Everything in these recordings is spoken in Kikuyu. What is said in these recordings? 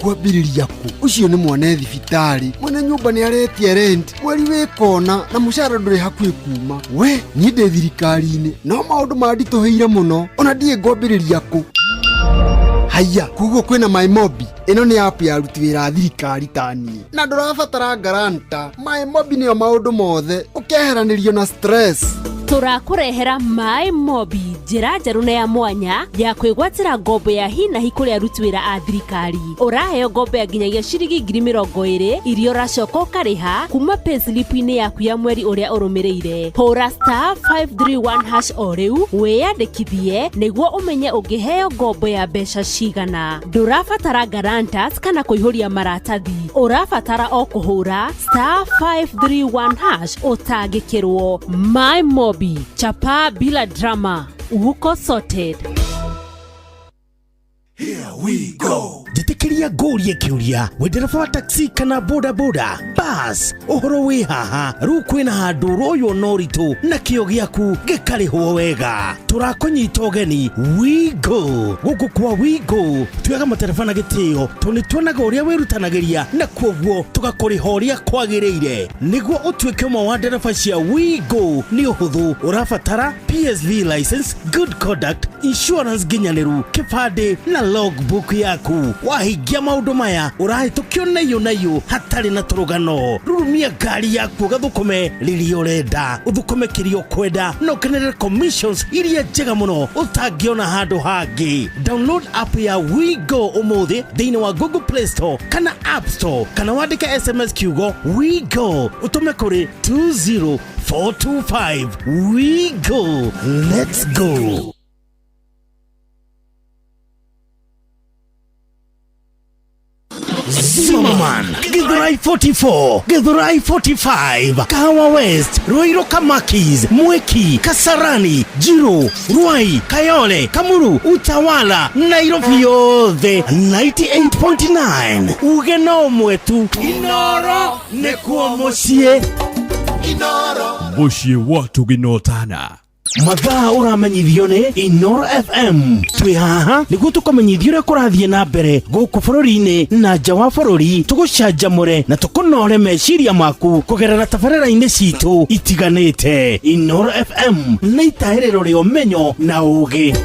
Ngwambĩrĩria kũ? Ũcio nĩ mwana thibitarĩ, mwene nyũmba nĩ aretia rent, mweri wĩ kona na mũcara ndũrĩ hakuhĩ kuma. We niĩ ndĩ thirikari-inĩ no maũndũ manditũhĩire mũno, ona ndiĩ ngwambĩrĩria kũ. Haiya, koguo kwĩna MyMobi. Ĩno nĩ app ya aruti wĩra a thirikari ta niĩ, na ndũrabatara guarantor. MyMobi nĩyo maũndũ mothe, ũkeheranĩrio na stress. Tũrakũrehera MyMobi, njĩra njerũ na ya mwanya ya kwĩgwatĩra ngombo ya hi na hi kũrĩ aruti wĩra a thirikari. Ũraheo ngombo ya nginyagia ciringi 20,000 iria ũracoka ũkarĩha kuma payslip-inĩ yaku ya mweri ũrĩa ũrũmĩrĩire. Hũra *531# o rĩu wĩyandĩkithie nĩguo ũmenye ũngĩheo ngombo ya mbeca cigana. Ndũrabatara guarantors kana kũihũria maratathi, ũrabatara o kũhũra *531# ũtangĩkĩrwo. MyMobi, chapa bila drama, uko sorted. Njĩtĩkĩria ngũrie kĩũria, wĩ ndereba wa taxi kana boda boda bas, ũhoro wĩ haha? Rĩu kwĩna handũ ũroywo na ũritũ na kĩo gĩaku gĩkarĩhwo wega. Tũrakũnyita ũgeni Wigo. Gũkũ kwa Wigo tuoyaga matereba na gĩtĩo, tondũ nĩ tuonaga ũrĩa wĩrutanagĩria na kuoguo tũgakũrĩha ũrĩa kwagĩrĩire. Nĩguo ũtuĩke ũmwe wa ndereba cia Wigo nĩ ũhũthũ, ũrabatara PSV license, good conduct, insurance nginyanĩru, kĩbandĩ na logbook yaku. Wahingia maũndũ maya, ũrahĩtũkio naiyũ naiyũ hatarĩ na tũrũgano. Rurumia ngari yaku ũgathũkũme rĩrĩa ũrenda, ũthũkũme kĩrĩa ũkwenda na ũkenerere commissions iria njega mũno ũtangĩona handũ hangĩ. Download app ya WeGo ũmũthĩ thĩinĩ wa Google Play Store kana App Store, kana wandĩke SMS kiugo WeGo ũtũme kũrĩ 20425. WeGo, let's go. Zimmerman, Githurai 44, Githurai 45, Kahawa West, Ruiru Kamakis, Mwiki, Kasarani, Jiro, Ruai, Kayole, Kamuru, Utawala, Nairobi yothe 98.9. Uge no mwetu Inoro nĩkuo mũciĩ. Mũciĩ wa tũginotana. Mathaa ũramenyithio nĩ Inoro FM. Twĩ haha nĩguo tũkũmenyithia ũrĩa kũrathiĩ na mbere gũkũ bũrũri-inĩ na nja wa bũrũri, tũgũcanjamũre na tũkũnore meciria maku kũgerera tabarĩra-inĩ citũ itiganĩte. Inoro FM nĩ itahĩrĩro rĩa ũmenyo na ũũgĩ.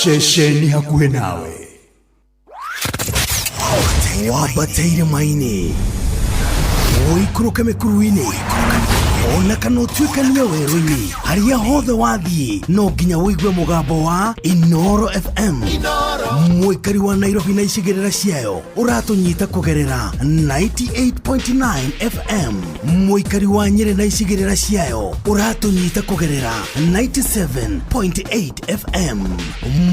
Ceceni hakuhĩ nawe. Wambate irĩma-inĩ, ũikũrũke mĩkuru-inĩ, ona kana ũtuĩkanie werũ-inĩ, harĩa hothe wathiĩ no nginya ũigue mũgambo wa Inoro FM. Mũikari wa Nairobi na icigĩrĩra ciayo ũratũnyita kũgerera 98.9 FM. Mũikari wa Nyĩrĩ na icigĩrĩra ciayo ũratũnyita kũgerera 97.8 FM.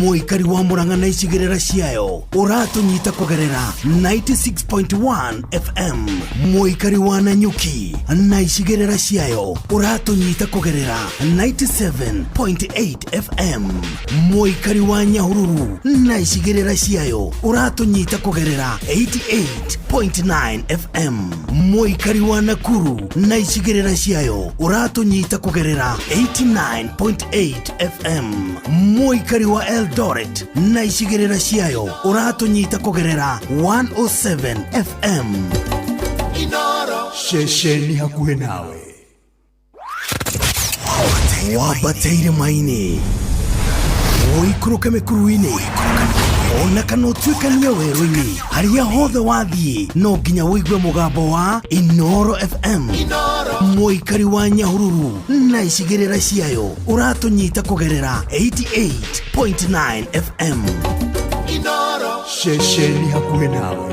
Mũikari wa Murang'a na icigĩrĩra ciayo ũratũnyita kũgerera 96.1 FM. Mũikari wa Nanyuki na icigĩrĩra ciayo ũratũnyita kũgerera 97.8 FM. Mũikari wa Nyahururu na icigĩrĩra ciayo ũratũnyita kũgerera 88.9 FM. Mũikari wa Nakuru na icigĩrĩra ciayo ũratũnyita kũgerera 89.8 FM. Mũikari wa Eldoret na icigĩrĩra ciayo ũratũnyita kũgerera 107 FM. Ceceni hakuhĩ nawe. Wambate irĩma-inĩ, ũikũrũke mĩkuru-inĩ, ona kana ũtuĩkanie werũ-inĩ, harĩa hothe wathiĩ no nginya ũigue mũgambo wa Inoro FM. Mũikari wa Nyahururu na icigĩrĩra ciayo ũratũnyita kũgerera 88.9 FM. Ceceni hakuhĩ nawe.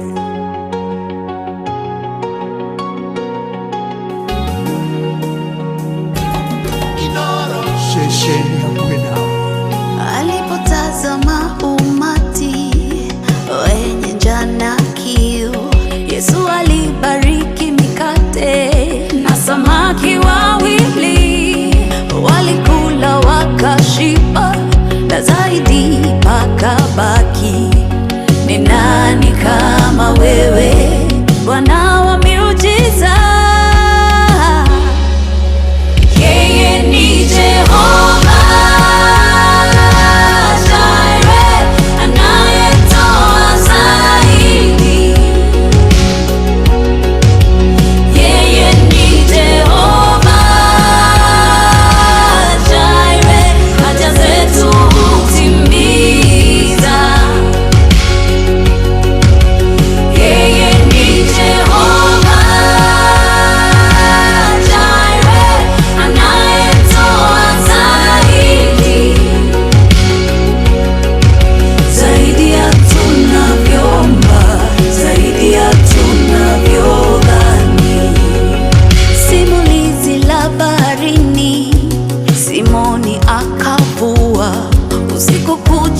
Ceceni hakuhĩ nawe. Alipotazama umati wenye njaa na kiu, Yesu alibariki mikate na samaki wawili, walikula wakashiba, na zaidi pakabaki. Ni nani kama wewe, Bwana wa miujiza? Yeye ni Jehova Jireh, anayetoa zaidi.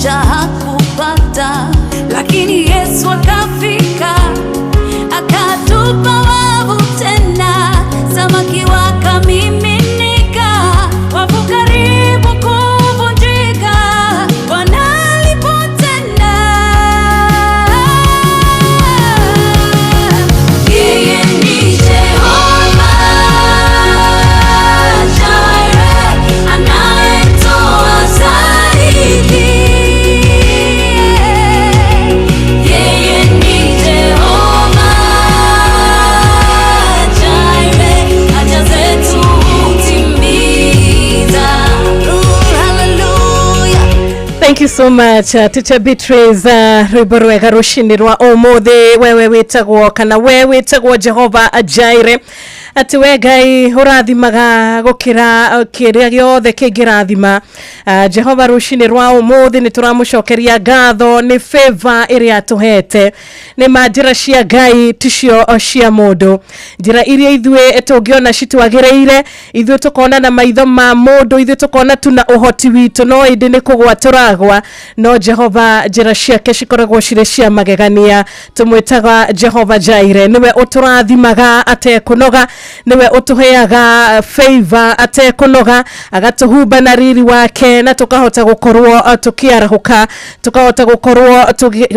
mmoja hakupata, lakini Yesu akafika akatupa wavu tena, samaki wakamiminika, wavu karibu kuvunjika, Bwana alipotenda. Yeye ni Jehova Jireh, anayetoa zaidi. Yeye ni Jehova Jireh, haja zetu hutimiza. Hallelujah. Thank you so much, Teacher Beatrice. Rwimbo rwega rucinĩ rwa ũmũthĩ. Wewe wĩtagwo kana we wĩtagwo Jehova Jireh, atĩ we Ngai ũrathimaga gũkĩra kĩrĩa gĩothe kĩngĩrathima. Jehova, rũcinĩ rwa ũmũthĩ nĩ tũramũcokeria ngatho nĩ favor ĩrĩa atũhete. Nĩ ma njĩra cia Ngai ticio cia mũndũ. Njĩra iria ithuĩ tũngĩona citwagĩrĩire, ithuĩ tũkona na maitho ma mũndũ, ithuĩ tũkona tuna ũhoti witũ, no ĩndĩ nĩ kũgwa tũragwa. No Jehova, njĩra ciake cikoragwo cirĩ cia magegania. Tũmwĩtaga Jehova Jireh. Nĩwe ũtũrathimaga atekũnoga, nĩwe ũtũheaga favor atekũnoga, agatũhumba na riri wake, na tũkahota gũkorwo tũkĩarahũka, tũkahota gũkorwo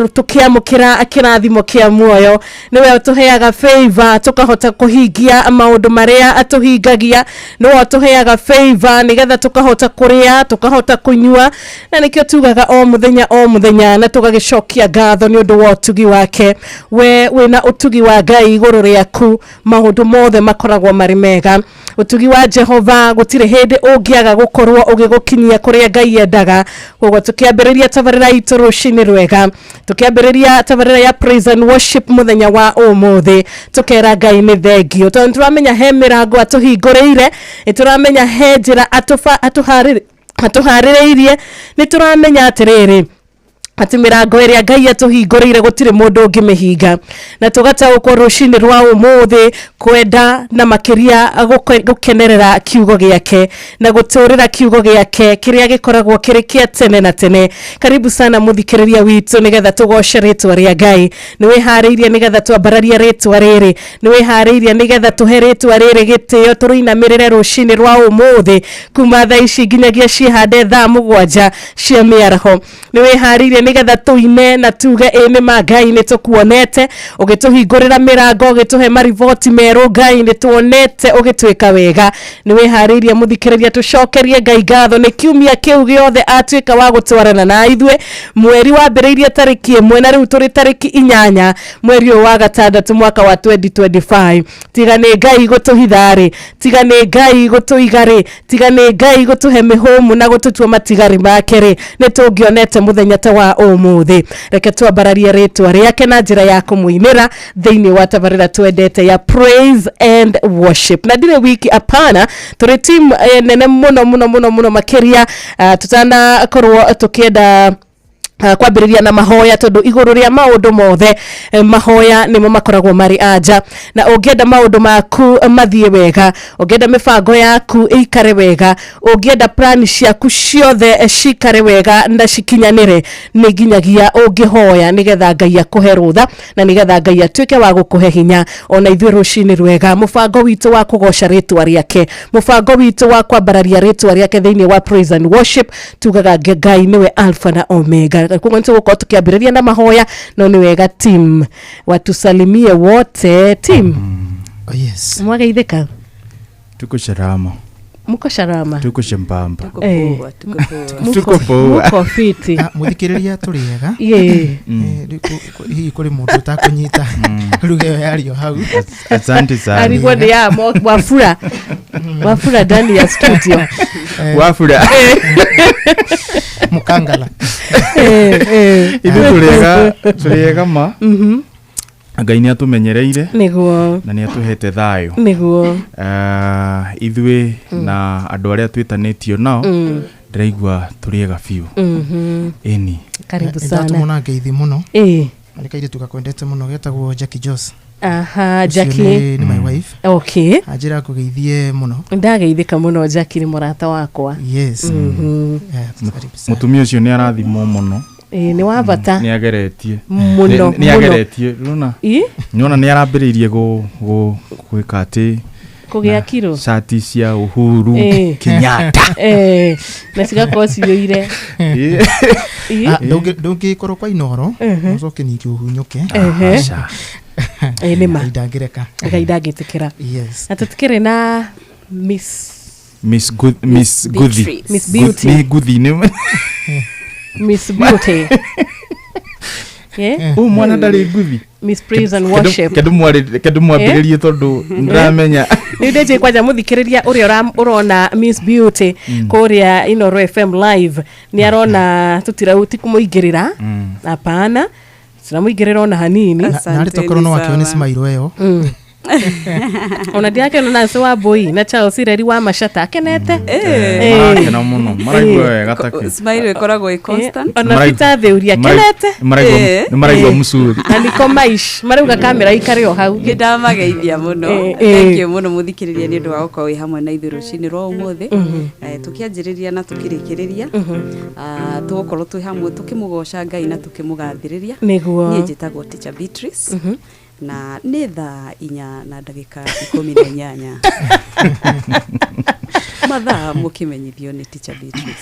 tũkĩamũkĩra kĩrathimo kĩa muoyo. Nĩwe ũtũheaga favor tũkahota kũhingia maũndũ marĩa atũhingagia. Nĩwe ũtũheaga favor nĩgetha tũkahota kũrĩa, tũkahota kũnyua, na nĩkĩo tugaga o mũthenya o mũthenya na tũgagĩcokia ngatho nĩ ũndũ wa ũtugi wake. We wĩna ũtugi wa Ngai igũrũ rĩaku, maũndũ mothe makoragwo marĩ mega. Ũtugi wa Jehova gũtirĩ hĩndĩ ũngĩaga gũkorwo ũgĩgũkinyia kũrĩa Ngai endaga. Koguo tũkĩambĩrĩria tabarĩra itũ rũcinĩ rwega, tũkĩambĩrĩria tabarĩra ya praise and worship mũthenya wa ũmũthĩ, tũkera Ngai nĩ thengio, tondũ nĩtũramenya he mĩrango atũhingũrĩire, nĩtũramenya he njĩra atũharĩrĩirie, nĩtũramenya atĩrĩrĩ, atĩ mĩrango ĩrĩa Ngai atũhingũrĩire gũtirĩ mũndũ ũngĩmĩhinga. Na tũgataũkwo rũcinĩ rwa ũmũthĩ kwenda na makĩria gũkenerera kiugo gĩake na gũtũrĩra kiugo gĩake kĩrĩa gĩkoragwo kĩrĩ kĩa tene na tene. Karibu sana, mũthikĩrĩria witũ, nĩgetha tũgoce rĩtwa rĩa Ngai. Nĩ wĩharĩirie nĩgetha twambararie rĩtwa rĩrĩ? Nĩ wĩharĩirie nĩgetha tũhe rĩtwa rĩrĩ gĩtĩo, tũrĩinamĩrĩre rũcinĩ rwa ũmũthĩ kuma thaa ici nginyagia ciĩhande thaa 7 cia mĩaraho? Nĩ wĩharĩirie nĩgetha tũine na tuge, "Ĩ nĩ ma Ngai, nĩ tũkuonete ũgĩtũhingũrĩra mĩrango, ũgĩtũhe mariboti merũ. Ngai, nĩ tuonete ũgĩtwĩka wega"? Nĩ wĩharĩirie, mũthikĩrĩria, tũcokerie Ngai ngatho nĩ kiumia kĩu gĩothe atuĩka wa gũtwarana na ithuĩ? Mweri wambĩrĩirie tarĩki 1 na rĩu tũrĩ tarĩki 8 mweri ũyũ wa gatandatũ mwaka wa 2025. Tiga nĩ Ngai gũtũhitha rĩ, tiga nĩ Ngai gũtũiga rĩ, tiga nĩ Ngai gũtũhe mĩhũmũ na gũtũtua matigari make rĩ, nĩ tũngĩonete mũthenya ta wa ũmũthĩ? Reke twambararie rĩtwa rĩake na njĩra ya kũmũinĩra thĩinĩ wa tabarĩra twendete ya praise and worship. Na ndirĩ wiki, apana, tũrĩ team nene mũno mũno mũno mũno makĩria. Tutanakorwo tũkĩenda kwambĩrĩria na mahoya, tondũ igũrũ rĩa maũndũ mothe, mahoya nĩmo makoragwo marĩ anja. Na ũngĩenda maũndũ maku mathiĩ wega, ũngĩenda mĩbango yaku ĩikare wega, ũngĩenda plan ciaku ciothe cikare wega na cikinyanĩre, nĩ nginyagia ũngĩhoya nĩgetha Ngai akũhe rũtha na nĩgetha Ngai atuĩke wa gũkũhe hinya. Ona ithuĩ rũcinĩ rwega, mũbango witũ wa kũgoca rĩtwa rĩake, mũbango witũ wa kwambararia rĩtwa rĩake thĩinĩ wa praise and worship, tugaga Ngai nĩwe Alpha na Omega. Koguo nĩ tũgũkorwo tũkĩambĩrĩria na mahoya, no nĩ wega team watusalimie wote. Team. Oh, yes. Mwageithĩka? Tuko sharama. Muko sharama? Tuko shambamba. Muko, Tuko poa. Muko fiti? Ah, mũthikĩrĩria, tũrĩ ega. Eh, rĩu hihi kũrĩ mũndũ ũtakũnyita ruga ĩyo yario hau? Asante sana. Arigwo nĩ ya wafura wafura ndani ya studio. Wafura. Mũkangala. Ithuĩ tũrĩ ega, tũrĩ ega ma. Ngai nĩ atũmenyereire na nĩ atũhete thayũ. Ithuĩ na andũ arĩa twĩtanĩtio nao, ndĩraigua tũrĩ ega biũ. Ĩni. Karibu sana. Ndatũmwo na ngeithi mũno. Na nĩ kairĩtu gakwendete mũno getagwo Jackie Jos. Aha, Jackie nĩ my wife. Okay. Anjĩra kũgeithie mũno. Ndageithĩka mũno, Jackie nĩ mũrata wakwa. Yes. Mũtumia ũcio nĩ arathimwo mũno. Ĩĩ, nĩ wa bata. Nĩ ageretie mũno. Nĩ ageretie rona. Nĩona nĩ arambĩrĩirie gwĩka atĩ kũgĩa kiro cati cia Uhuru Kenyatta. Na cigakorwo ciyũire. Ndũngĩkorwo kwa Inoro ũcoke ningĩ ũhunyũke. Nĩ ma. Ndangĩreka. Ngai ndangĩtĩkĩra. Yes. Na tũtikĩrĩ na Miss Miss Guthi. Miss Beauty. Nĩ Guthi nĩ Miss Beauty. Ũyũ mwana ndarĩ nguthi. Miss Praise and Worship. Kendu mwambĩrĩrie tondũ ndĩramenya. Nĩ ndĩnjĩ kwanja mũthikĩrĩria ũrĩa ũrona Miss Beauty kũrĩa Inoro FM live nĩ arona tũtirauti kũmũingĩrĩra. Hapana. Tũtiramũingĩrĩra ona hanini. Na arĩ tokorwo no akĩone smile ĩyo. Ona ndiakena Nancy wa Mbui na Charles Ireri wa Mashata akenete. Marakena mũno, maraigua wega take. Smile ĩkoragwo ĩ constant. Ona Peter Theuri akenete. Nĩ maraigua mũcuri. Na Niko Maish marauga kamera ikare o hau. Nĩ ndamageithia mũno. Thank you mũno mũthikĩrĩria nĩ ũndũ wa gũkorwo wĩ hamwe na ithuĩ rũcinĩ rwa ũmũthĩ. Tũkĩanjĩrĩria na tũkĩrĩkĩrĩria. Tũgũkorwo twĩ hamwe tũkĩmũgoca Ngai na tũkĩmũgathĩrĩria. Nĩguo. Niĩ njĩtagwo Teacher Beatrice. Na nĩ thaa 4:18. Mathaa mũkĩmenyithio nĩ Teacher Beatrice.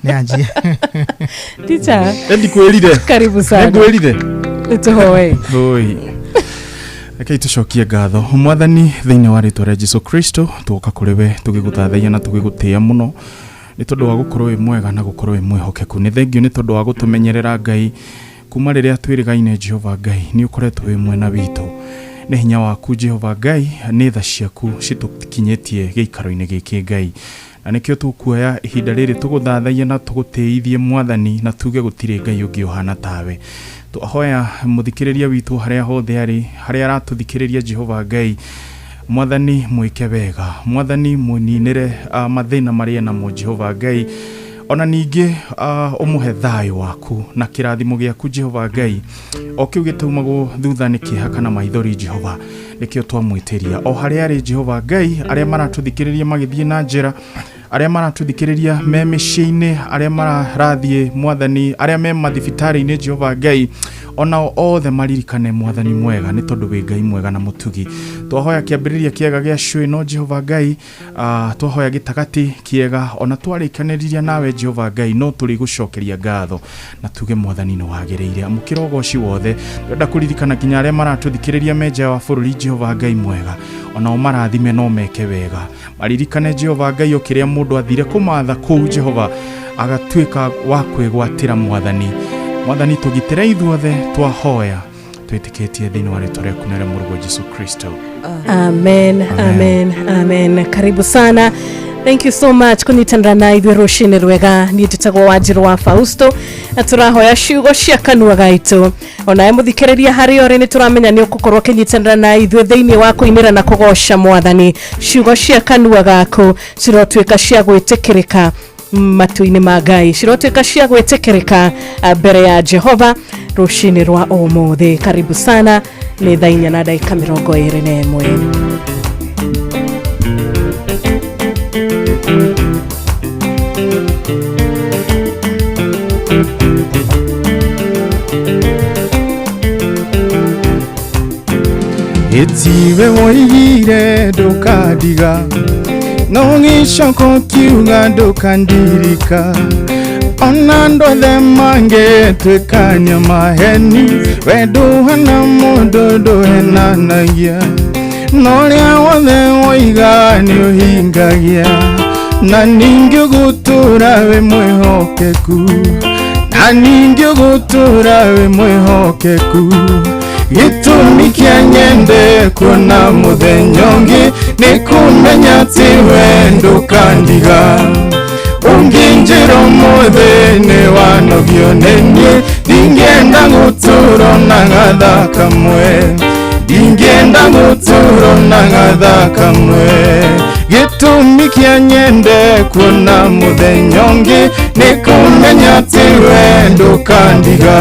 Nĩ anjie. Teacher. Ndikwĩrire. Karibu sana. Nĩngwĩrire. Nĩtũhoe. Oi. Rekei tũcokie ngatho Mwathani thĩinĩ wa rĩtwa rĩa Jesu Kristo, tũgoka kũrĩ we tũgĩgũtathaia na tũgĩgũtĩĩa mũno nĩ tondũ wa gũkorwo wĩ mwega na gũkorwo wĩ mwĩhokeku. Nĩ thengio nĩ tondũ wa gũtũmenyerera Ngai kuma rĩrĩa twĩrĩgaine. Jehova Ngai nĩ ũkoretwo wĩ mwena witũ. Nĩ hinya waku Jehova Ngai, nĩ tha ciaku citũkinyĩtie gĩikaro-inĩ gĩkĩ Ngai, na nĩkĩo tũkuoya ihinda rĩrĩ tũgũthathaia na tũgũtĩithie Mwathani na tuge gũtirĩ Ngai ũngĩ ũhana tawe. Twahoya mũthikĩrĩria witũ harĩa hothe arĩ, harĩa aratũthikĩrĩria Jehova Ngai, Mwathani mwĩke wega, Mwathani mũninĩre mathĩna marĩa namo Jehova Ngai, ona ningĩ ũmũhe thayũ waku na kĩrathimo gĩaku Jehova Ngai, o kĩu gĩtaumagwo thutha nĩ kĩeha kana maithori Jehova, nĩkĩo twamwĩtĩria o harĩa arĩ Jehova Ngai, arĩa maratũthikĩrĩria magĩthiĩ na njĩra, arĩa maratũthikĩrĩria me mĩciĩ-inĩ, arĩa marathiĩ Mwathani, arĩa me mathibitarĩ-inĩ Jehova Ngai, onao othe maririkane Mwathani mwega nĩ tondũ wĩ Ngai mwega na mũtugi. Twahoya kĩambĩrĩria kĩega gĩa cũĩ no Jehova Ngai, twahoya gĩtagati kĩega, ona twarĩkanĩria nawe Jehova Ngai no tũrĩgũcokeria ngatho na tuge Mwathani nĩ wagĩrĩire. Amũkĩra ũgoci wothe. Ndĩrenda kũririkana nginya arĩa maratũthikĩrĩria me nja wa bũrũri Jehova Ngai mwega, onao marathime no meke wega. Maririkane Jehova Ngai o kĩrĩa mũndũ athire kũmatha kũu Jehova agatuĩka wa kwĩgwatĩra Mwathani. Mwathani tũgitĩre ithuothe, twahoya twĩtĩkĩtie thĩinĩ wa rĩtwa rĩaku na rĩa Mũrũguo Jesu Kristo. Amen, amen, amen. Karibu sana. Thank you so much kunyitanĩra na ithuĩ rũcinĩ rwega. Niĩ njĩtagwo Wanjirũ wa Fausto na tũrahoya ciugo cia kanua gaitũ. Onawe mũthikĩrĩria harĩa ũrĩ nĩ tũramenya nĩ ũgũkorwo ũkĩnyitanĩra na ithuĩ thĩinĩ wa kũinĩra na kũgoca Mwathani. Ciugo cia kanua gaku cirotuĩka cia gwĩtĩkĩrĩka matu-inĩ ma Ngai, cirotuĩka cia gwĩtĩkĩrĩka mbere ya Jehova rũcinĩ rwa ũmũthĩ. Karibu sana. Nĩ thaa 4:21. Ĩtiwe woigire ndũkandiga, no gĩcoko kiuga ndũkandirika, ona andũ othe mangĩtuĩkania maheni, we ndũhana mũndũ ndũhenanagia, na ũrĩa wothe woiga nĩ ũhingagia, na ningĩ ũgũtũũra wĩ mwĩhokeku, na ningĩ ũgũtũũra wĩ mwĩhokeku. Gĩtũmi kĩa nyende kuona mũthenya ũngĩ nĩ kũmenya atĩ we ndũkandiga. Ũngĩnjĩra ũmũthĩ nĩ wanogio nĩ niĩ, ndingĩenda gũtũũra na gathaa kamwe, ndingĩenda gũtũũra na gathaa kamwe. Gĩtũmi kĩa nyende kuona mũthenya ũngĩ nĩ kũmenya atĩ we ndũkandiga.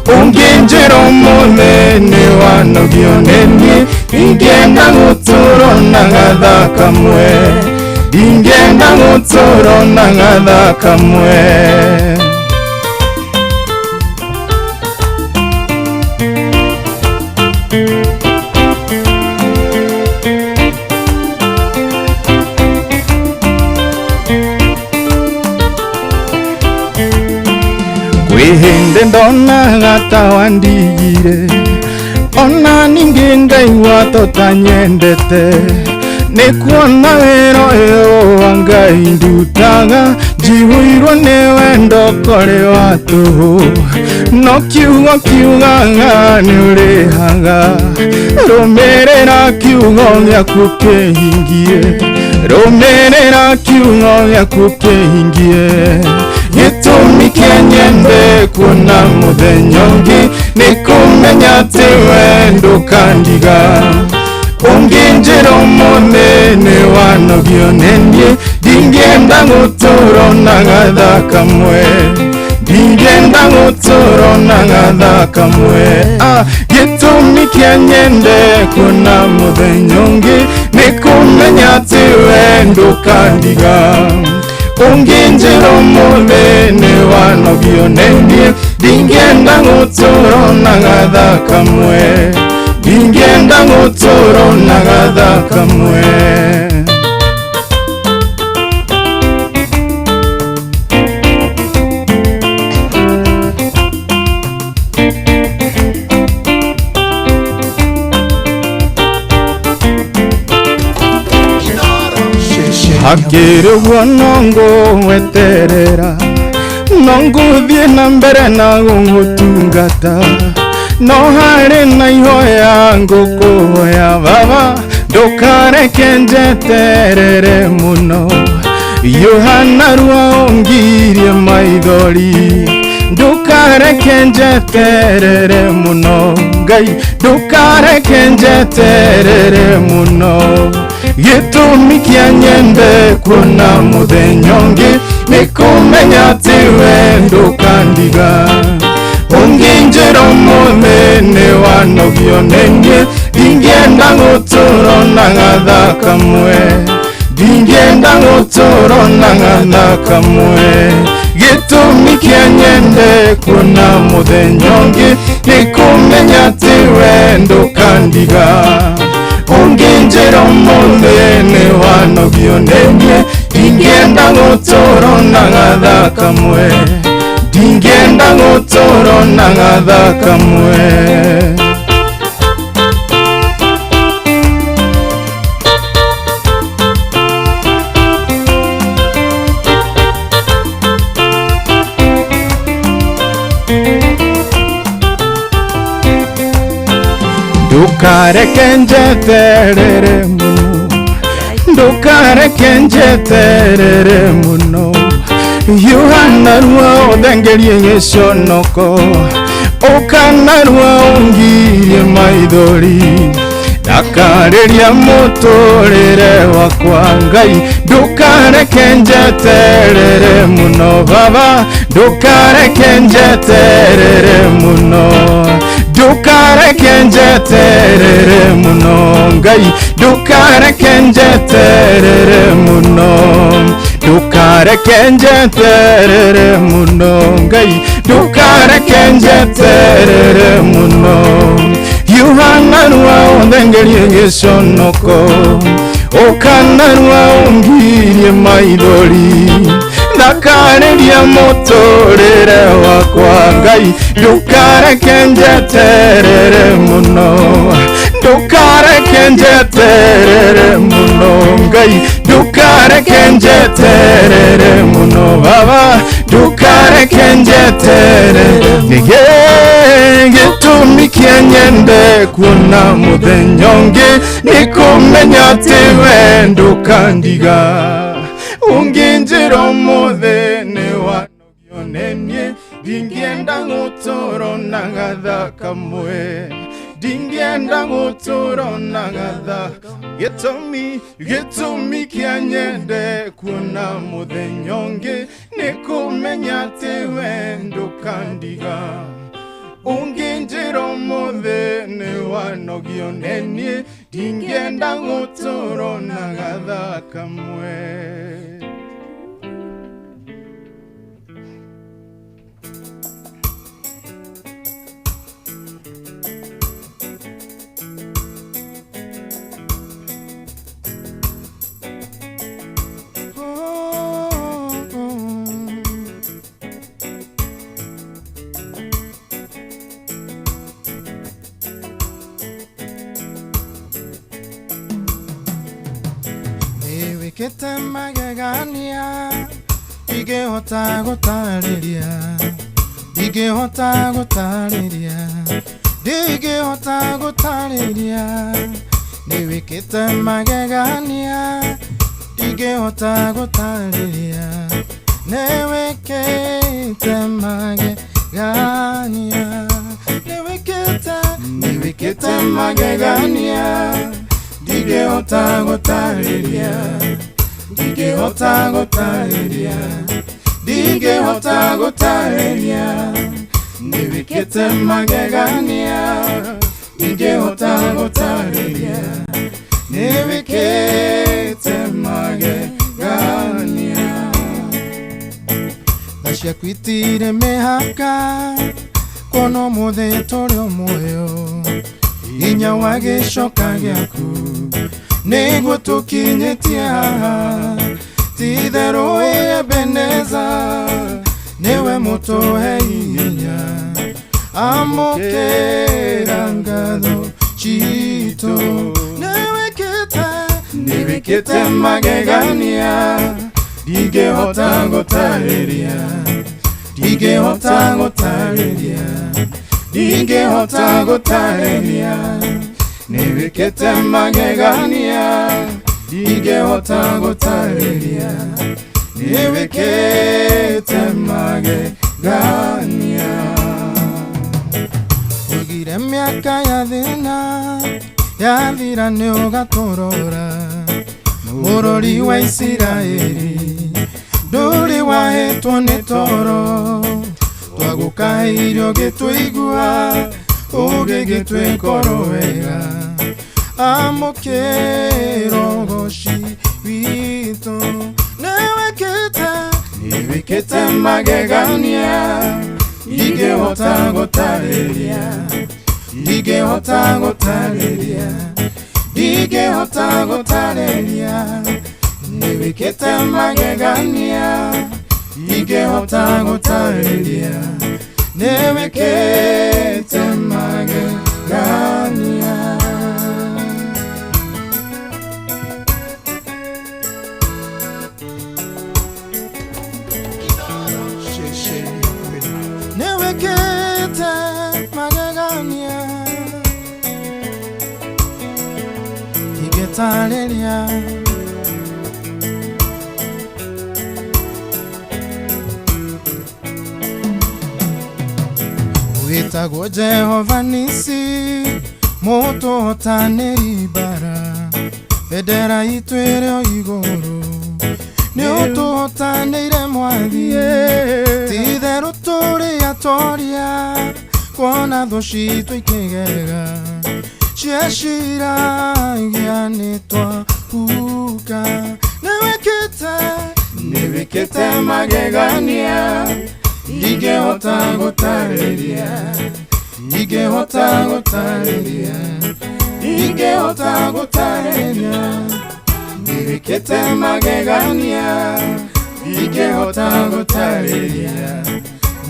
Ũngĩnjĩra ũmũthĩ nĩ wanogio nĩ niĩ ndingĩenda gũtũũrwo na gathaa kamwe ndingĩenda gũtũũrwo na gathaa kamwe. Kwĩ hĩndĩ ndonaga ta wandigire ona ningĩ ngaigua ta ũtanyendete nĩ kuona wĩra ũyũ wa Ngai ndutaga njihũirwo nĩ wendo kũrĩ wa tũhũ no kiugo kiugaga nĩ ũrĩhaga rũmĩrĩra kiugo gĩaku kĩhingie rũmĩrĩra kiugo gĩaku kĩhingie gĩtũmi kĩa nyende kuona mũthenya ũngĩ nĩ kũmenya atĩ we ndũkandiga ũngĩnjĩra ũmũthĩ nĩ wanogio nĩ niĩ ndingĩenda gũtũũrwo na gathaa kamwe ndingĩenda gũtũũrwo na gathaa kamwe. Gĩtũmi kĩa nyende kuona mũthenya ũngĩ nĩ kũmenya atĩ we ndũkandiga ũngĩnjĩra ũmũthĩ nĩ wanogio nĩ niĩ ndingĩenda gũtũũrwo na gathaa kamwe ndingĩenda gũtũũrwo na gathaa kamwe. Hakĩrĩ ũguo no ngũgweterera no ngũthiĩ na mbere na gũgũtungata no harĩ na ihoya ngũkũhoya baba ndũkareke njeterere mũno Yohana rua ũngirie maithori ndũkareke njeterere mũno Ngai ndũkareke njeterere mũno gĩtũmi kĩa nyende kuona mũthenya ũngĩ nĩ kũmenya atĩ we ndũkandiga ũngĩnjĩra ũmũthĩ nĩ wanogio nĩ niĩ ndingĩenda gũtũũrwo na gathaa kamwe ndingĩenda gũtũũrwo na gathaa kamwe gĩtũmi kĩa nyende kuona mũthenya ũngĩ nĩ kũmenya atĩ we ndũkandiga ũngĩnjĩra ũmũthĩ nĩ wanogio nĩ niĩ ndingĩenda gũtũũrwo na gathaa kamwe ndingĩenda gũtũũrwo na gathaa kamwe. Ndũkareke njeterere mũno ndũkareke njeterere mũno Yohana rua ũthengerie gĩconoko ũkana rua ũngirie maithori ndakarĩria mũtũrĩre wakwa Ngai ndũkareke njeterere mũno baba ndũkareke njeterere mũno ndũkareke njeterere mũno Ngai ndũkareke njeterere mũno ndũkareke njeterere mũno Ngai ndũkareke njeterere mũno Yohana rua ũthengerie gĩconoko ũkana rua ũngirie maithori ndakarĩria mũtũrĩre wakwa Ngai ndũkareke njeterere mũno ndũkareke njeterere mũno Ngai ndũkareke njeterere mũno baba ndũkareke njeterere nĩgĩ gĩtũmi kĩa nyende kuona mũthenya ũngĩ nĩ kũmenya atĩ we ndũkandiga ũngĩnjĩra ũmũthĩ nĩ wanogio nĩ niĩ ndingĩenda gũtũũrwo na gathaa kamwe ndingĩenda gũtũũrwo na gathaa gĩtũmi kĩa nyende kuona mũthenya ũngĩ nĩ kũmenya atĩ we ndũkandiga Ũngĩnjĩra ũmũthĩ nĩ wanogio nĩ niĩ, ndingĩenda gũtũrwo na gathaa kamwe. Nĩwĩkĩte magegania ndingĩhota gũtarĩria, ndingĩhota gũtarĩria, ndingĩhota gũtarĩria. Nĩwĩkĩte magegania ndingĩhota gũtarĩria, nĩwĩkĩte magegania, nĩwĩkĩte, nĩwĩkĩte magegania ndingĩhota gũtarĩria, ndingĩhota gũtarĩria, ndingĩhota gũtarĩria. Nĩwĩkĩte magegania ndingĩhota gũtarĩria, nĩwĩkĩte magegania. Tha ciaku itirĩ mĩhaka, kuona ũmũthĩ tũrĩ o muoyo, hinya wa gĩcoka gĩaku nĩguo tũkinyĩtie haha. Ti-itherũ wĩ Ebeneza, nĩwe mũtũhei hinya, amũkĩra ngatho citũ. Nĩwĩkĩte, nĩwĩkĩte magegania ndingĩhota gũtarĩria, ndingĩhota gũtarĩria, ndingĩhota gũtarĩria. Nĩwĩkĩte magegania ndingĩhota gũtarĩria, nĩwĩkĩte magegania. Ũgire mĩaka ya thĩna yathira nĩũgatũrora, bũrũri wa Isiraeli ndũrĩ wahĩtwo nĩ toro. Twagũkaĩire ũgĩtũigua, ũgĩgĩtwĩkoro wega, amũkĩra ũgoci witũ. Nĩwĩkĩte, nĩwĩkĩte magegania ndingĩhota gũtarĩria, ndingĩhota gũtarĩria, ndingĩhota gũtarĩria. Nĩwĩkĩte magegania ndingĩhota gũtarĩria, nĩwĩkĩte magegania. Nĩwĩkĩte magegania ndingĩtarĩria. Wĩtagwo Jehova Nisi, mũtũhotanĩri mbara, bendera itũ ĩrĩ o igũrũ, nĩũtũhotanĩire Mwathi. Ti-itherũ tũrĩ atoria, kuona thũ citũ ikĩgega, cieciragia nĩtwahuka. Nĩwĩkĩte, nĩwĩkĩte magegania ndingĩhota gũtarĩria, ndingĩhota gũtarĩria, ndingĩhota gũtarĩria. Nĩwĩkĩte magegania ndingĩhota gũtarĩria,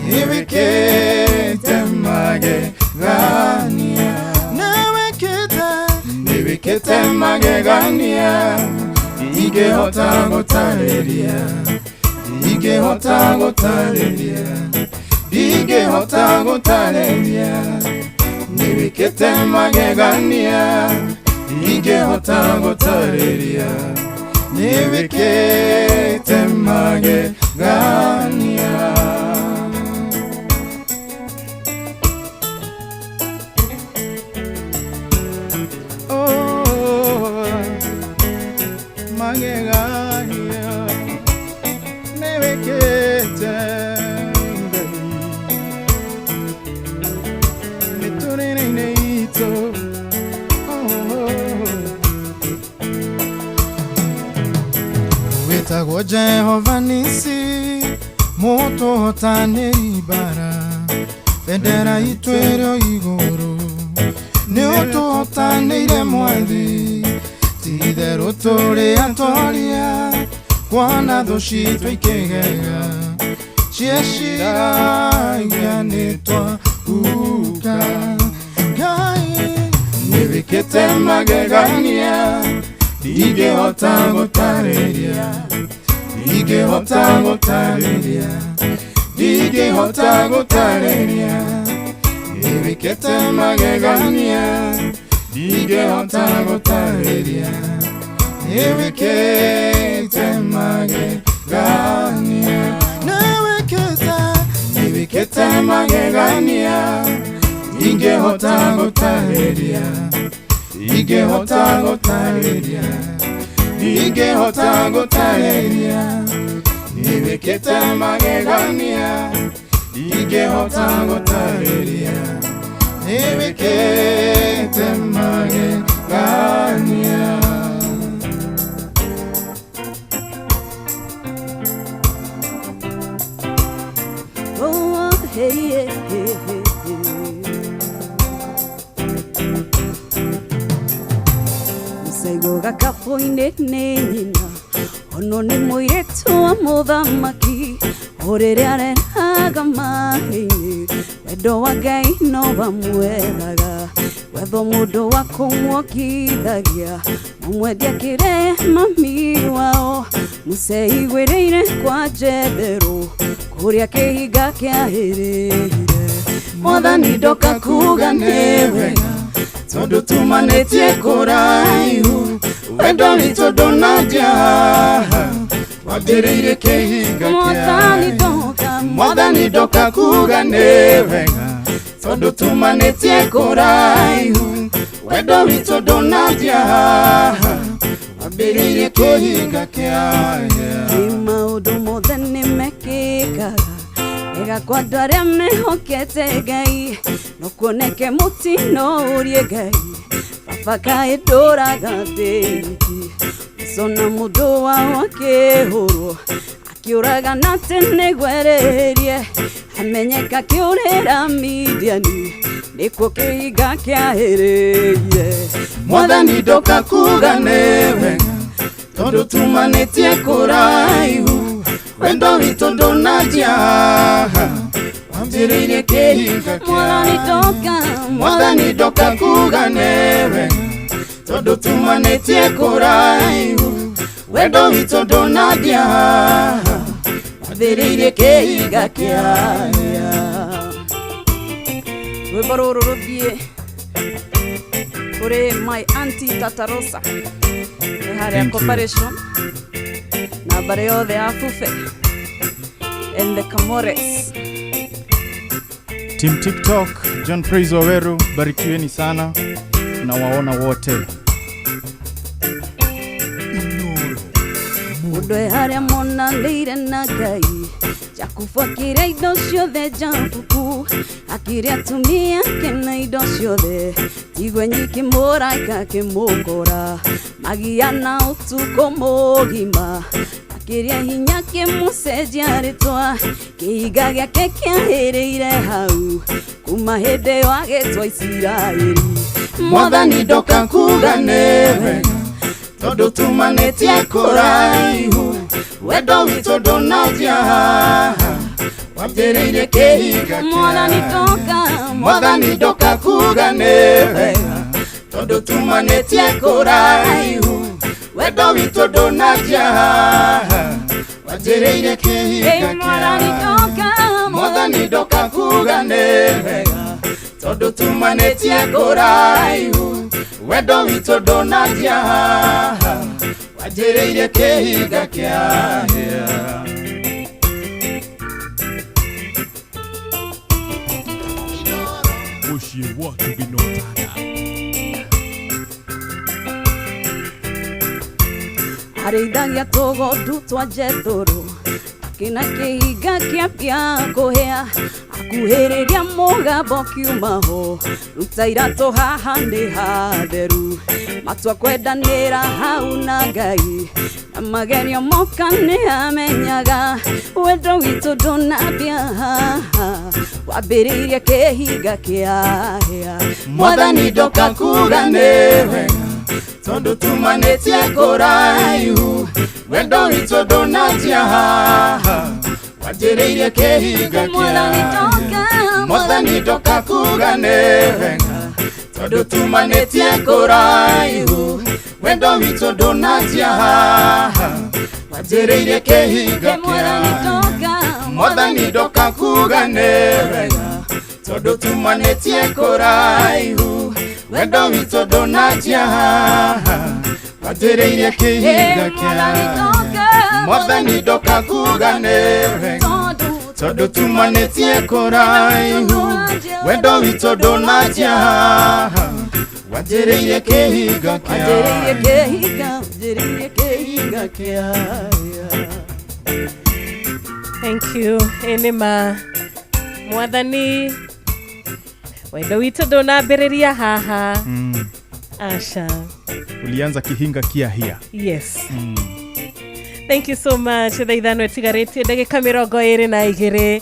nĩwĩkĩte magegania. Nĩwĩkĩte, nĩwĩkĩte magegania ndingĩhota gũtarĩria, ndingĩhota gũtarĩria, ndingĩhota gũtarĩria. Nĩwĩkĩte magegania ndingĩhota gũtarĩria, nĩwĩkĩte magegania. Oh, magegania nĩwĩkĩte Ngai. O Jehova nisi mũtũhotanĩri mbara bendera itũ ĩrĩ igũrũ nĩ ũtũhotanĩire mwathi ti-itherũ tũrĩ atoria kwana thũ citũ ikĩgega cieciragia nĩ twahuka Ngai nĩwĩkĩte magegania ndingĩhota gũtarĩria ndingĩhota gũtarĩria ndingĩhota gũtarĩria nĩwĩkĩte magegania ndingĩhota gũtarĩria nĩwĩkĩte magegania nĩwĩkĩte magegania ndingĩhota gũtarĩria ndingĩhota gũtarĩria ndingĩhota gũtarĩria nĩwĩkĩte magegania ndingĩhota gũtarĩria nĩwĩkĩte magegania. Oh, hey, hey, hey, hey. Musaigo gakabu-inĩ nĩ nyina ono nĩ mũirĩtu wa mũthamaki ũrĩrĩa areraga maĩ-inĩ wendo wa Ngai no wamwethaga wetho mũndũ wa kũmuongithagia mũmwendia kĩre mami wao mũceigwĩrĩire kwa Jethero kũrĩa kĩhinga kĩahĩrĩire Mwathani ndoka kuga nĩ wega tondũ tumanĩtie kũraihu wendo witũ ndũnanjia wambĩrĩirie kĩhinga kĩa Mwathani ndoka kuga nĩ wega tondũ tumanĩtie kũraihu wendo witũ ndũnanjia wambĩrĩirie kĩhinga kĩa maũndũ mothe nĩ mekĩkaga ega kwa andũ arĩa mehokete Ngai no kuoneke mũtino ũrie Ngai baba kaĩ ndũraga thĩinĩ cona mũndũ wao akĩhũrwo akĩũraga na tene gwererie amenyeka kĩũrĩra Midiani nĩkuo kĩhinga kĩahĩrĩire Mwathani ndoka kuga nĩ wega tondũ tumanĩtie kũraihu wendo witũ ndũnanjia wambĩrĩirie kĩhinga kĩa Mwathani ndoka kuga nĩ wega tondũ tumanĩtie kũraihu wendo witũ ndũnanjia wambĩrĩirie kĩhinga kĩa rwĩmbo rũrũ rũthiĩ kũrĩ my auntie Tata Rosa nĩ harĩa corporation na mbarĩ yothe ya Fufe and the Camores. Team TikTok, John Praise Waweru, barikiweni sana na waona wote. Mũndũ e harĩa monanĩire na Ngai Jakubu akĩrĩa indo ciothe Jakubu akĩrĩa atumia ake na indo ciothe tigwe nyiki mũraika akĩmũkora magiana ũtukũ mũgima akĩrĩa hinya kĩmũcenjia rĩtwa kĩhinga gĩake kĩahĩrĩire hau kuma hĩndĩ ĩyo agĩtwa Isiraeli. Mwathani ndoka kuga nĩ wega tondũ tumanĩtie kũraihu wendo witũ ndũnanjia wambĩrĩirie kĩhinga kĩa Mwathani ndoka kuga nĩ wega tondũ tumanĩtie kũraihu wendo witũ ndũnanjia wanjĩrĩirie kĩhinga kĩa Mwathani ndoka kuga nĩ wega tondũ tumanĩtie kũraihu wendo witũ ndũnanjia wanjĩrĩirie kĩhinga kĩa Mũciĩ wa Tũgĩnotana. Arĩithagia tũgondu twa Jethũrũ akĩna kĩhinga kĩa mbia kũhĩa akuhĩrĩria mũgambo kiuma ho ruta iratũ haha nĩ hatheru matua kwendanĩra hau na Ngai na Na magerio moka nĩ amenyaga wendo witũ ndũnambia wambĩrĩirie kĩhinga kĩa Mwathani ndoka kuga nĩ wega tondũ tumanĩtie kũraihu wendo witũ ndũnanjia haha wanjĩrĩirie kĩhinga kĩa Mwathani ndoka kuga nĩ wega tondũ tumanĩtie kũraihu wendo witũ ndũnanjia haha wanjĩrĩirie kĩhinga kĩa Mwathani ndoka kuga nĩ wega tondũ tumanĩtie kũraihu wendo witũ ndũnanjia haha wanjĩrĩirie kĩhinga kĩa Mwathani ndoka kuga nĩ wega tondũ tumanĩtie kũraihu wendo witũ ndũnanjia haha wanjĩrĩirie kĩhinga kĩa Thank you. Enema Mwathani wendo witũ ndũnambĩrĩria haha. Asha. Ulianza kihinga kia hia. Yes. Thank you so much. Thaa ithano ĩtigarĩtie ndagĩka 22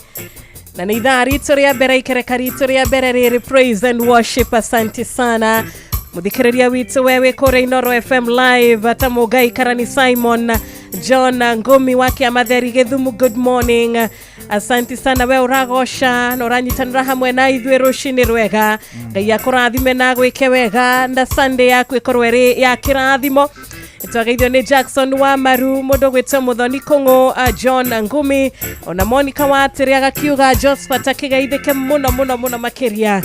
na nĩ ithaa ritũ rĩa mbere ikereka ritũ rĩa mbere rĩrĩ praise and worship. Asante sana muthikĩrĩria witũ we wĩ kũrĩa Inoro FM live ta Mũngai Karani Simon John Ngumi wa Kĩamatheri Gĩthumu, good morning. Asante sana we ũragoca na ũranyitanĩra hamwe na ithuĩ rũcinĩ rwega. Ngai akũrathime na gwĩke wega na Sunday yaku ĩkorwo ĩrĩ ya kĩrathimo. Twageithio nĩ Jackson wa Maru mũndũ gwĩtwo Mũthoni Kũng'ũ, John Ngumi ona Monica Watĩrĩ agakiuga Josephat akĩgeithĩke mũno mũno mũno makĩria.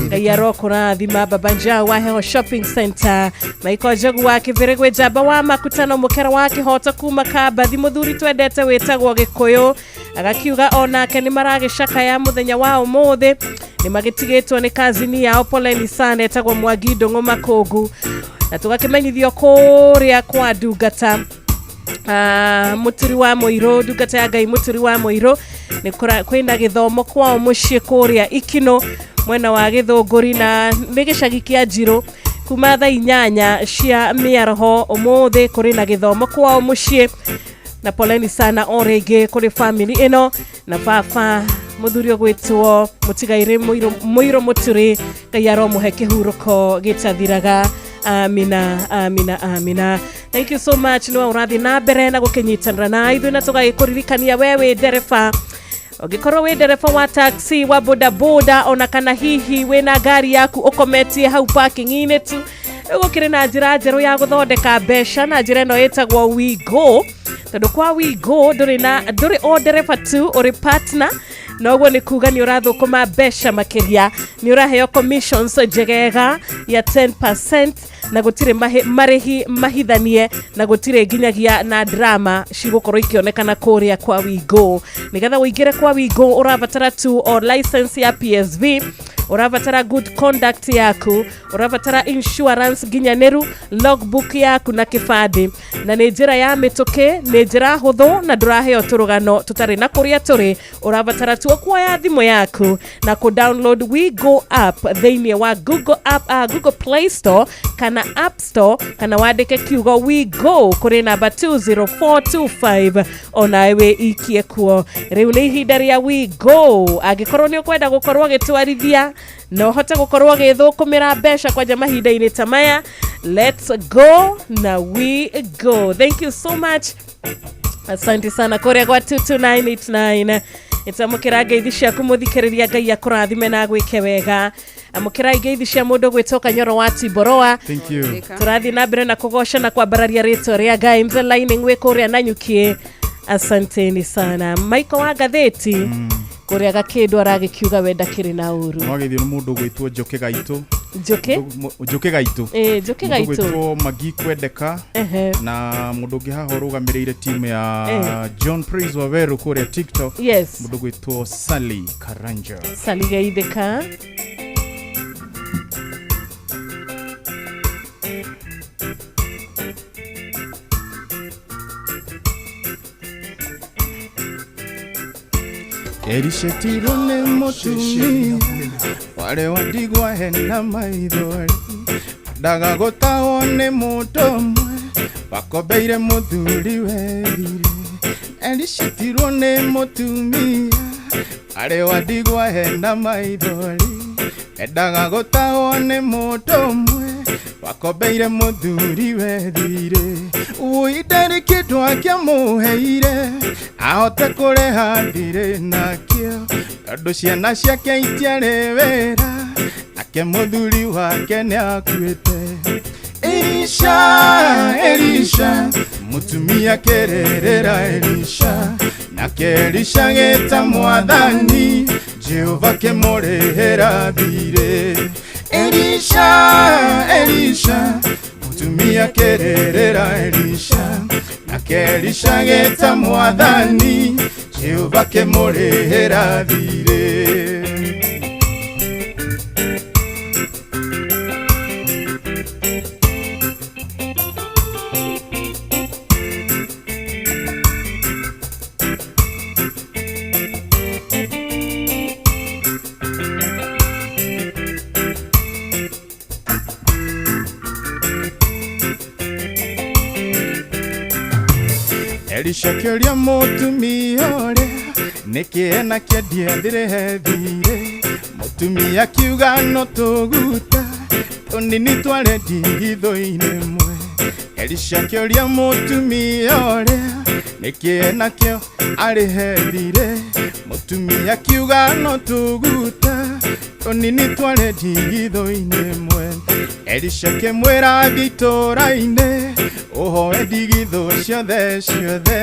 Ngai arokũrathima. Baba Njau wa Heho Shopping Center, Michael Njogu wa Kĩbĩrĩ gwĩ Njamba wa Makutano Mũkera wa Kĩhoto kuma Kambathi mũthuri twendete wĩtagwo Gĩkũyũ agakiuga onake nĩ maragĩcakaya mũthenya wa ũmũthĩ nĩ magĩtigĩtwo nĩ kazini yao poleni sana etagwo Mwangi Ndũng'ũ Makũngũ na tũgakĩmenyithio kũrĩa kwa ndungata Mũturi wa Mũirũ, ndungata ya Ngai Mũturi wa Mũirũ nĩ kwĩna gĩthomo kwao mũciĩ kũrĩa Ikino mwena wa Gĩthũngũri na nĩ gĩcagi kĩa Njirũ kuma thaa 8 cia mĩaraho ũmũthĩ kũrĩ na gĩthomo kwao mũciĩ na poleni sana o rĩngĩ kũrĩ family ĩno na baba mũthuri ũgwĩtwo Mũtigairĩ Mũirũ Mũturi. Ngai aromũhe kĩhurũko gĩtathiraga. Amina, amina, amina. Thank you so much. Nĩwe ũrathiĩ na mbere na gũkĩnyitanĩra na ithuĩ na tũgagĩkũririkania we wĩ ndereba ũngĩkorwo wĩ ndereba wa taxi wa bodaboda ona kana hihi wĩna ngari yaku ũkometie hau parking-inĩ tu rĩu gũkĩrĩ na njĩra njerũ ya gũthondeka mbeca na njĩra ĩno ĩtagwo WeGo tondũ kwa WeGo ndũrĩ o ndereba tu ũrĩ partner noguo nĩ kuga nĩ ũrathũkũma mbeca makĩria nĩ ũraheo commissions njegega ya 10% na gũtirĩ marĩhi mahithanie na gũtirĩ nginyagia na drama cigũkorwo ikĩonekana kũrĩa kwa WeGo. Nĩgetha ũingĩre kwa WeGo ũrabatara tu o license ya PSV, ũrabatara good conduct yaku, ũrabatara insurance nginyanĩru, logbook yaku na kĩbandĩ na nĩ njĩra ya mĩtũkĩ nĩ njĩra hũthũ na ndũraheo tũrũgano tũtarĩ na kũrĩa tũrĩ. Ũrabatara tu kuoya thimũ yaku na kũ download WeGo app thĩinĩ wa Google app, Google Play Store kana App Store kana wandĩke kiugo WeGo kũrĩ namba 20425 onawe wĩikie kuo. Rĩu nĩ ihinda rĩa WeGo. Angĩkorwo nĩ ũkwenda gũkorwo ũgĩtwarithia na ũhote gũkorwo ũgĩthũkũmĩra mbeca kwanja mahinda-inĩ ta maya, let's go na WeGo. Thank you so much. Asante sana kũrĩa gwa 22989 ĩtamũkĩra ngeithi ciaku mũthikĩrĩria Ngai akũrathime na agwĩke wega. Amũkĩra ngeithi cia mũndũ gwĩtwo Kanyoro wa Timboroa. Thank you. Tũrathiĩ na mbere na kũgoca na kwambararia rĩtwa rĩa Ngai. Mzee Lining wĩ kũrĩa Nanyuki, asanteni sana. Michael wa Gathĩti kũrĩa Gakĩndũ aragĩkiuga wenda kĩrĩ na ũru. No geithio nĩ mũndũ ũgwĩtwo Njũkĩ Gaitũ. Njũkĩ? Njũkĩ Gaitũ. Njũkĩ Mũndũ Gaitũ. ũgwĩtwo Magi Kwendeka na mũndũ ũngĩ haha ũrũgamĩrĩire timu ya John Praise Waweru kũrĩa TikTok. Yes. Mũndũ ũgwĩtwo Sally Karanja. Sally Geithĩka. Erishetirwo nĩ mũtumia warĩ wa ndigwa hena maithori ndagagũtahwo nĩ mũndũ ũmwe Wakombeire mũthuri wethire Elisha tirwo nĩ mũtumia arĩ wa ndigwa hena maithori endaga gũtahwo nĩ mũndũ ũmwe wakombeire mũthuri wethire wũi ndarĩ kĩndũ akĩamũheire ahote kũrĩha thirĩ nakĩo tondũ ciana ciake itiarĩ wĩra nake mũthuri wake nĩakuĩte. Elisha, Elisha, mutumia kererera Elisha, nake Elisha geta mwathani Jehova kĩmũrĩhĩra thirĩ. Elisha, Elisha, mutumia kererera Elisha, nake Elisha geta mwathani Jehova kĩmũrĩhĩra thirĩ. Elisha kĩũria mũtumia ũrĩa nĩkĩ ena kĩendia ndĩrĩhe thirĩ mũtumia akiuga no tũguta tũnini tware ndigithũ-inĩ ĩmwe. Elisha kĩũria mũtumia ũrĩa nĩkĩ enakĩo arĩhe thirĩ mũtumia akiuga no tũguta tũnini tware ndigithũ-inĩ ĩmwe. Elisha kĩmwĩra thiĩ itũũra-inĩ ũhoe ndigithũ ciothe ciothe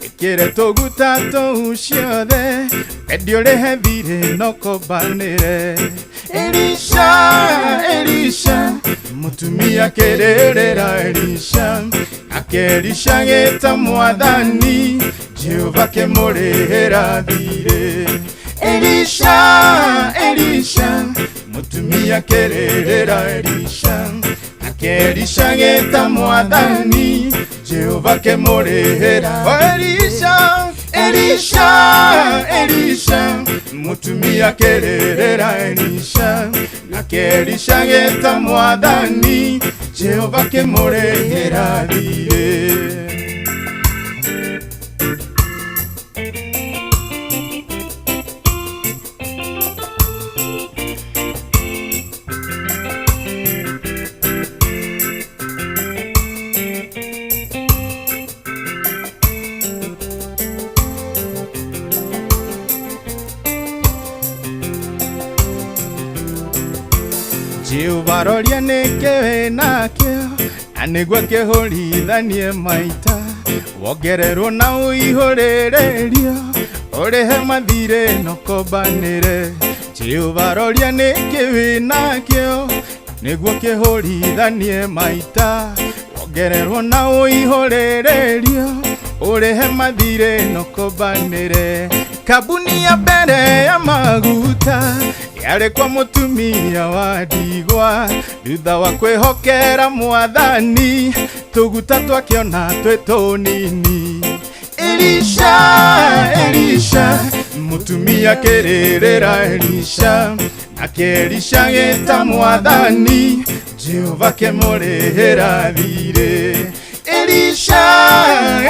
ĩkĩre tũguta tũu ciothe endia ũrĩhe thirĩ no kombanĩre. Elisha, Elisha, mũtumia kĩrĩrĩra Elisha, nake Elisha gĩta mwathani Jehova kĩmũrĩhĩra thirĩ. Elisha, Elisha, mũtumia kĩrĩrĩra Elisha, nake Elisha gĩta mwathani Jehova kĩmũrĩhĩra. Elisha, Elisha, Elisha, mũtumia kĩrĩrĩra Elisha, nake Elisha gĩta mwathani Jehova kĩmũrĩhĩra thirĩ. Jehova roria nĩkĩ wĩnakĩo na nĩguo kĩhũrithanie maita wongererwo na ũihũrĩrĩrio ũrĩhe mathirĩ na ũkombanĩre. Jehova roria nĩkĩ wĩnakĩo nĩguo kĩhũrithanie maita wongererwo na ũihũrĩrĩrio ũrĩhe mathirĩ na ũkombanĩre. Kambuni ya mbere ya maguta yarĩ kwa mũtumia wa ndigwa thutha wa kwĩhokera mwathani tũguta twakĩona twĩ tũnini. Elisha, Elisha, mũtumia kĩrĩrĩra Elisha, nake Elisha gĩta mwathani Jehova kĩmũrĩhĩra thirĩ. Elisha,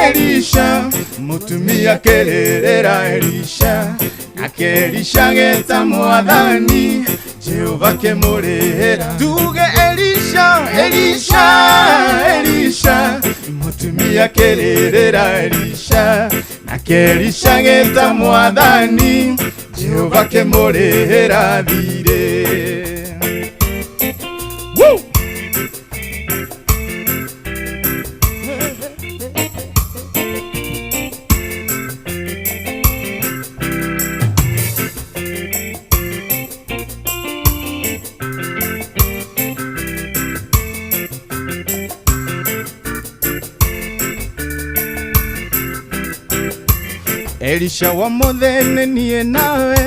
Elisha, mũtumia kĩrĩrĩra Elisha, nake Elisha gĩta mwathani Jehova kĩmũrĩhĩra. Tuge Elisha, Elisha, Elisha, mũtumia kĩrĩrĩra Elisha, nake Elisha gĩta mwathani Jehova kĩmũrĩhĩra thirĩ. Woo! Elisha wa mũthĩ niĩ nawe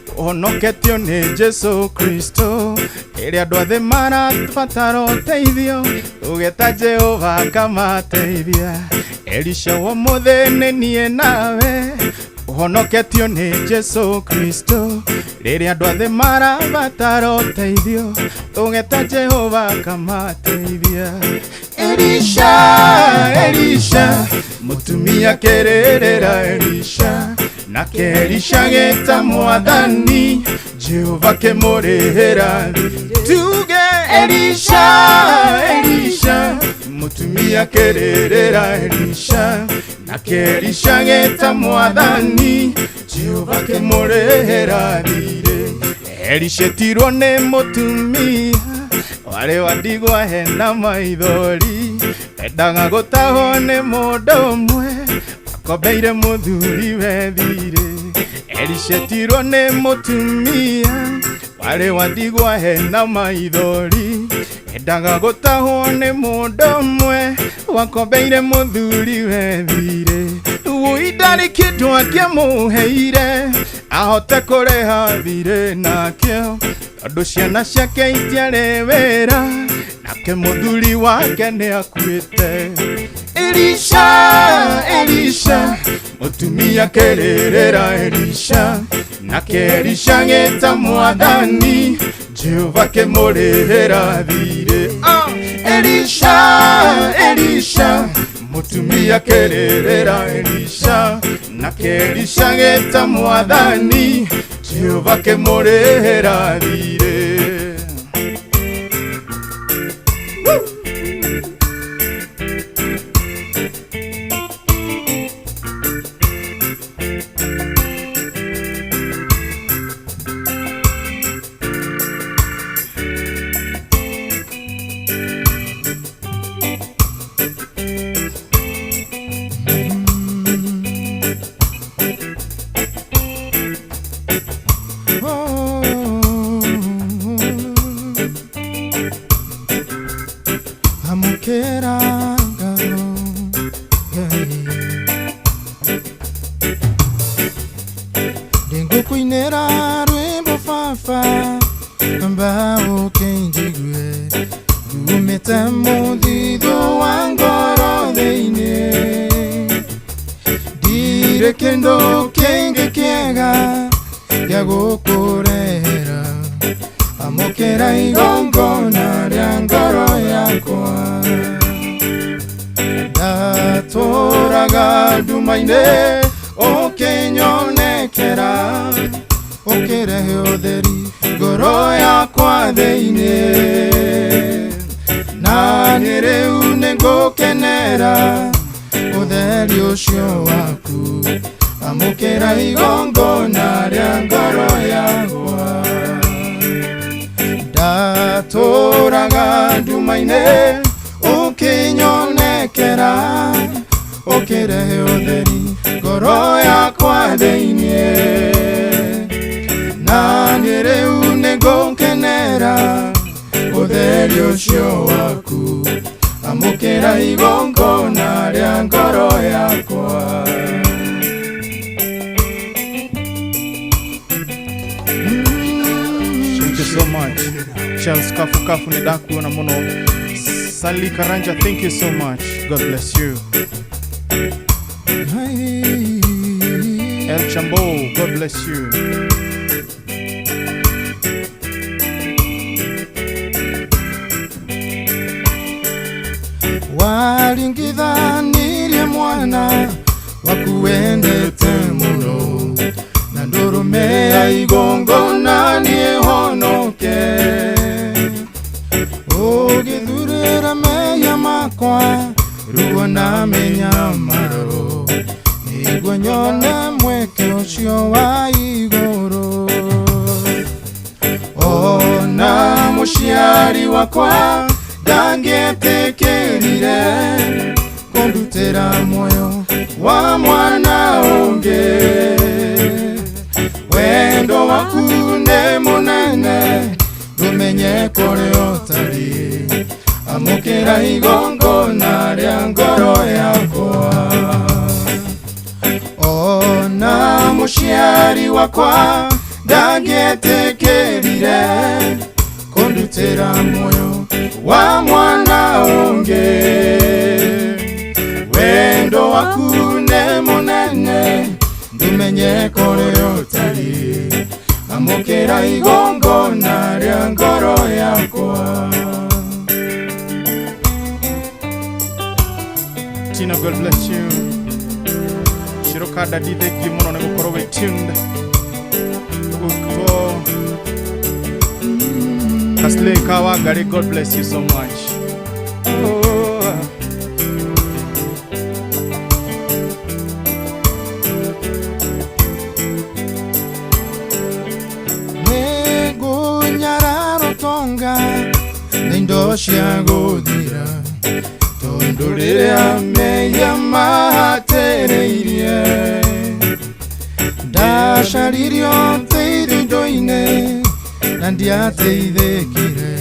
tũhonoketio nĩ Jesu Kristo ĩrĩa andũ othe marabatara ũteithio tũgeta Jehova akamateithia. Elisha wa mũthĩ niĩ nawe tũhonoketio nĩ Jesu Kristo rĩrĩa andũ othe marabatara ũteithio tũgeta Jehova akamateithia. Elisha Elisha mutumia kererera Elisha nake Elisha geta mwathani Jehova kemurehera tuge Elisha Elisha mutumia kererera Elisha nake Elisha geta mwathani Jehova kemurehera thire Elisha etirwo nĩ mutumia warĩ wa ndigwa hena maithori endaga gũtahwo nĩ mũndũ ũmwe akombeire mũthuri we thirĩ Elisha etirwo nĩ mũtumia warĩ wa ndigwa hena maithori endaga gũtahwo nĩ mũndũ ũmwe wakombeire mũthuri we thirĩ wũi ndarĩ kĩndũ angĩamũheire ahote kũrĩha thirĩ nakĩo tondũ ciana ciake itiarĩ wĩra nake mũthuri wake nĩ akuĩte Elisha Elisha mutumia kererera Elisha nake Elisha geta mwathani Jehova kemurehera thirĩ Elisha Elisha mutumia kererera Elisha nake Elisha geta mwathani Jehova kemurehera thirĩ. Karanja, thank you so much. God bless you. El Chambo, God bless you. Walingidhanirie mwana wakuendete muno na ndurumea igongona nihonoke ugithurira meya makwa ruo na minyamaro niguo nyone mweke ucio wa iguru ona muciari wakwa ndangĩetĩkĩrire kũndutĩra muoyo wa mwana ũngĩ wendo waku nĩ mũnene ndũmenye kũrĩa ũtarĩ amũkĩra igongona rĩa ngoro yakwa ona mũciari wakwa ndangĩetĩkĩrire kũndutĩra muoyo wa mwana ũngĩ wendo waku nĩ mũnene ndũmenye kũrĩa ũtarĩ amũkĩra igongona rĩa ngoro yakwa. Christina, God bless you. Shiroka Daddy, thank you mũno nĩ gũkorwo wĩ tuned. Gũkwo Kasley Kawangari, God bless you so much. Oh. Nĩngũnyarara ũtonga na indo cia gũthira tondũ rĩrĩa mehia mahatĩrĩirie ndacaririe ũteithio indo-inĩ na ndiateithĩkire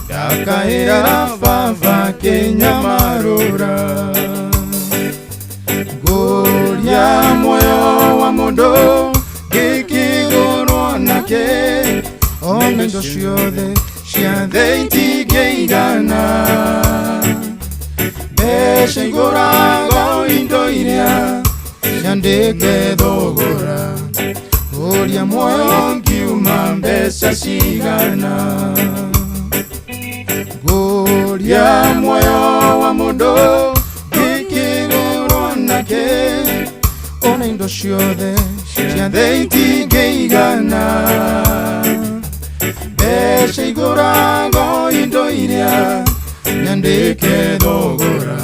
ndakaĩra baba kĩnyamarũra ngũria muoyo wa mũndũ ngĩkĩgũrwo nake ona indo ciothe cia thĩ itingĩigana mbeca igũraga indo iria ciandĩke thogora ngũria muoyo ngiuma mbeca cigana ngũria muoyo wa mũndũ ngĩkĩgũrwo nake ona indo ciothe cia thĩ itingĩigana mbeca igũraga indo iria nyandĩke thogora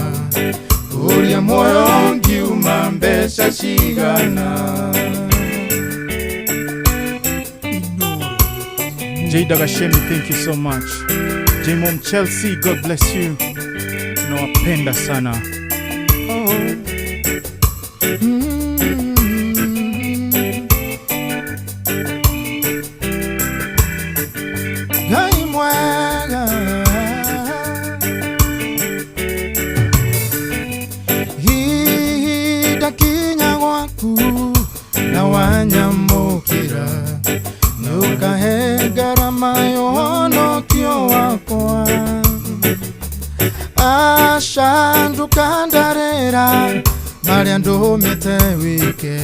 ngũria muoyo ngiuma mbeca cigana. Jada Gashemi, thank you so much. Jmom Chelsea, God bless you. Tunawapenda sana. Oh. Ngai mwega hihi ndakinya gwaku na wanyamũkĩra nĩũkahe ngarama ya ũhonokio wakwa aca ndũkandarĩra marĩa ndũmĩte wĩke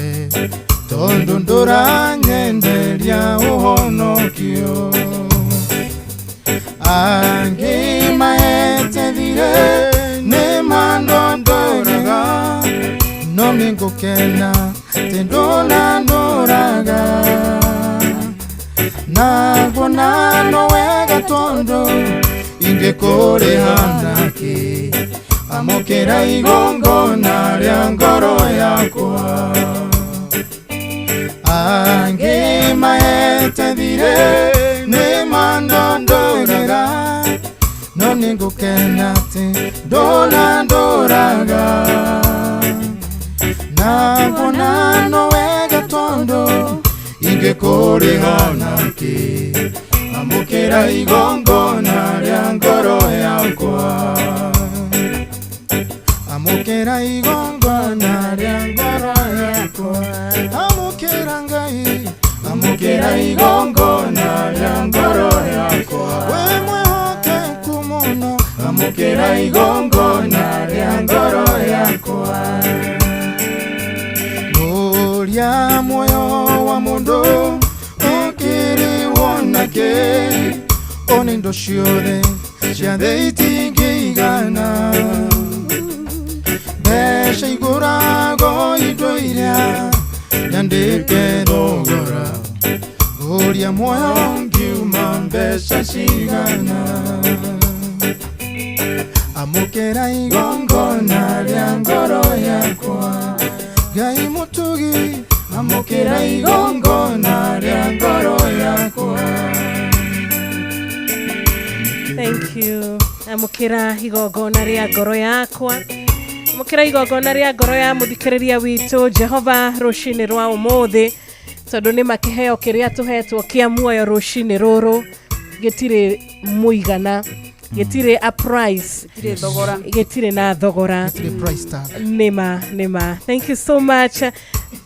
tondũ ndũranyenderia ũhonokio angĩ mahete thirĩ nĩ mandondoraga no nĩngũkena tĩ ndũnandũraga naguona no wega tondũ ingĩkũrĩha nakĩ amũkĩra igongona rĩa ngoro yakwa angĩ mahete thirĩ nĩ mandondoraga no nĩngũkena tĩ ndũnandũraga naguona no wega tondũ ingĩkũrĩha nakĩ amũkĩra igongona rĩa ngoro yakwa amũkĩra igongona rĩa ngoro yakwa amũkĩra Ngai amũkĩra igongona rĩa ngoro yakwa we mwĩhokeku mũno amũkĩra igongona rĩa ngoro yakwa ngũria muoyo wa mũndũ ũkĩrĩ wonake ona indo ciothe cia thĩ itingĩigana mbeca igũraga indo iria nyandĩke thogora ngũria muoyo ngiuma mbeca cigana amũkĩra igongona rĩa ngoro yakwa Ngai mũtugi amũkĩra igongona rĩa ngoro yakwa. Thank you. Amũkĩra igongona rĩa ngoro yakwa amũkĩra igongona rĩa ngoro ya mũthikĩrĩria witũ Jehova rũcinĩ rwa ũmũthĩ tondũ nĩ makĩheo kĩrĩa tũhetwo kĩa muoyo rũcinĩ rũrũ gĩtirĩ mũigana gĩtirĩ a price Gĩtirĩ thogora. Gĩtirĩ na thogora. Gĩtirĩ price tag. Nĩma nĩma. Thank you so much.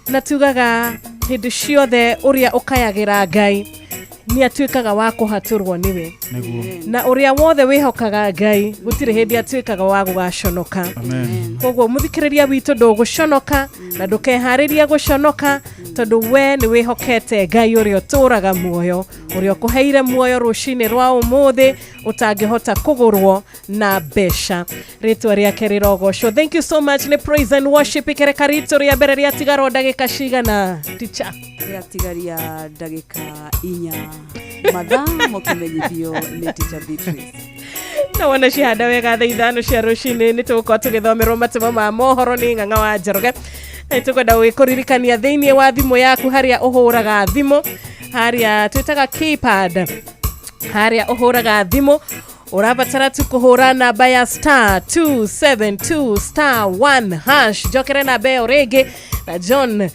Na tugaga hĩndĩ ciothe ũrĩa ũkayagĩra Ngai Nĩ atuĩkaga wa kũhatũrwo nĩwe. Nĩguo. Na ũrĩa wothe wĩhokaga Ngai gũtirĩ hĩndĩ atuĩkaga wa gũgaconoka. Amen. Koguo mũthikĩrĩria witũ, ndũgũconoka na ndũkeharĩria gũconoka, tondũ we nĩ wĩhokete Ngai ũrĩa ũtũraga muoyo, ũrĩa ũkũheire muoyo rũcinĩ rwa ũmũthĩ ũtangĩhota kũgũrwo na mbeca. Rĩtwa rĩake rĩrogocwo. Thank you so much. Nĩ praise and worship ikereka ritũ rĩa mbere. Rĩatigarwo ndagĩka cigana, ticha? Rĩatigaria ndagĩka 4 mathaa mũkĩmenyithio nĩ Teacher Beatrice. Na wona cihanda wega, thaa 5 cia rũcinĩ nĩ tũgũkorwo tũgĩthomerwo matemo ma mohoro nĩ Ng'ang'a wa Njoroge. Na nĩ tũkwenda gũgĩkũririkania thĩinĩ wa thimũ yaku, harĩa ũhũraga thimũ, harĩa twĩtaga keypad, harĩa ũhũraga thimũ, ũrabatara tu kũhũra namba ya *272*1#. Njokere namba ĩyo rĩngĩ na John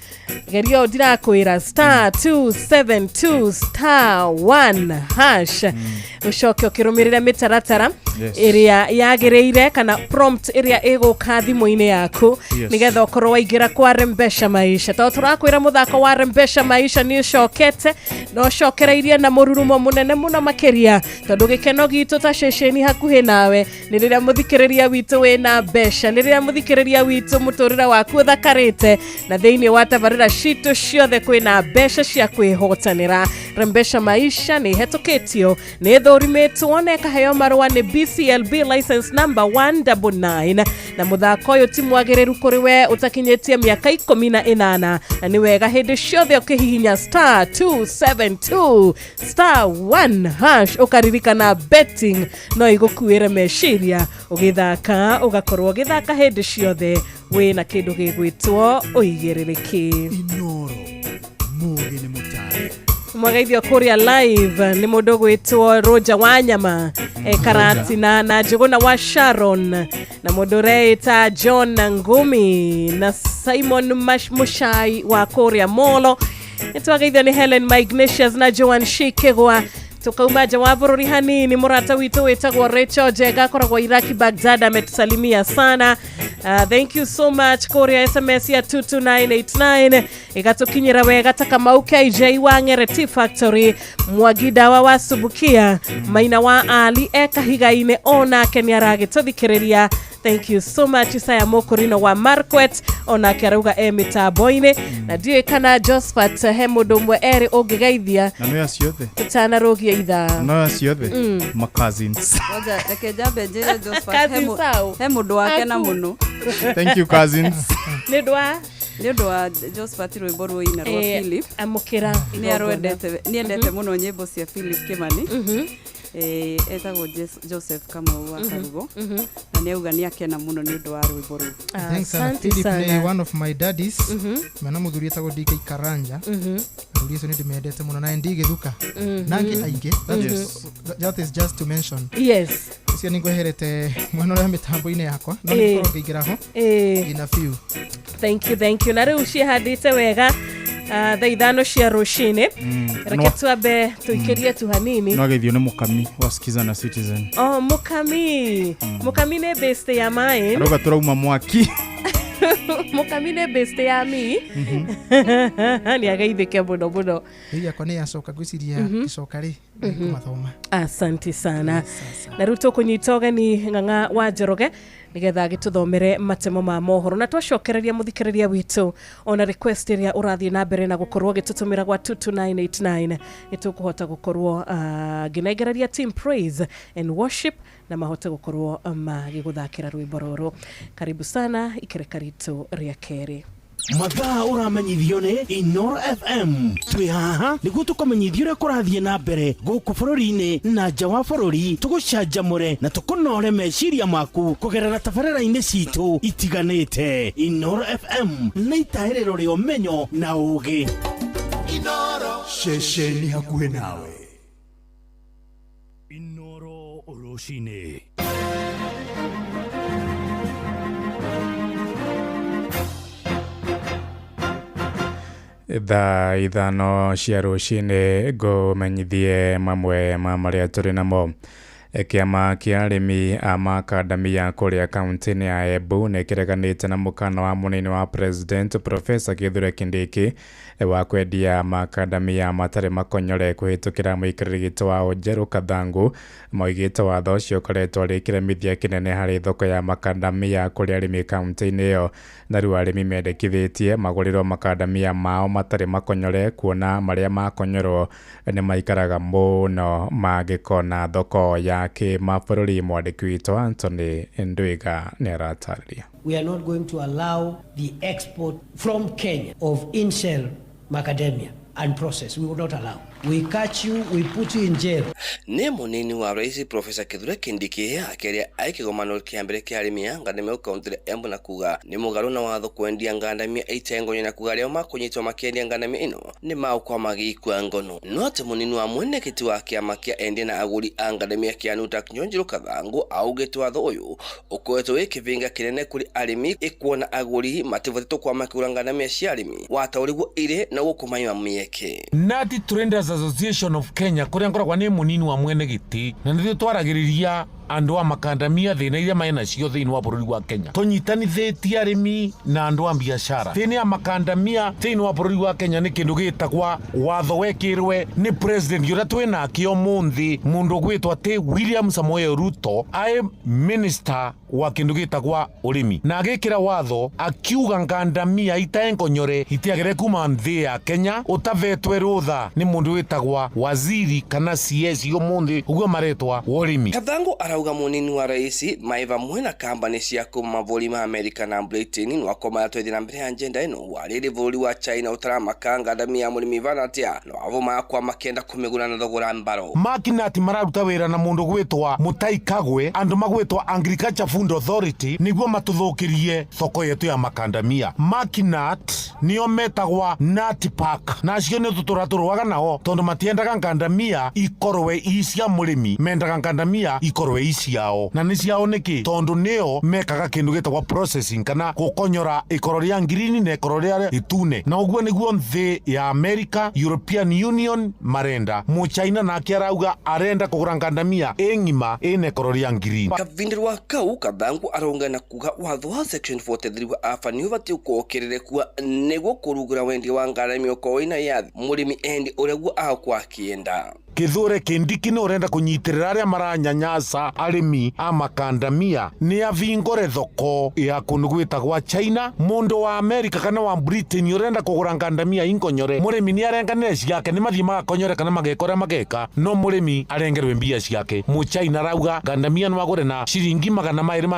gerio ndirakwĩra, *272*1#, ũcoke ũkĩrũmĩrĩre mĩtaratara ĩrĩa yagĩrĩire kana prompt ĩrĩa ĩgũka thimũ-inĩ yaku, nĩgetha ũkorwo waingĩra kwa Rembesha Maisha, tondũ tũrakwĩra mũthako wa Rembesha Maisha nĩ ũcokete na ũcokereirie na mũrurumo mũnene mũno makĩria, tondũ gĩkeno gitũ ta ceceni hakuhĩ nawe nĩ rĩrĩa mũthikĩrĩria witũ wĩna mbeca, nĩ rĩrĩa mũthikĩrĩria witũ mũtũrĩre waku ũthakarĩte, na thĩinĩ wa tabarĩra citũ ciothe kwĩna mbeca cia kwĩhotanĩra. Rembesha Maisha nĩ ĩhetũkĩtio, nĩ ĩthũrimĩtwo na ĩkaheo marũa nĩ BCLB license number 199, na mũthako ũyũ ti mwagĩrĩru kũrĩ we ũtakinyĩtie mĩaka 18, na nĩ wega hĩndĩ ciothe ũkĩhihinya *272*1# ũkaririkana betting no igũkuĩre meciria ũgĩthaka, ũgakorwo ũgĩthaka hĩndĩ ciothe wĩna kĩndũ gĩgwĩtwo ũigĩrĩrĩki. Inoro mũgĩ nĩ mũtare. Mwagaithio kũrĩa live nĩ mũndũ gwĩtwo Roger Wanyama, Karatina na Njũgũna wa Sharon, na mũndũ ũreĩta John Ngumi na Simon Mushai wa kũrĩa Molo. Nĩ twagaithio nĩ Helen Magnesius na Joan Shikigwa. Tukauma nja wa bũrũri hanini, mũrata witũ wĩtagwo Rachel Jenga akoragwo Iraki, Baghdad, ametusalimia sana. Thank you so much. Kũrĩa SMS ya 22989 ĩgatũkinyĩra wega ta Kamau KJ wa Ng'ere Tea Factory, Mwangi Dawa wa Subukia, Maina wa Ali e Kahiga-inĩ, onake nĩ aragĩtũthikĩrĩria. Thank you so much. Isaya Mũkũrino wa Marquet onake arauga e mĩtambo-inĩ, na ndiũĩ kana Josphat he mũndũ ũmwe erĩ ũngĩgeithia Na no acio othe. Tũtanarũgia ithaa. No acio othe, ma cousins. Ngoja, reke njambe njĩre Josephat, he Cousins au? He mũndũ wakena Aku. mũno. Thank you, cousins. Nĩ ũndũ wa Nĩ ũndũ wa Josephat rwĩmbo rũina rwa Philip. Amũkĩra. Nĩ arwendete, nĩ endete mũno nyĩmbo cia Philip Kimani. Etagwo Joseph Kamau wa Karugo, na nĩ auga nĩ akena mũno nĩ ũndũ wa rwĩmbo rũu. Thanks sana. Asante Philip sana. nĩ one of my daddies, mena mũthuri etagwo DK Karanja. Athuri acio nĩ ndĩmendete mũno na ndi gĩthuka na angĩ aingĩ. That is just to mention. Ũcio nĩ ngweherete mwena ũrĩa mĩtambo-inĩ yakwa, no nĩ ngũkorwo ngĩingĩra ho in a few. Thank you, thank you. Na rĩu ciĩhandĩte wega, thaa 5 cia rũcinĩ, reke twambe tũikĩrie tu hanini. No ageithio nĩ Mũkami wa Skiza na Citizen. Oh, Mũkami. Mũkami nĩ best ya mine. Arauga tũrauma mwaki. Mũkami nĩ best ya mi, nĩ ageithĩke mũno mũno. Rĩu yakwa nĩ yacoka, ngwĩciria icoka rĩ nĩngũmathoma. Asante sana. Na rĩu tũkũnyita ũgeni Ng'ang'a wa Njoroge nĩgetha agĩtũthomere matemo ma mohoro, na twacokereria mũthikĩrĩria witũ ona request ĩrĩa ũrathiĩ na mbere na gũkorwo ũgĩtũtũmĩra gwa 22989, nĩ tũkũhota gũkorwo ngĩnengereria team praise and worship na mahote gũkorwo magĩgũthakĩra rwĩmbo rũrũ. Karibu sana ikereka ritũ rĩa kerĩ. Mathaa ũramenyithio nĩ Inoro FM. Twĩ haha nĩguo tũkũmenyithia ũrĩa kũrathiĩ na mbere gũkũ bũrũri-inĩ na nja wa bũrũri, tũgũcanjamũre na tũkũnore meciria maku kũgerera tabarĩra-inĩ citũ itiganĩte. Inoro FM nĩ itahĩrĩro rĩa ũmenyo na ũgĩ. Ceceni hakuhĩ nawe. Inoro rũcinĩ. Thaa 5 cia rũcinĩ, ngũmenyithie mamwe ma marĩa tũrĩ namo. Kĩama kĩa arĩmi a makandamia kũrĩa kaunti-inĩ ya Embu nĩ kĩreganĩte na mũkana wa mũnini wa president Professor Kithure Kindiki wa kwendia makandamia matarĩ makonyore kũhĩtũkĩra mũikarĩri gĩtĩ wa Njerũ Kathangu. Moigĩte watho ũcio ũkoretwo ũrĩ kĩremithia kĩnene harĩ thoko ya makandamia kũrĩ arĩmi kaunti-inĩ ĩyo, na rĩu arĩmi mendekithĩtie magũrĩrwo makandamia mao matarĩ makonyore kuona marĩa makonyorwo nĩ maikaraga mũno mangĩkona thoko ya kĩmabũrũri. Mwandĩki witũ Anthony Ndwiga nĩ aratarĩria. We are not going to allow the export from Kenya of in-shell macadamia and process. We will not allow. We catch you, we put you in jail. Nĩ mũnini wa rais Professor Kithure Kindiki akĩaria arĩ kĩgomano kĩa mbere kĩa arĩmi a ngandamia kaunti ya Embu na kuga nĩ mũgarũ na watho kwendia ngandamia itengonyo na kuga arĩa makũnyitwo makĩendia ngandamia ĩno nĩ magũkorwo magĩikua ngono. No atĩ mũnini wa mweneketi wa kĩama kĩa endia na agũri a ngandamia kĩa NUTAK Nyonjiro Kathangu augĩte watho ũyũ ũkoretwo wĩ kĩbĩnga kĩnene kũrĩ arĩmi ĩkuona agũri matibũtĩtwo kwa makĩgũra ngandamia cia arĩmi wataũrĩguo irĩ na gũkũmaima mĩeke. Nati Traders Association of Kenya kuria ngoragwa ni munini wa mwene giti na nithio twaragiriria andu a makandamia thina iria mai nacio thiini wa bururi wa Kenya. Tunyitanithitie arimi na andu a biashara thini ya makandamia thiini wa bururi wa Kenya ni kindu gitagwa watho wekirwe ni president uria twinake umuthi mundu gwitwa ati William Samoei Ruto ae minister wa kindu gitagwa urimi na agikira watho akiuga ngandamia itaengonyore itiagire kuma nthi ya Kenya utavetwe rutha ni mundu witagwa waziri kana CS umuthi uguo maretwa wa urimi. Kathangu arauga munini wa rais maiva mwena kambani cia kuma mabũrũri ma America na Britain nwakoma twethi na mbere ya agenda ino wariri bũrũri wa China utaramaka ngandamia mũrĩmi vanatia no avo makwa makenda kumigura na thogora mbaro. Makinati mararuta wira na mundu gwitwa Mutai Kagwe andu magwitwa Agriculture Food Authority niguo matuthukirie thoko yetu ya makandamia. Makinat nio metagwa Nut Park nacio ni tuturatũrwaga nao tondu matiendaga ngandamia ikorwe i cia mũrĩmi, mendaga ngandamia ikorwe i ciao na nĩ ciao nĩkĩ tondu nĩo mekaga kindu gĩtagwa processing kana gũkonyora ikoro rĩa ngirini na ikoro rĩa itune na ũguo nĩguo nthĩ ya America, European Union marenda. Mũchina nake arauga arenda kũgũra ngandamia ĩ ng'ima ĩna ikoro rĩa ngirini. Kavindirwa kau Kathangu aronga na kuga watho wa section 43 wa AFA nĩ ũbatiĩ gũkĩrĩre kuwa nĩguo kũrugũra wendia wa ngandamia ũkorwo ĩna ya mũrĩmi endi ũrĩa guo agũkorwo akĩenda. Kithure Kindiki ni urenda kunyitirira aria maranyanyasa arimi a makandamia ni avingore thoko ya kundu gwitagwa China. Mundu wa America kana wa Britain urenda kugura ngandamia inkonyore murimi ni arenganire ciake ni mathie magakonyore kana magekora mageka no murimi arengerwe mbia ciake. Mu China arauga ngandamia no agure na ciringi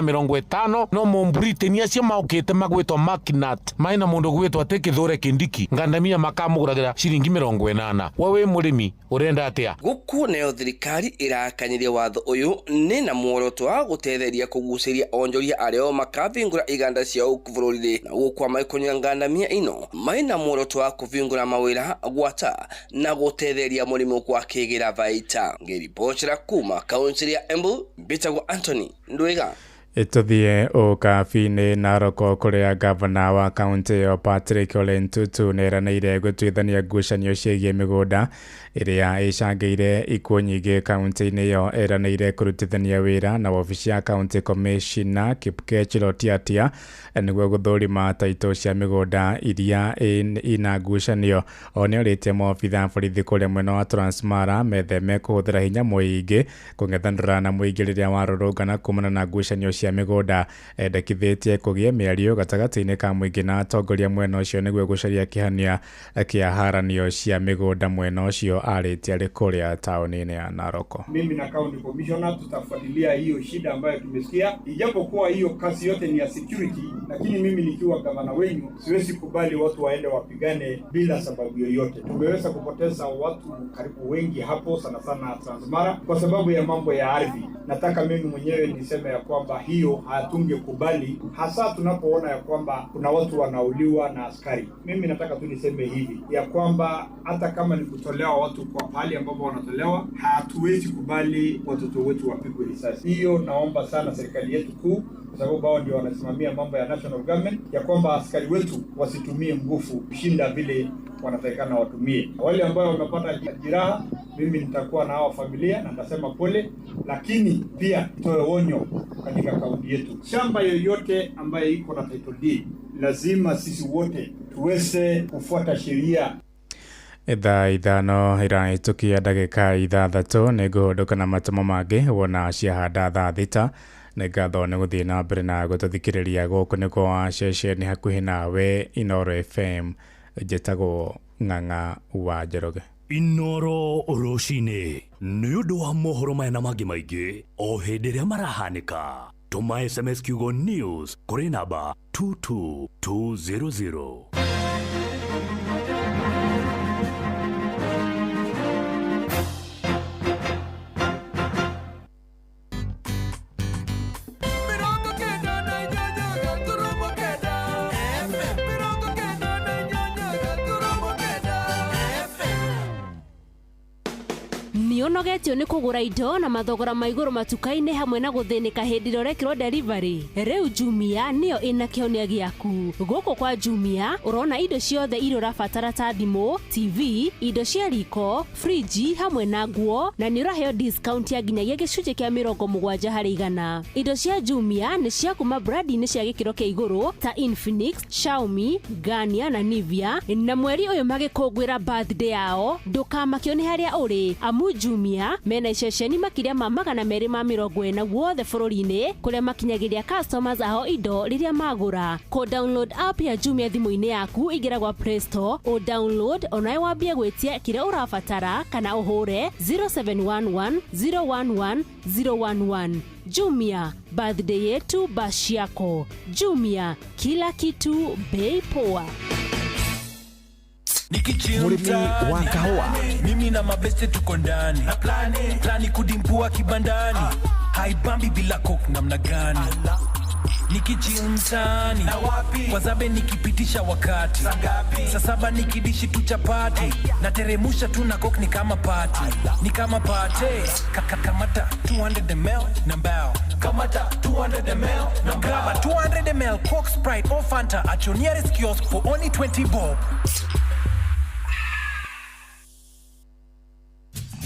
250 no mu Britain acio maukite magwitwa Makinat maina mundu gwitwa ati Kithure Kindiki ngandamia makamuguragira ciringi 80. Wewe murimi urenda atia? Guku nayo thirikari irakanyiria watho uyu ni na muoroto wa gutetheria kuguciria onjoria aria makavingura iganda ciao bũrũri-inĩ na gukwa maikonyora ngandamia ino maina muoroto wa kuvingura mawira gwata na gutetheria mũrĩmi kwa kĩgĩra baita. Ngĩribotera kuma kaunti ya Embu, mbitagwo Anthony Ndwiga. Ituthie ũkabi-inĩ Narok kũrĩa gavana wa kaunti ĩyo Patrick Ole Ntutu nĩeranĩire gũtuithania ngucanio ciĩgiĩ mĩgũnda ĩrĩa ĩcangĩire ikuũ nyingĩ kaunti-inĩ ĩyo. Eranĩire kũrutithania wĩra na wabici ya county commissioner Kipkech Lotiatia nĩguo gũthũrima taitũ cia mĩgũnda iria ina ngucanio. O nĩorĩtie maobitha a borithi kũrĩa mwena wa Transmara metheme kũhũthĩra hinya mũingĩ kũng'ethanĩra na mũingĩ rĩrĩa warũrũngana kumana na ngucanio cia mĩgũnda. Endekithĩtie kũgĩe mĩario gatagatĩ-inĩ ka mũingĩ na atongoria mwena ũcio nĩguo gũcaria kĩhania kĩa haranio cia mĩgũnda mwena ũcio. Arĩtie arĩ kũrĩa taũni-inĩ ya Narok. Mimi na county commissioner tutafuatilia hiyo shida ambayo tumesikia, ijapokuwa hiyo kazi yote ni ya security, lakini mimi nikiwa gavana wenu siwezi kubali watu waende wapigane bila sababu yoyote. Tumeweza kupoteza watu karibu wengi hapo, sana sana Transmara, kwa sababu ya mambo ya ardhi. Nataka mimi mwenyewe niseme ya kwamba hiyo hatungekubali, hasa tunapoona ya kwamba kuna watu wanauliwa na askari. Mimi nataka tu niseme hivi ya kwamba hata kama ni kutolewa watu kwa pahali ambapo wanatolewa, hatuwezi kubali watoto wetu wapigwe risasi. Hiyo naomba sana serikali yetu kuu, kwa sababu wao ndio wanasimamia mambo ya national government, ya kwamba askari wetu wasitumie nguvu kushinda vile wanatakikana watumie. Wale ambao wamepata jeraha Mimi nitakuwa na hawa familia na nitasema pole, lakini pia toe onyo katika kaunti yetu. Shamba yoyote ambayo iko na title deed, lazima sisi wote tuweze kufuata sheria. Thaa 5 irahĩtũkia ndagĩka 6 nĩ ngũhũndũka na matũmo mangĩ wona ciahanda thaa 6. Nĩ ngatho nĩ gũthiĩ na mbere na gũtũthikĩrĩria. Gũkũ nĩ kwa ceceni hakuhĩ nawe Inooro FM. Njĩtagwo Ng'ang'a wa Njoroge. Inooro rũcinĩ nĩ ũndũ wa mohoro maya na mangĩ maingĩ o hĩndĩ ĩrĩa marahanĩka. Tũma SMS kiugo news kũrĩ namba 22200. Nĩũnogetio nĩ kũgũra indo na mathogora ma igũrũ matuka-inĩ hamwe na gũthĩnĩka hĩndĩ ĩrĩa ũrekĩrwo delivery. Rĩu Jumia nĩyo ĩna kĩhonia gĩaku. Gũkũ kwa Jumia ũrona indo ciothe iria ũrabatara ta thimũ, TV, indo cia riko, friji hamwe na nguo, na nĩ ũraheo discount ya nginyagia gĩcunjĩ kĩa 70%. Indo cia Jumia nĩ cia kuma brandi-inĩ cia gĩkĩro kĩa igũrũ ta Infinix, Xiaomi, Garnier na Nivea, na mweri ũyũ magĩkũngũĩra birthday yao ndũkamakio nĩ harĩa ũrĩ, amu Jumia mena iceceni makĩria ma 240 guothe bũrũri-inĩ kũrĩa makinyagĩria customers ao indo rĩrĩa magũra. Kũ download app ya Jumia thimũ-inĩ yaku ingĩra gwa Play Store, o download onawe wambie gwĩtia kĩrĩa ũrabatara kana ũhũre 0711 011 011. Jumia, birthday yetu bash yako. Jumia, kila kitu bei poa. Mũrĩmi wa kahũa, mimi na mabeste tuko ndani na plani kudimpua kibandani, haibambi bila coke namna gani, nikichill mtaani kwa zabe nikipitisha wakati saa 7 nikidishi tu chapati na teremusha tu na coke ni kama party, ni kama party. Kamata 200 ml na mbao, kamata 200 ml na mbao, 200 ml Coke, Sprite or Fanta at your nearest kiosk for only 20 bob.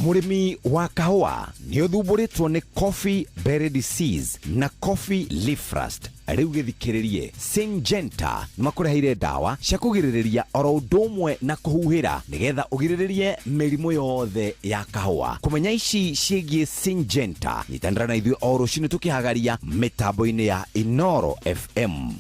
Mũrĩmi wa kahũa nĩ ũthumbũrĩtwo nĩ coffee berry disease na coffee leaf rust. Rĩu gĩthikĩrĩrie, Syngenta nĩmakũreheire ndawa cia kũgirĩrĩria oro ũndũ ũmwe na kũhuhĩra nĩgetha ũgirĩrĩrie mĩrimũ yothe ya kahũa. Kũmenya ici ciĩgiĩ Syngenta, nyitanĩra na ithuĩ o rũcinĩ tũkĩhagaria mĩtambo-inĩ ya Inooro FM.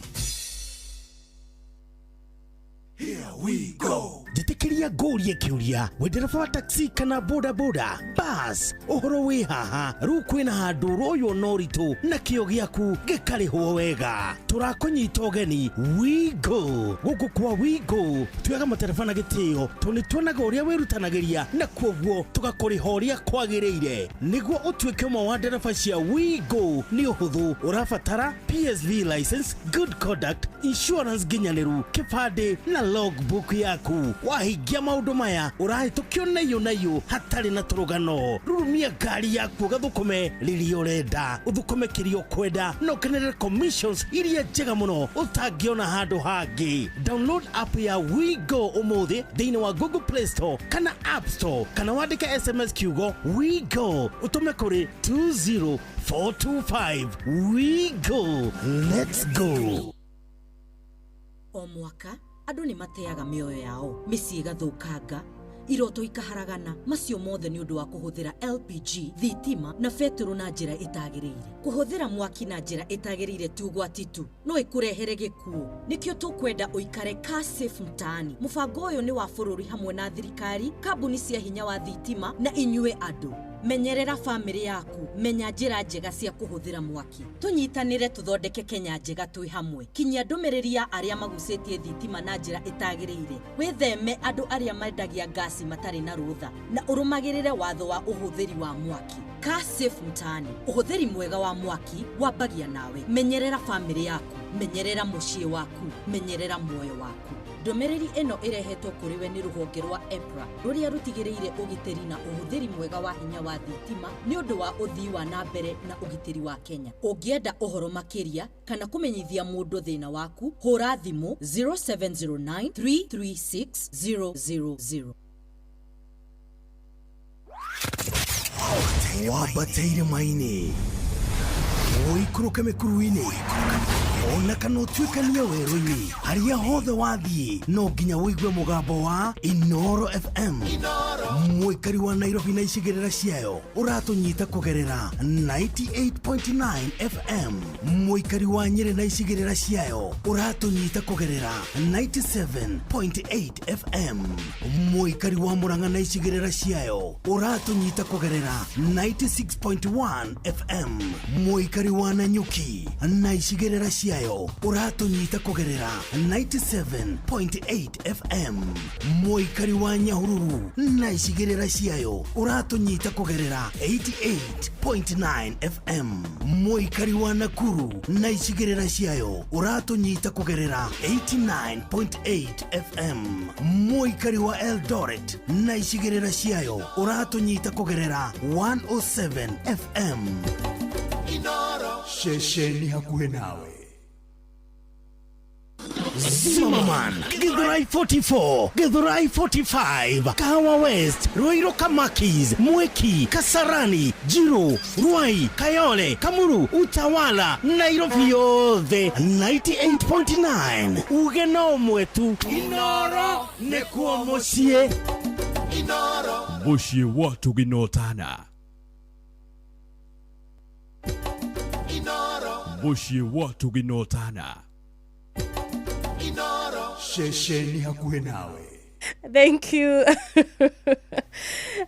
Here we go. Njĩtĩkĩria ngũrie kĩũria, wĩ ndereba wa taxi kana boda boda, bus, ũhoro wĩ haha. Rĩu kwĩna handũ ũroywo na ũritũ na kĩo gĩaku gĩkarĩhwo wega. Tũrakũnyita ũgeni WeGo. Gũkũ kwa WeGo tuoyaga matereba na gĩtĩo tondũ nĩ tuonaga ũrĩa wĩrutanagĩria na kwoguo tũgakũrĩha ũrĩa kwagĩrĩire. Nĩguo ũtuĩke ũmwe wa ndereba cia WeGo nĩ ũhũthũ, ũrabatara PSV license, good conduct, insurance nginyanĩru, kĩbandĩ na logbook yaku. Wahingia maũndũ maya ũrahĩtũkio naiyũ naiyũ hatarĩ na tũrũgano. Rurumia ngari yaku ũgathũkũme rĩrĩa ũrenda, ũthũkũme kĩrĩa ũkwenda na ũkenerere commissions iria njega mũno ũtangĩona handũ hangĩ. Download app ya WeGo ũmũthĩ thĩinĩ wa Google Play Store kana App Store, kana wandĩke SMS kiugo WeGo ũtũme kũrĩ 20425. WeGo, let's go. O mwaka andũ nĩ mateaga mĩoyo yao, mĩciĩ ĩgathũkanga, iroto ikaharagana, macio mothe nĩ ũndũ wa kũhũthĩra LPG, thitima na betũrũ na njĩra ĩtagĩrĩire. Kũhũthĩra mwaki na njĩra ĩtagĩrĩire ti ũgwati tu, no ĩkũrehere gĩkuũ. Nĩkĩo tũkwenda ũikare car safe mtaani. Mũbango ũyũ nĩ wa bũrũri hamwe na thirikari, kambuni cia hinya wa thitima na inyuĩ andũ. Menyerera bamĩrĩ yaku, menya njĩra njega cia kũhũthĩra mwaki. Tũnyitanĩre tũthondeke Kenya njega twĩ hamwe. Kinyia ndũmĩrĩri ya arĩa magucĩtie thitima na njĩra ĩtagĩrĩire. Wĩtheme andũ arĩa mendagia ngasi matarĩ na rũtha na ũrũmagĩrĩre watho wa ũhũthĩri wa mwaki. Car safe mtaani, ũhũthĩri mwega wa mwaki wambagia nawe. Menyerera bamĩrĩ yaku, menyerera mũciĩ waku, menyerera muoyo waku. Ndũmĩrĩri ĩno ĩrehetwo kũrĩ we nĩ rũhonge rwa EPRA rũrĩa rũtigĩrĩire ũgitĩri na ũhũthĩri mwega wa hinya wa thitima nĩ ũndũ wa ũthii wa na mbere na ũgitĩri wa Kenya. Ũngĩenda ũhoro makĩria kana kũmenyithia mũndũ thĩna waku, hũra thimũ 0709 336 000. Wambate irĩma-inĩ, ũikũrũke mĩkuru-inĩ, ona kana ũtuĩkanie werũ-inĩ, harĩa hothe wathiĩ no nginya ũigue mũgambo wa Inoro FM. Mũikari wa Nairobi na icigĩrĩra ciayo ũratũnyita kũgerera 98.9 FM. Mũikari wa Nyĩrĩ na icigĩrĩra ciayo ũratũnyita kũgerera 97.8 FM. Mũikari wa Murang'a na icigĩrĩra ciayo ũratũnyita kũgerera 96.1 FM. Mũikari wa Nanyuki na icigĩrĩra ciayo ũratũnyita kũgerera 97.8 FM. Mũikari wa Nyahururu na icigĩrĩra ciayo ũratũnyita kũgerera 88.9 FM. Mũikari wa Nakuru na icigĩrĩra ciayo ũratũnyita kũgerera 89.8 FM. Mũikari wa Eldoret na icigĩrĩra ciayo ũratũnyita kũgerera 107 FM. Ceceni hakuhĩ nawe. Zimmerman, Githurai 44, Githurai 45, Kahawa West, Ruiru Kamakis, Mwiki, Kasarani, Jiru, Ruai, Kayole, Kamuru, Utawala, Nairobi yothe 98.9. Uge no mwetu Inoro nĩkuo mũciĩ. Mũciĩ wa Tũginotana. Mũciĩ wa Tũginotana. Ceceni hakuhĩ nawe. Thank you.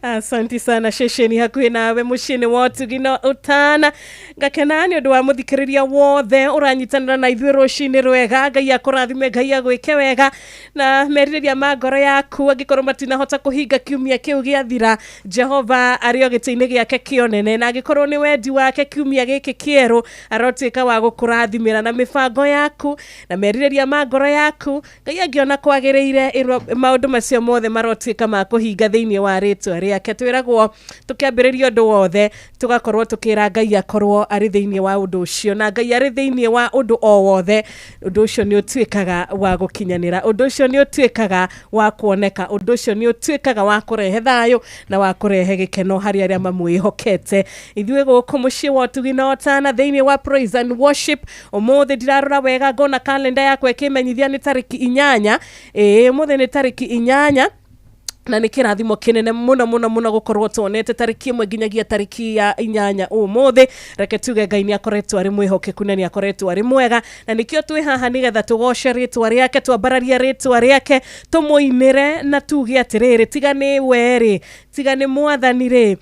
Asante sana ceceni hakuhĩ nawe mũciĩ-inĩ wa ũtugi na ũtana. Ngakena nĩ ũndũ wa mũthikĩrĩria wothe ũranyitanĩra na ithuĩ rũcinĩ rwega. Ngai akũrathime, Ngai agwĩke wega na merirĩria ma ngoro yaku angĩkorwo matinahota kũhinga kiumia kĩu gĩathira, Jehova arĩ o gĩtĩ-inĩ gĩake kĩonene, na angĩkorwo nĩ wendi wake kiumia gĩkĩ kĩerũ arotuĩka wa gũkũrathimĩra na mĩbango yaku na merirĩria ma ngoro yaku. Ngai angĩona kwagĩrĩire maũndũ macio mothe marotuĩka ma kũhinga thĩinĩ wa rĩtwa rĩake. Twĩragwo tũkĩambĩrĩria ũndũ wothe tũgakorwo tũkĩra Ngai akorwo arĩ thĩinĩ wa ũndũ ũcio, na Ngai arĩ thĩinĩ wa ũndũ o wothe, ũndũ ũcio nĩ ũtuĩkaga wa gũkinyanĩra, ũndũ ũcio nĩ ũtuĩkaga wa kuoneka, ũndũ ũcio nĩ ũtuĩkaga wa kũrehe thayũ na wa kũrehe gĩkeno harĩ arĩa mamwĩhokete. Ithuĩ gũkũ mũciĩ wa ũtugi na ũtana thĩinĩ wa praise and worship ũmũthĩ ndirarora wega ngona kalenda yakwa ĩkĩmenyithia nĩ tarĩki 8. Ĩĩ, ũmũthĩ nĩ tarĩki 8 na nĩ kĩrathimo kĩnene mũno mũno mũno gũkorwo tuonete tarĩki 1 nginyagia tarĩki ya 8 ũmũthĩ. Reke tuge Ngai nĩ akoretwo arĩ mwĩhokeku na nĩ akoretwo arĩ mwega, na nĩkĩo twĩ haha nĩgetha tũgoce rĩtwa rĩake, twambararie rĩtwa rĩake, tũmũinĩre na tuge atĩrĩrĩ, tiga nĩ we rĩ, tiga nĩ mwathani rĩ,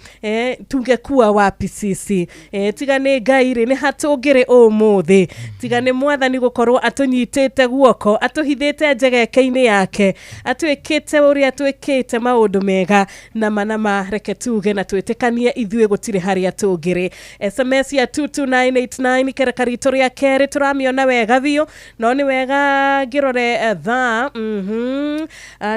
tungekuwa wapi sisi, tiga nĩ Ngai rĩ, nĩ hatũngĩrĩ ũmũthĩ, tiga nĩ mwathani gũkorwo atũnyitĩte guoko, atũhithĩte njegeke-inĩ yake, atwĩkĩte ũrĩa atwĩkĩte maũndũ mega na manama. Reke tuge na twĩtĩkanie ithuĩ gũtirĩ harĩa tũngĩrĩ. SMS ya 22989 ikereka ritũ rĩa kerĩ tũramĩona wega biũ, no nĩ wega ngĩrore thaa.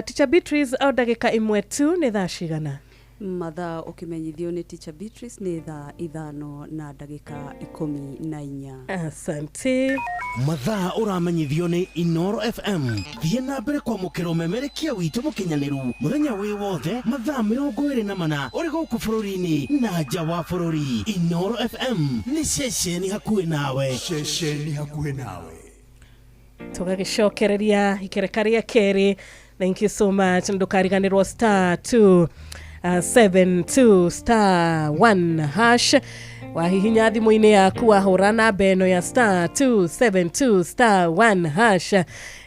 Teacher Beatrice, o ndagĩka 1 tu, nĩ thaa cigana? Mathaa ũkĩmenyithio nĩ Teacher Beatrice nĩ thaa 5:14. Asante. Mathaa ũramenyithio nĩ Inoro FM. Thiĩ na mbere kwamũkĩra ũmemerekia witũ mũkinyanĩru mũthenya wĩ wothe mathaa 24 ũrĩ gũkũ bũrũri-inĩ na nja wa bũrũri. Inoro FM nĩ ceceni hakuhĩ nawe. Ceceni hakuhĩ nawe. Tũgagĩcokereria ikereka rĩa kerĩ. Thank you so much. Ndũkariganĩrwo star 2 72 star 1 hash. Wahihinya thimũ-inĩ yaku wahũra namba ĩno ya star 272 star 1 hash.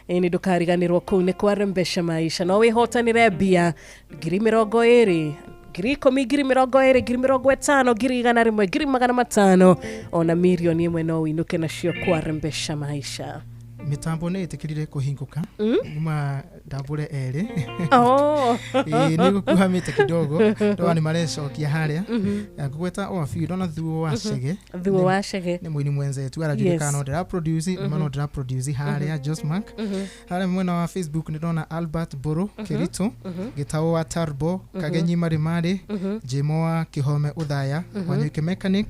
Ĩni ndũkariganĩrwo kũu nĩ kwarembesha maisha. No wĩhotanĩre mbia 20,000, 10,000, 20,000, 50,000, 100,000, 500,000 ona 1,000,000 no ũinũke nacio kwarembesha maisha. Mitambo nä ä tä kũhingũka uma ndambũre erĩ. Nĩ gũkuhamĩte kidogo ndona nĩ marecokia harĩa. Ngũgweta o a few ndona Thuo wa Chege. Thuo wa Chege nĩ mũini mwenzetu arajulikana no ndĩra produce nĩ no ndĩra produce harĩa Josmark. Harĩa mwena wa Facebook nĩ ndona Albert Boro Keritu, Gĩtaũ wa Tarbo, Kagenyi Marimari, Jimo wa Kihome Uthaya, Wanyuike Mechanic,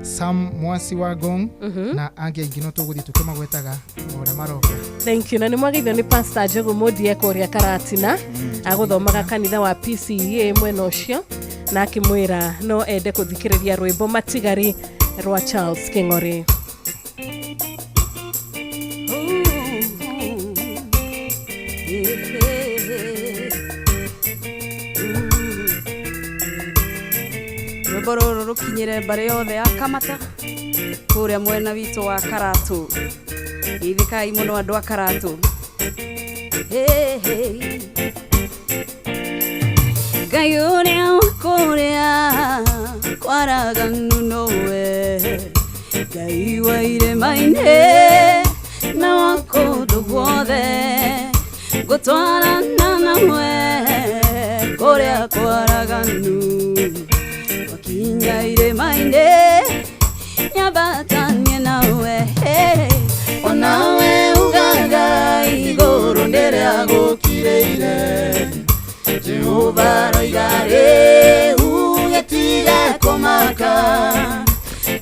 Sam Mwasi wa Gong na angĩ aingĩ no tũgũthiĩ tũkĩmagwetaga ũrĩa maroka. Thank you. Na nĩ mwageithio nĩ Pastor Njogu Mũndie kũrĩa Karatina, agũthomaga kanitha wa PCEA mwena ũcio. Na akĩmwĩra no ende kũthikĩrĩria rwĩmbo Matigari rwa Charles Kĩng'ori. Rwĩmbo rũrũ rũkinyĩre mbarĩ yothe ya Kamata kũrĩa mwena witũ wa Karatũ. Geithĩkai mũno andũ a Karatũ. Hey, hey. Ngai ũrĩa wa kũrĩa kwaraganu nowe, Ngai wa irĩma-inĩ na wa kũndũ guothe, ngũtwarana nawe kũrĩa kwaraganu. Wakinya irĩma-inĩ nyambatanie nawe, onawe ugaga igũrũ nĩrĩagũkirĩire. Jehova aroiga rĩu gĩtige kũmaka,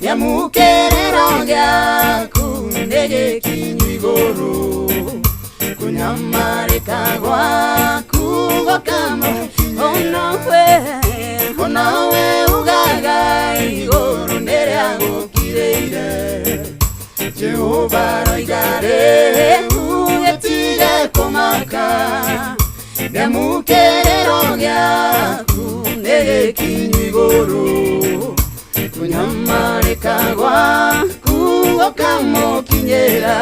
nĩamũkĩrĩro gĩaku nĩ gĩkinyu igũrũ, kũnyamarĩka gwaku gũkama. Onawe, onawe ugaga igũrũ nĩrĩagũkirĩire. Jehova aroiga rĩu gĩtige kũmaka, nĩamũkĩrĩro gĩaku nĩ gĩkinyu igũrũ, kũnyamarĩka gwaku gũkamũkinyĩra.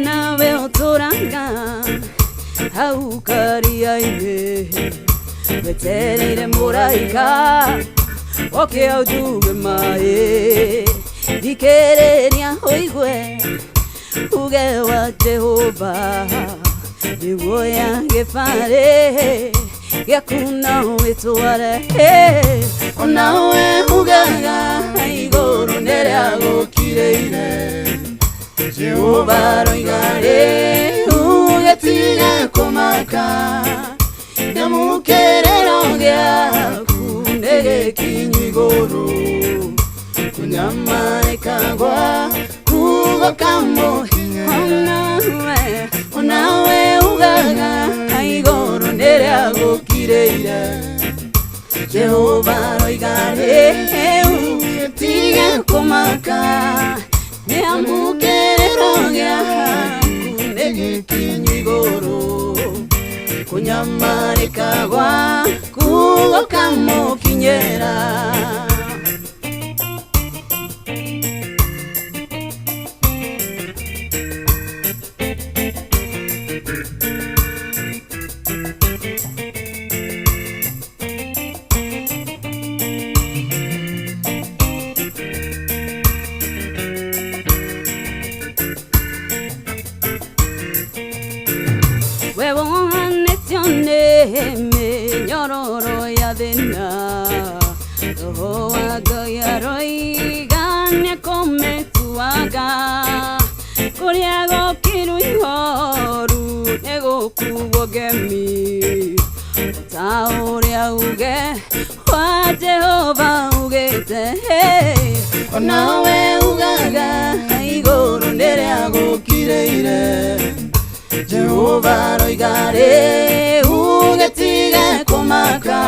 Nawe ũtũraga hau karia-inĩ, wetereire mũraika oke aunjuge maĩ, thikĩrĩria ũigue uge wa Jehova, nĩguo ya gĩbarĩ gĩaku no wĩtware. Onawe ugaga igũrũ nĩrĩagũkirĩire. Jehova aroiga rĩu gĩtige kũmaka, nĩamũkĩrĩro gĩaku nĩ gĩkinyu igũrũ, kũnyamarĩka gwaku gũkamũhinya. Onawe, onawe ugaga igũrũ nĩrĩagũkirĩire. Jehova aroiga rĩu gĩtige kũmaka, nĩamũkĩrĩro gĩaku nĩ gĩkinyu igũrũ, kũnyamarĩka gwaku gũkamũkinyĩra. We wohanĩtio nĩ mĩnyororo ya thĩna, Roho wa Ngai aroiga nĩekũmĩtuaga, kũrĩa gũkiru ihoru nĩgũkuo ngemi, ta ũrĩa uge wa Jehova ugĩte. Onawe ugaga igũrũ nĩrĩagũkirĩire. Jehova aroiga rĩu gĩtige kũmaka,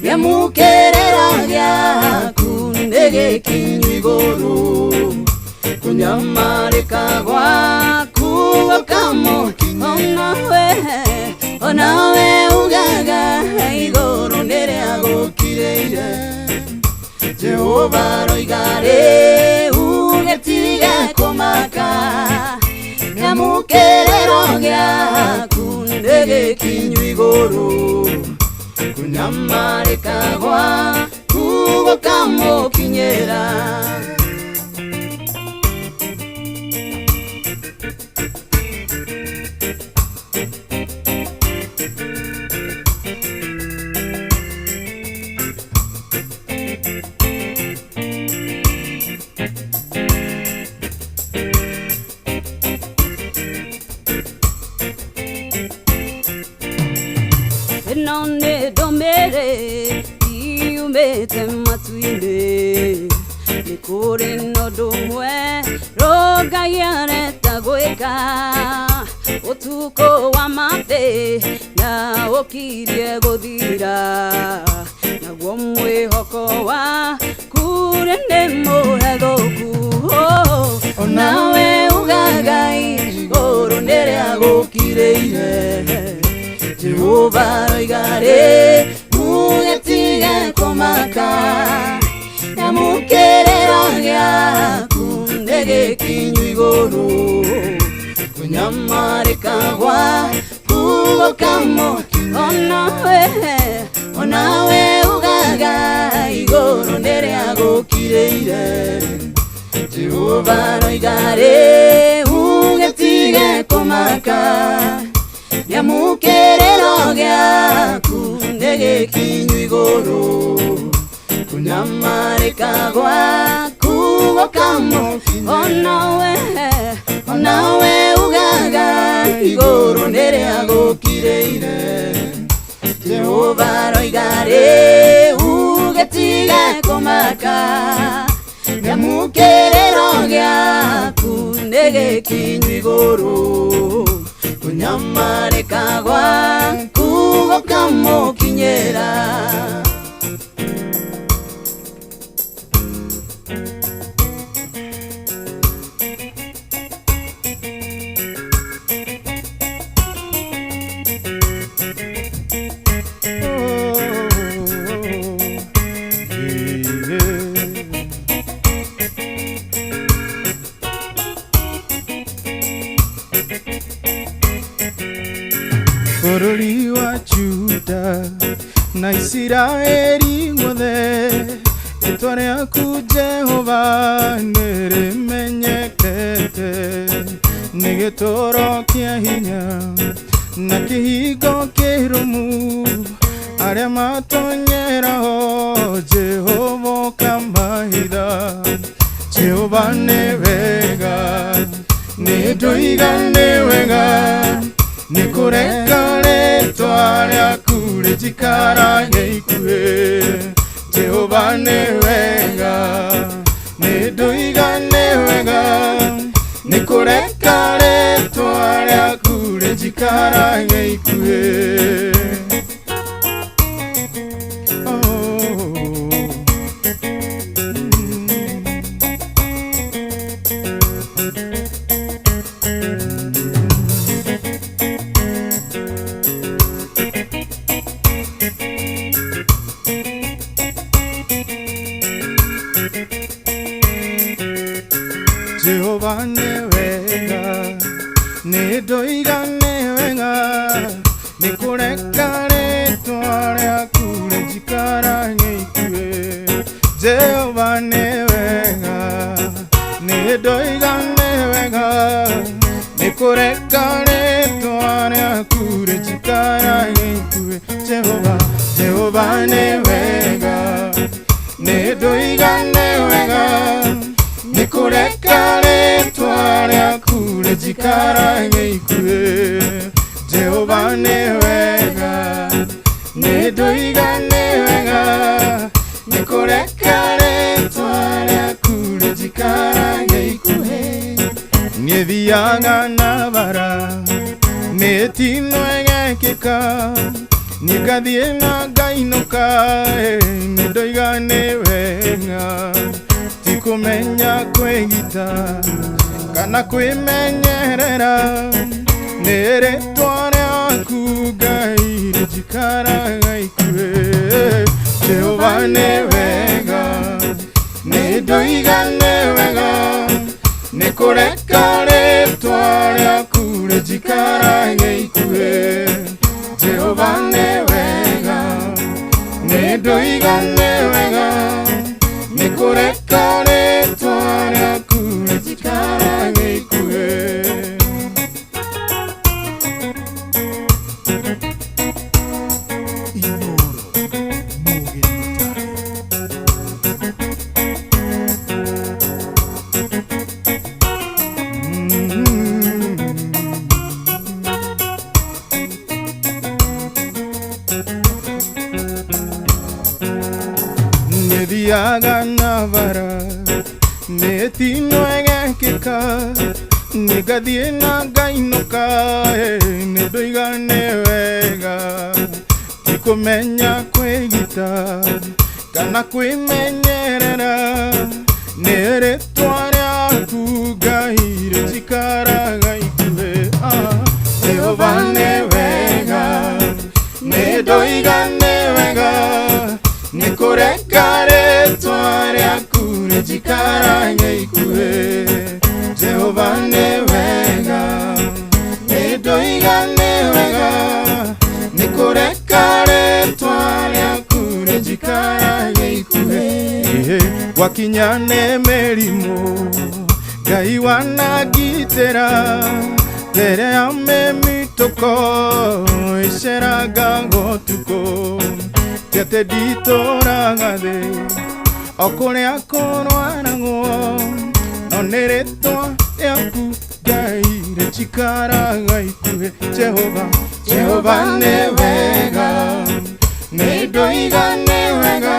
nĩamũkĩrĩro gĩaku nĩ gĩkinyu igũrũ, kũnyamarĩka gwaku gũkamũkinya. Onawe, onawe ugaga igũrũ nĩrĩagũkirĩire. Jehova aroiga rĩu gĩtige kũmaka, nĩamũkĩrĩro gĩaku nĩ gĩkinyu igũrũ, kũnyamarĩka gwaku gũkamũkinyĩra. Ĩno nĩ ndũmĩrĩri yumĩte matu-inĩ, nĩ kũrĩ na ũndũ ũmwe Ngai arenda gwĩka, Ũtukũ wa mathĩna ũkirie gũthira naguo mwĩhoko waku nĩ mũhethũku. Onawe ugaga igũrũ nĩrĩagũkirĩire Jehova aroiga rĩ mũgetige kũmaka nyamũkĩrĩro gĩaku nĩ gĩkinyu igũrũ kunyamarĩka gwaku gũkamo. Onawe ugaga igũrũ nĩrĩagũkirĩire Jehova aroiga rĩ ũgetige kũmaka nyamũkĩrĩro gĩaku nĩ gĩkinyu igũrũ kunyamarĩka gwaku gũkamo. Onawe ugaga igũrũ nĩrĩagũkirĩire Jehova aroiga rĩ ũgetige kũmaka nyamũkĩrĩro gĩaku nĩ gĩkinyu igũrũ kunyamarĩka gwaku gũkamũkinyĩra. Bũrũri wa Juda na Isiraeli guothe rĩtwa rĩaku Jehova nĩrĩmenyekete nĩ gĩtũũro kĩa hinya na kĩhingo kĩrũmu arĩa matonyeraho Jehova ũkamahitha. Jehova nĩ wega nĩ ndoiga nĩ wega nĩ kũreka rĩtwa rĩaku rĩnjikarage ikuhĩ. Jehova nĩ wega nĩ ndoiga nĩ wega nĩ kũreka rĩtwa rĩaku rĩnjikarage ikuhĩ. Jehova nĩ wega nĩ ndoiga nĩ wega nĩ kũreka rĩtwa rĩaku rĩnjikarage ikuhĩ. Jehova nĩ wega nĩ ndoiga nĩ wega nĩ kũreka rĩtwa rĩaku rĩnjikarage ikuhĩ. Jehova Jehova nĩ wega nĩ ndoiga nĩ wega nĩ kũreka rĩtwa rĩaku rĩnjikarage ikuhĩ. Jehova nĩ wega nĩ ndoiga nĩ wega nĩ kũreka rĩtwa rĩaku rĩnjikarage ikuhĩ. Niĩ thiaga na bara mĩtino ĩgekĩka niĩ ngathiĩ na ngainũka nĩ ndoiga nĩ wega ti kũmenya kwĩgita kana kwĩmenyerera nĩ rĩtwa rĩaku Ngai rĩnjikaraga ikuhĩ. Jehova nĩ wega nĩ ndoiga nĩ wega nĩ kũreka rĩtwa rĩaku rĩnjikarage ikuhĩ. Jehova nĩ wega nĩ ndoiga nĩ wega nĩ kũreka rĩtwa rĩaku rĩnjikarage ikuhĩ. Nĩthiaga na bara mĩtino ĩgekĩka Nĩngathiĩ na ngainũka, nĩ ndoigane wega. Ti kũmenya kwĩgita kana kwĩmenyerera, nĩ rĩtwa rĩaku Ngai rĩnjikaraga ikuhĩ. Jehova nĩ wega, nĩ ndoigane wega, nĩ kũreka rĩtwa rĩaku rĩnjikarage ikuhĩ. Jehova nĩ wega, nĩ ndoigane wega, nĩ kũreka rĩtwa rĩaku rĩnjikarage ikuhĩ. Gwakinya nĩ mĩrimũ Ngai wanangitĩra, mbere ya mĩmitũko ĩceraga ũtukũ. Ti atĩ nditũraga thĩ o kũrĩa kũrwaragwo, no nĩ rĩtwa rĩaku Ngai rĩnjikaraga ikuhĩ. Jehova, Jehova nĩ wega, nĩ ndoigane wega,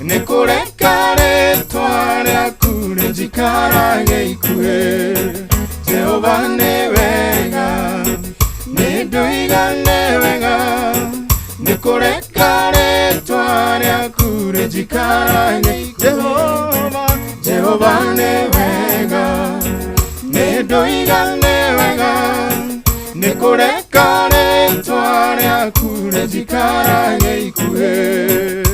nĩ kũreka rĩtwa rĩaku rĩnjikarage ikuhĩ. Jehova nĩ wega, nĩ ndoigane wega, nĩ kũreka rĩtwa rĩaku rĩnjikarage. Jehova, Jehova nĩ wega, nĩ ndoigane wega, nĩ kũreka rĩtwa rĩaku rĩnjikarage ikuhĩ.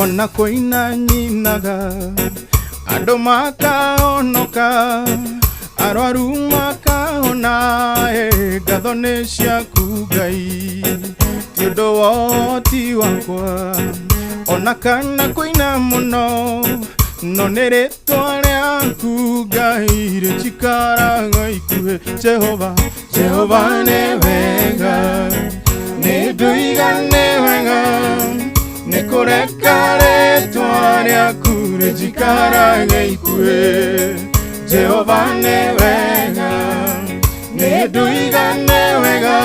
Ona kũina nyinaga andũ makahonoka, arwaru makahona, ngatho nĩ ciaku Ngai, ti ũndũ woti wakwa ona kana kũina mũno, no nĩ rĩtwa rĩaku Ngai rĩnjikaraga ikuhĩ. Jehova, Jehova nĩ wega, nĩ ndoigane wega, nĩ kũreka rĩtwa rĩaku rĩnjikarage ikuhĩ. Jehova nĩ wega, nĩ ndoigane wega,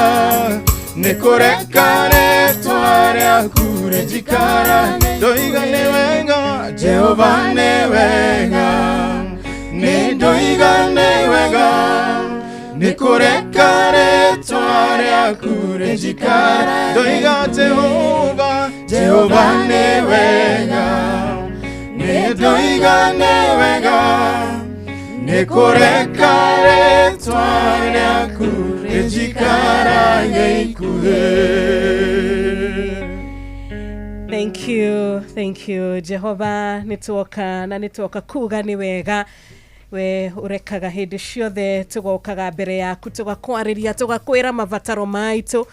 nĩ kũreka rĩtwa rĩaku rĩnjikarage. Ndoigane wega, Jehova nĩ wega, nĩ ndoigane wega, nĩ kũreka rĩtwa rĩaku rĩnjikarage. Ndoiga Jehova, Jehova nĩ wega, nĩ ndoigane wega, nĩ kũreka rĩtwa rĩaku rĩnjikarage ikuhĩ. Thank you, thank you Jehova. Nĩtuoka na nĩtuoka kuga nĩ wega we ũrekaga hĩndĩ ciothe tũgokaga mbere yaku, tũgakwarĩria, tũgakwĩra mabataro maitũ,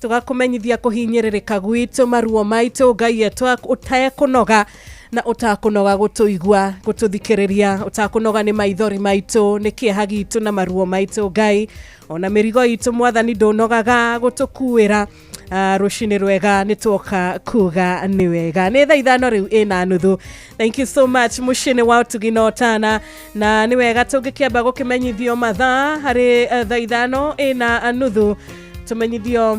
tũgakũmenyithia kũhinyĩrĩrĩka gwitũ, maruo maitũ. Ngai ũtekũnoga na ũtakũnoga gũtũigua, gũtũthikĩrĩria, ũtakũnoga nĩ maithori maitũ, nĩ kĩeha gitũ na maruo maitũ. Ngai ona mĩrigo itũ Mwathani ndũnogaga gũtũkuĩra. Rũcinĩ rwega nĩtuoka kuga nĩ wega. Nĩ thaa 5 rĩu ĩna nuthu. Thank you so much mũciĩ wa ũtugi na ũtana, na nĩ wega tũngĩkĩamba gũkĩmenyithio mathaa harĩ thaa 5 ĩna nuthu, tũmenyithio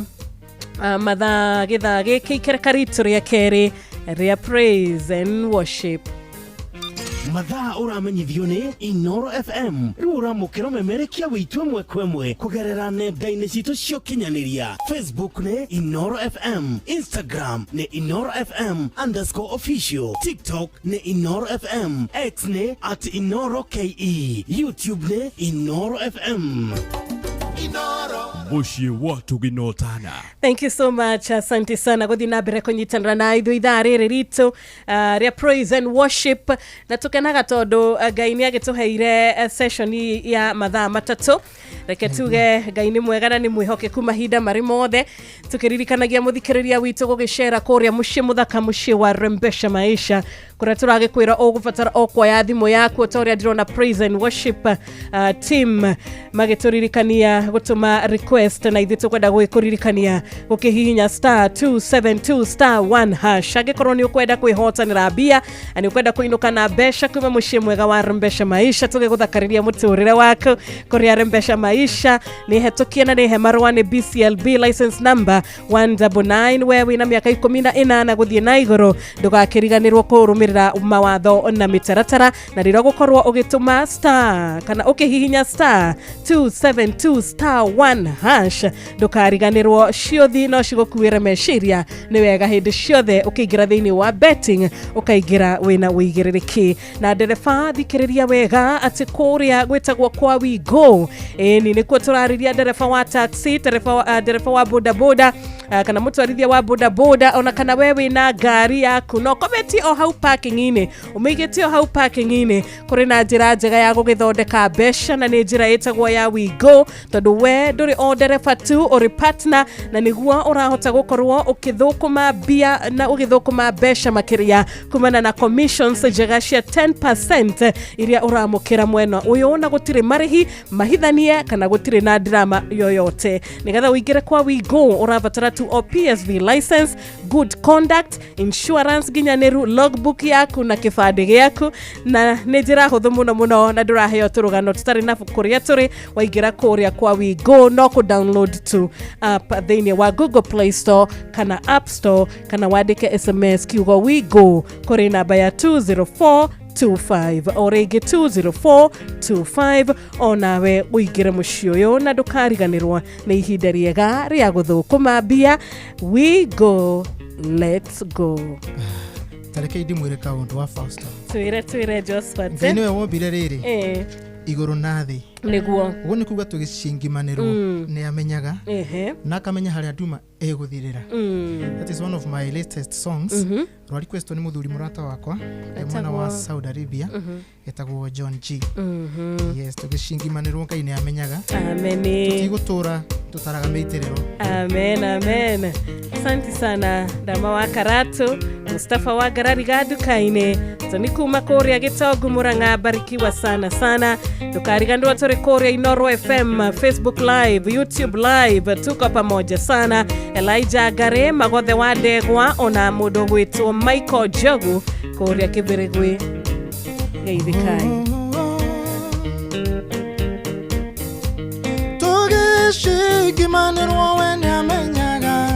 mathaa gĩthaa gĩkĩ ikereka ritũ rĩa kerĩ rĩa praise and worship. Mathaa ũramenyithio nĩ Inoro FM. Rĩu ũramũkĩra ũmemerekia witũ ĩmwe kwa ĩmwe kũgerera nenda-inĩ citũ cia ũkinyanĩria. Facebook nĩ Inoro FM, Instagram nĩ Inoro FM _official, TikTok nĩ Inoro FM, X nĩ @InoroKE, YouTube nĩ Inoro FM. Mũciĩ wa ũtugi na ũtana. Thank you so much. Asante sana gũthiĩ na mbere kũnyitanĩra na ithuĩ ithaa rĩrĩ ritũ rĩa praise and worship, na tũkenaga tondũ Ngai nĩ agĩtũheire session ya mathaa 3. Reke tuge Ngai nĩ mwega na nĩ mwĩhokeku mahinda marĩ mothe, tũkĩririkanagia mũthikĩrĩria witũ gũgĩcera kũrĩa mũciĩ mũthaka, mũciĩ wa Rembesha Maisha, kũrĩa tũragĩkwĩra ũgũbatara o kuoya thimũ yaku, ta ũrĩa ndĩrona praise and worship team magĩtũririkania gũtũma request, na ithuĩ tũkwenda gũgĩkũririkania gũkĩhihinya star 272 star 1 hash angĩkorwo nĩ ũkwenda kwĩhotanĩra mbia na nĩ ũkwenda kũinũka na mbeca kuma mũciĩ mwega wa Rembesha Maisha, tũgĩgũthakarĩria mũtũrĩre waku kũrĩa Rembesha Maisha. Nĩ hetũkie na nĩ he marũa nĩ BCLB license number 199. We wĩna mĩaka 18 gũthiĩ na igũrũ, ndũgakĩriganĩrwo kũrũmĩrĩra mawatho na mĩtaratara, na rĩrĩa ũgũkorwo ũgĩtũma star kana ũkĩhihinya star 272 star 1 hash, ndũkariganĩrwo ciothi no cigũkuĩre meciria. Nĩ wega hĩndĩ ciothe ũkĩingĩra thĩinĩ wa betting ũkaingĩra wĩna ũigĩrĩrĩki. Na ndereba, thikĩrĩria wega atĩ kũrĩa gwĩtagwo kwa Wigo, ĩni nĩkuo tũrarĩria ndereba wa taxi, ndereba wa bodaboda, kana mũtwarithia wa bodaboda, ona kana we wĩna ngari yaku no kometie o hau parking-inĩ, ũmĩigĩte o hau parking-inĩ, kũrĩ na njĩra njega ya gũgĩthondeka mbeca, na nĩ njĩra ĩtagwo ya Wigo, tondũ we ndũrĩ o ndereba tu, ũrĩ partner, na nĩguo ũrahota gũkorwo ũkĩthũkũma mbia na ũgĩthũkũma mbeca makĩria kumana na commissions njega cia 10% iria ũramũkĩra mwena ũyũ, na gũtirĩ marĩhi mahithanie kana gũtirĩ na drama yoyote. Nĩgetha ũingĩre kwa Wigo ũrabatara tu o PSV license, good conduct, insurance nginyanĩru, logbook yaku na kĩbandĩ gĩaku, na nĩ njĩra hũthũ mũno mũno, na ndũraheo tũrũgano tũtarĩ na kũrĩa tũrĩ. Waingĩra kũrĩa kwa Wigo no kũ download tu app thĩinĩ wa Google Play Store kana App Store, kana wandĩke SMS kiugo Wigo kũrĩ namba ya 20425, o rĩngĩ 20425, onawe ũingĩre mũciĩ ũyũ na ndũkariganĩrwo nĩ ihinda rĩega rĩa gũthũkũma mbia. We go, let's go. Tareke ndimwĩre kaũndũ wa Fausto. Twĩre, twĩre, Josphat. Ngai nĩwe wombire rĩrĩ igũrũ na thĩ. Nĩguo. Ũguo nĩ kuga tũgĩcingimanĩrwo nĩ amenyaga na akamenya harĩa nduma ĩgũthirĩra. That is one of my latest songs. Rwa request nĩ mũthuri mũrata wakwa e mwena wa Saudi Arabia, etagwo John G. Yes, tũgĩcingimanĩrwo Ngai nĩ amenyaga. Ameni. Tũtigũtũra tũtaraga mĩitĩrĩro. Amen, amen. Asante sana Ndama wa Karatu, Mustafa wa Garariga nduka-inĩ, Toni kuma kũrĩa Gĩtongu Mũrang'a, barikiwa sana sana. Ndũkariganĩrwo tũrĩ kũrĩa Inoro FM, Facebook Live, YouTube Live, tuko pamoja sana. Elijah Gare, Magothe wa Ndegwa, ona mũndũ gwĩtwo Michael Jogu kũrĩa Kĩbĩrĩgwĩ. Geithikai. Tũgĩcingimanĩrwo we nĩamenyaga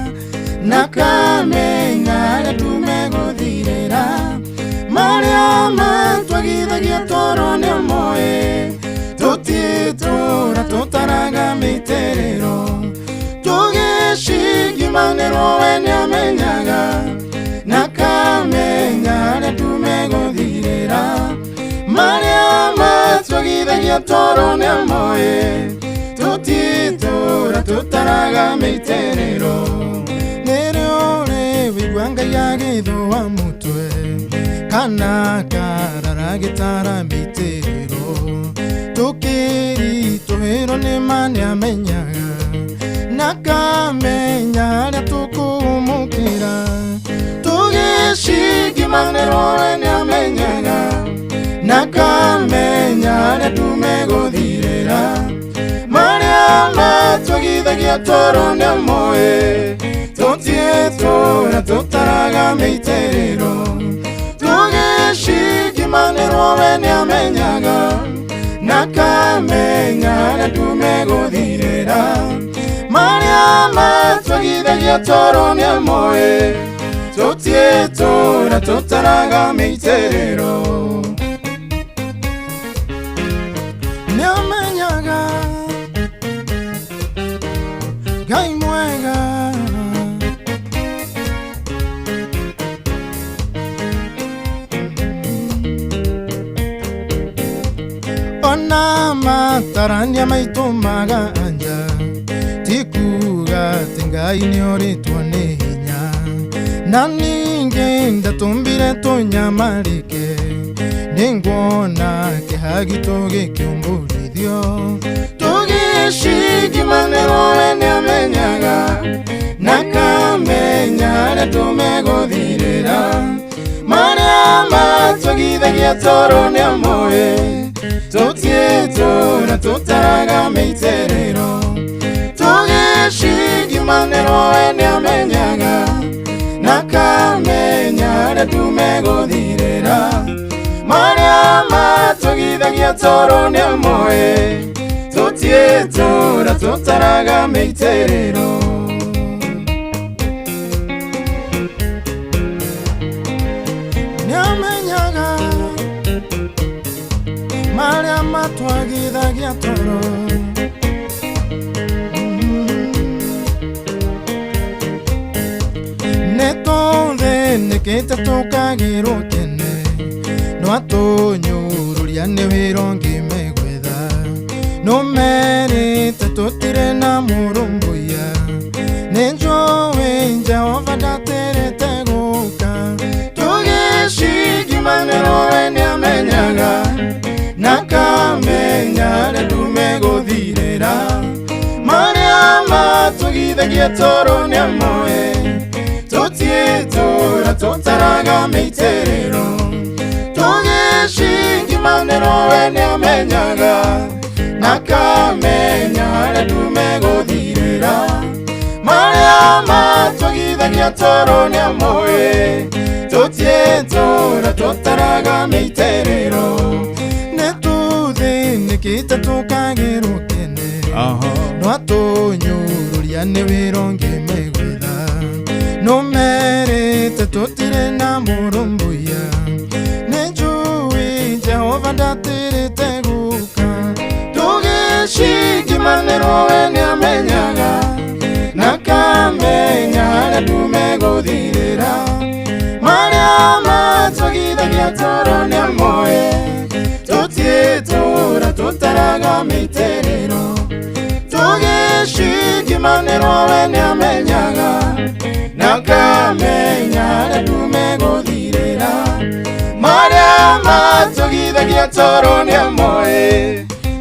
na kamenya harĩa tumegũthirĩra, marĩa matwagithagia toro nĩ moĩ, tũtitũra tũtaraga mĩitĩrĩro. Tũgĩcingimanĩrwo we nĩamenyaga na kamenya harĩa tumegũthirĩra, marĩa matwagithagia toro nĩ moĩ, tũtitũra tũtaraga mĩitĩrĩro. Nĩrĩo wĩigua Ngai agĩthũa mũtwe kana karara gĩtara mĩitĩrĩro, tũkĩritũhĩrwo nĩ ma nĩamenyaga na kamenya harĩa tũkũmũkĩra. Tũgĩcingimanĩrwo we nĩamenyaga na kamenya harĩa tumegũthirĩra, marĩa matwagithagia toro nĩ moĩ, tũtiĩtũra tũtaraga mĩitĩrĩro. Tũgĩcingimanĩrwo we nĩamenyaga na kamenya harĩa tumegũthirĩra, marĩa matwagithagia toro nĩ moĩ, tũtiĩtũra tũtaraga mĩitĩrĩro. Nĩamenyaga Ngai mwega. Ona matarania maitũ maganja, ti kuga atĩ Ngai nĩorĩtwo nĩ hinya, na ningĩ ndatũmbire tũnyamarĩke, nĩnguona kĩeha gitũ gĩkĩũmbũrithio. Tũgĩ Tũgĩcingimanĩrwo we nĩamenyaga na kamenya harĩa tũmegũthirĩra marĩa matũgithagia toro nĩamoĩ tũtiĩtũra tũtaraga mĩitĩrĩro tũgĩcingimanĩrwo we nĩamenyaga na kamenya harĩa tũmegũthirĩra marĩa matũgithagia toro nĩamoĩ tũtiĩtũra tũtaraga mĩitĩrĩro. Nĩamenyaga marĩa matwagithagia toro nĩtũthĩnĩkĩte tũkagĩrwo kene no atũnyũrũria nĩ wĩra ũngĩ megwetha nũmerĩte tũtirĩ na mũrũmbũiya nĩnjũĩ Jehova ndatĩrĩte gũka tũgĩcingimanĩrwo we nĩamenyaga na kamenya harĩa ndumegũthirĩra marĩa matũgithagia toro nĩamoĩ tũtiĩtũra tũtaraga mĩitĩrĩro tũgĩcingimanĩrwo we nĩamenyaga na kamenya harĩa ndumegũthirĩra marĩa matũgithagia toro nĩamoĩ tũtiĩtũra tũtaraga mĩitĩrĩro nĩtũthĩnĩkĩte tũkagĩrwo kene no atũnyũrũria nĩ wĩra ũngĩ megwetha nũmerĩte tũtirĩ na mũrũmbũiya nĩnjũĩ Jehova ndatĩrĩte gũka tũgĩcingimanĩrwo we nĩamenyaga na kamenya harĩa ndumegũthirĩra marĩa matũgithagia toro nĩamoĩ tũtiĩtũra tũtaraga mĩitĩrĩro tũgĩcingimanĩrwo we nĩamenyaga na kamenya harĩa ndumegũthirĩra marĩa matũgithagia toro nĩamoĩ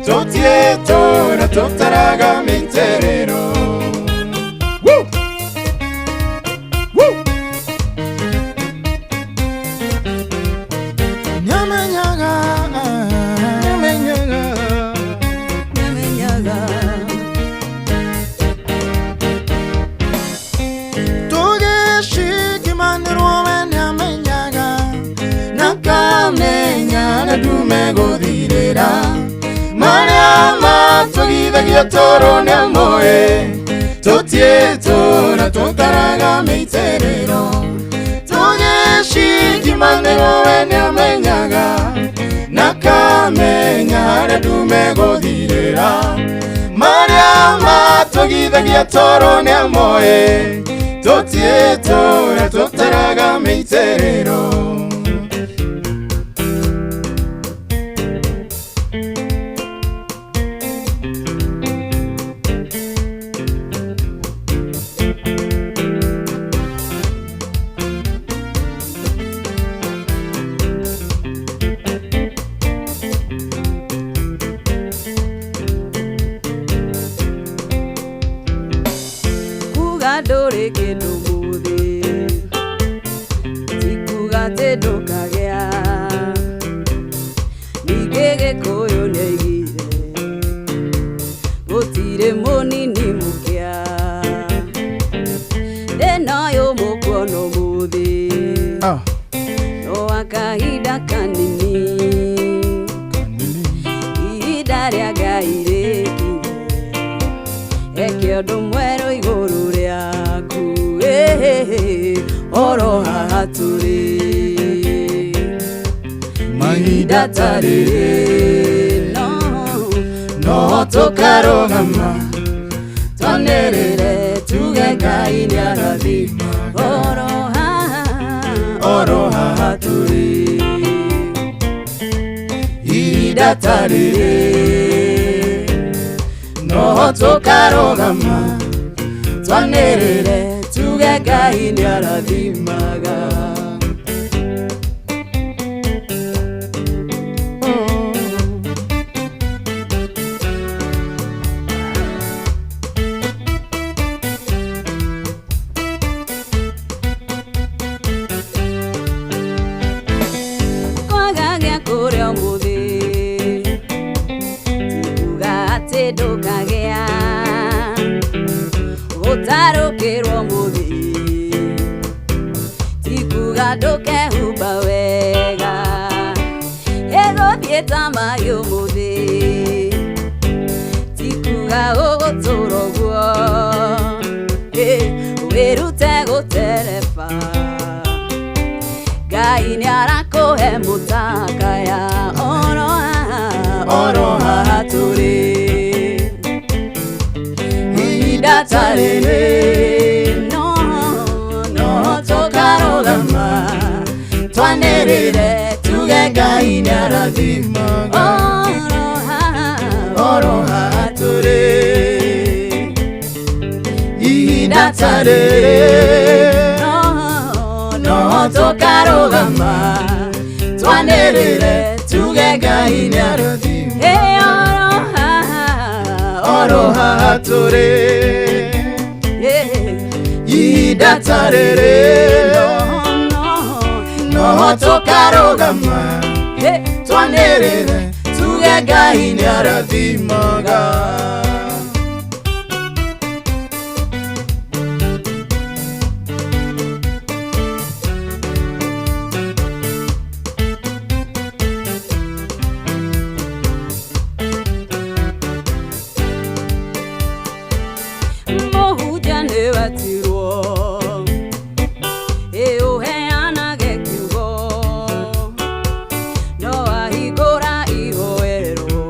tũtiĩtũra tũtaraga mĩitĩrĩro. Woo! Woo! Nĩamenyaga, nĩamenyaga, nĩamenyaga. Tũgĩcingimanĩrwo we nĩamenyaga na kamenya harĩa ndumegũthirĩra marĩa matũgithagia toro nĩamoĩ tũtiĩtũra tũtaraga mĩitĩrĩro tũgĩcingimanĩrwo we nĩamenyaga na kamenya harĩa ndumegũthirĩra marĩa matũgithagia toro nĩamoĩ tũtiĩtũra tũtaraga mĩitĩrĩro. Kuga ndũrĩ kĩndũ mũthĩ ti kuga atĩ ndũkagĩa ningĩ Gĩkũyũ nĩaigire gũtirĩ mũnini mũkĩa thĩna ũyũ mũkuona ũmũthĩ no wa kahinda kanini ihinda rĩa Ngai rĩkinye eke ũndũ mwerũ igũrũ rĩaku oro haha tũrĩ mahinda ta rĩrĩ no tũkarũgama twanĩrĩre tuge Ngai nĩarathima oro haha oro haha tũrĩ ihinda ta rĩrĩ no tũkarũgama twanĩrĩre tuge Ngai nĩarathimaga. Ũtarũkĩrwo mũthĩ ti kuga ndũkehumba wega ĩgũthiĩ ta maĩ ũmũthĩ ti kuga ũgũtũra ũguo wĩrute gũtereba Ngai nĩarakũhe mũtakaya oro haha oro haha tũrĩ ihinda ta rĩrĩ no no tũkarũgama twanĩrĩre tuge Ngai nĩarathimaga oro haha oro haha tũrĩ ihinda ta rĩrĩ no no tũkarũgama twanĩrĩre tuge Ngai nĩarathimaga oro haha oro haha tũrĩ ihinda ta rĩrĩ no no no tũkarũgama twanĩrĩre tuge Ngai nĩarathimaga. Mũhunjia nĩwetirwo ĩ ũheanage kiugo no ahingũra ihoero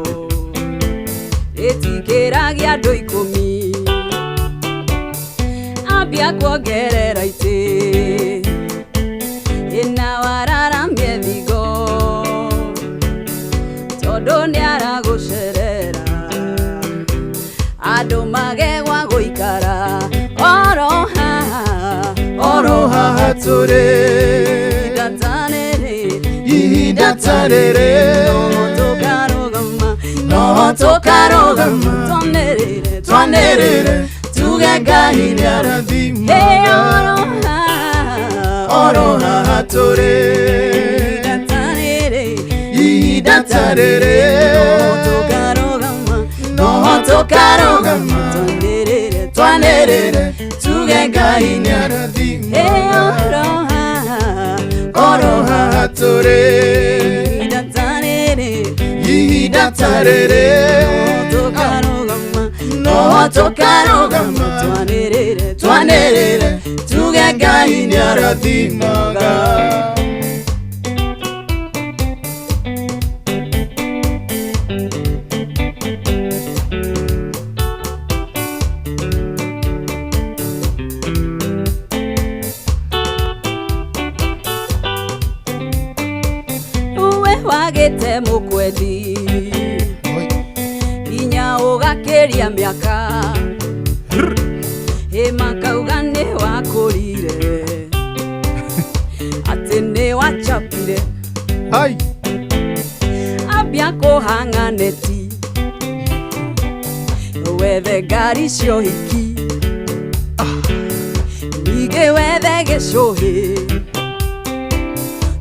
rĩtikĩragia andũ ikũmi ambia kuongerera itĩ ĩna wararamie thingo tondũ nĩaragũcerera andũ magegwa gũikara oro haha oro haha tũrĩ ihinda ta rĩrĩ ihinda ta rĩrĩ no tũkarũgama no tũkarũgama twanĩrĩre twanĩrĩre tuge Ngai nĩarathimaga oro haha oro haha tũrĩ ihinda ta rĩrĩ ihinda ta rĩrĩ no tũkarũgama no tũkarũgama twanĩrĩre twanĩrĩre tuge Ngai nĩarathimaga oro haha oro haha tũrĩ ihinda ta rĩrĩ ihinda ta rĩrĩ tũkarũgama no tũkarũgama twanĩrĩre twanĩrĩre tuge Ngai nĩarathimaga. We wagĩte mũkwendi nginya ũgakĩria mĩaka ĩ makauga nĩ wakũrire atĩ nĩ wachapire Ai. ambia kũhang'a neti wethe ngari cia ũhiki ningĩ wethe gĩcũhĩ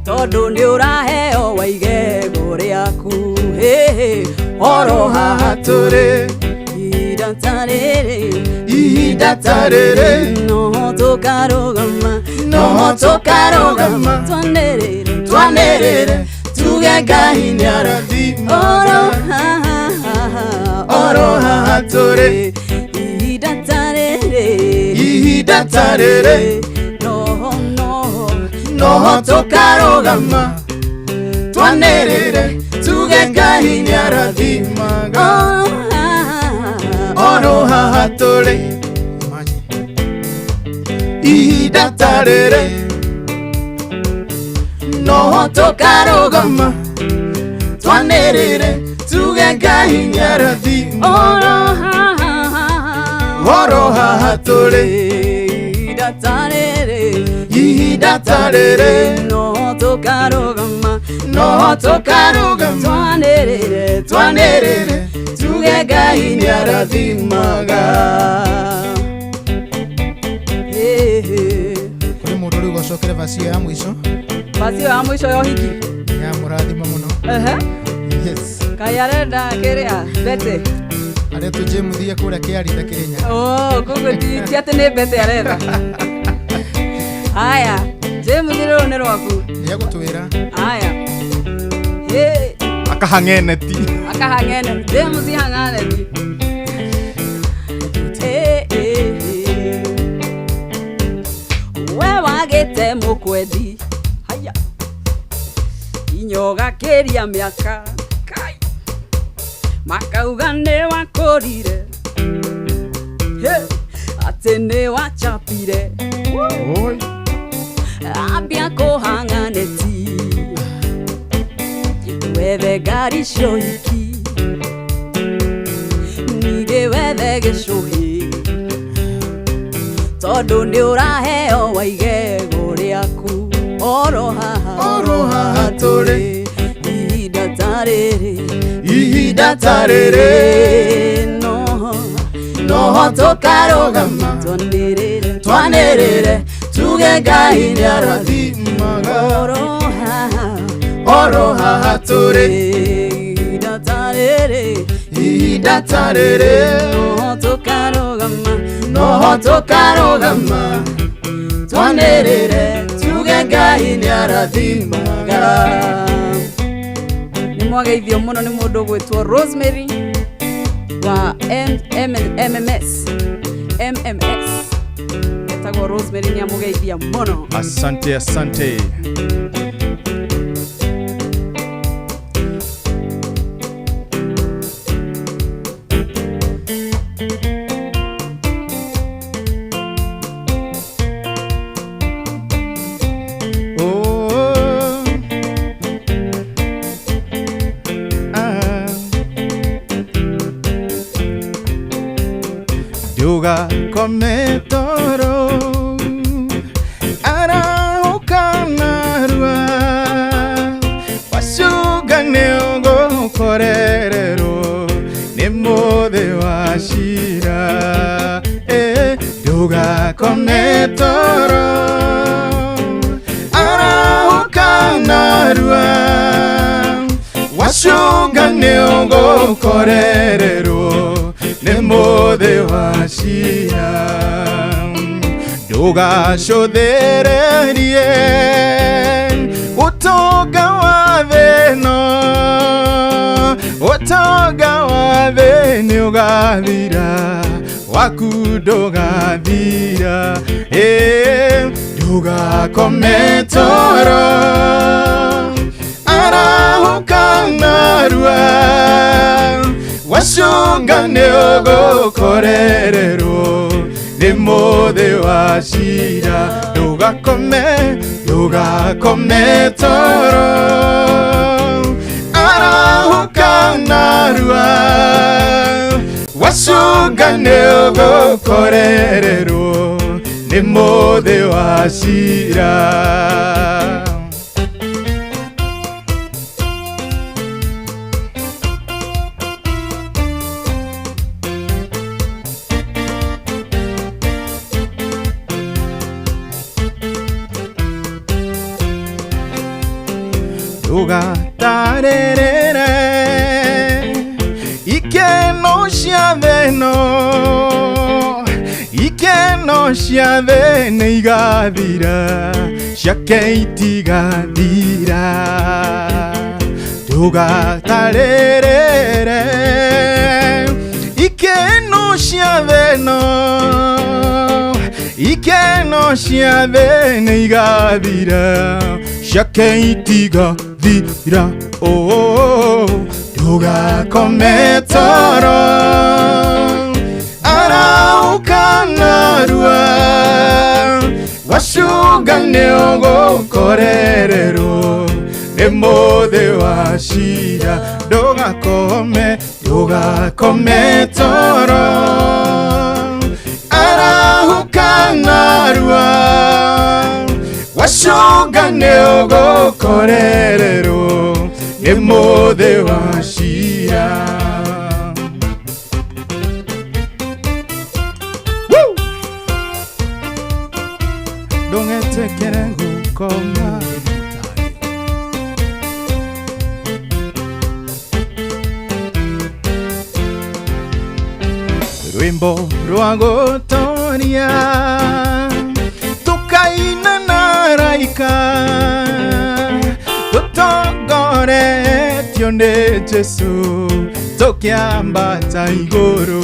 tondũ nĩ ũraheo waigego rĩaku hĩhĩ oro haha tũrĩ ihinda ta rĩrĩ ihinda ta rĩrĩ no tũkarũgama no tũkarũgama twanĩrĩre twanĩrĩre tuge Ngai nĩarathimaga oro haha oro haha tũrĩ ihinda ta rĩrĩ ihinda ta rĩrĩ no no no tũkarũgama twanĩrĩre tuge Ngai nĩarathimaga oro haha oro haha tũrĩ ihinda ta rĩrĩ no tũkarũgama twanĩrĩre tuge Ngai nĩarathimaga oro haha oro haha tũrĩ ihinda ta rĩrĩ ihinda ta rĩrĩ no tũkarũgama no tũkarũgama twanĩrĩre twanĩrĩre tuge Ngai nĩarathimaga. Kũrĩ mũndũ rĩu ũgacokere vaci ĩyo ya mũico Vaci ĩyo ya mũico ya ũhiki ya mũrathima mũno. Ehe. Yes. Kaĩ arenda kĩrĩa mbete. Aretwo James thiĩ kũrĩa Kĩarinda Kĩrĩnyaga. Oh, koguo ti atĩ nĩ mbete aretha. Haya, James rũrũ nĩ rwaku. Nĩ egũtwĩra. Haya. Hey, Akahang'eneti. Akahang'ene. James hang'aneti. Eh, eh, eh. We wagĩte mũkwendi. Haya. Inyoga kĩria mĩaka. Kai. Makauga nĩ wakũrire. Hey, atĩ nĩ wachapire. Oi. Ambia kũhang'aneti. Wethe ngari cia ũhiki. Ningĩ wethe gĩcũhĩ. Tondũ nĩ ũraheo waigego rĩaku. Oro haha. Oro haha tũrĩ. Ihinda ta rĩrĩ. Ihinda ta rĩrĩ. Noho. Noho tũkarũgama. Twanĩrĩre. Twanĩrĩre. Tuge Ngai nĩarathimaga. Oro haha. Oro haha tũrĩ. Ihinda ta rĩrĩ. Ihinda ta rĩrĩ. Noho tũkarũgama. Noho tũkarũgama. Twanĩrĩre. Tuge Ngai nĩarathimaga. Nĩ mwageithio mũno nĩ mũndũ ũgwĩtwo Rosemary wa MMS MMS etagwo Rosemary nĩ amũgeithia mũno. Asante, asante. Oh, ah. Ndũgakome toro arahũka narua wacunga nĩ ũgũkorererwo nĩ mũthĩ wa cira. Eh, ndũgakome toro arahũka narua wacunga nĩ ũgũkorererwo nĩ mũthĩ wa cira. Ndũgacũthĩrĩrie ũtonga wa thĩ-ĩno, ũtonga wa thĩ nĩ ũgathira, waku ndũgathira. Ĩ, ndũgakome toro arahũka narua wacunga nĩ ũgũkorererwo nĩ mũthĩ wa cira. Ndũgakome, ndũgakome toro arahũka narua wacunga nĩ ũgũkorererwo nĩ mũthĩ wa cira. Ndũgatarĩrĩre ikeno cia thĩ-ĩno, ikeno cia thĩ nĩ igathira, ciake itigathira. Ndũgatarĩrĩre ikeno cia thĩ-ĩno, ikeno cia thĩ nĩ igathira, ciake itigathira. Oh, ndũgakome toro arahũka narua wacunga nĩ ũgũkorererwo nĩ mũthĩ wa cira. Ndũgakome, ndũgakome toro arahũka narua wacunga nĩ ũgũkorererwo nĩ mũthĩ wa cira. Woo! Ndũgetekere gũkoma. Rwĩmbo rwa gũtoria tũkaina na araika tũtongoretio nĩ Jesũ tũkĩambata igũrũ.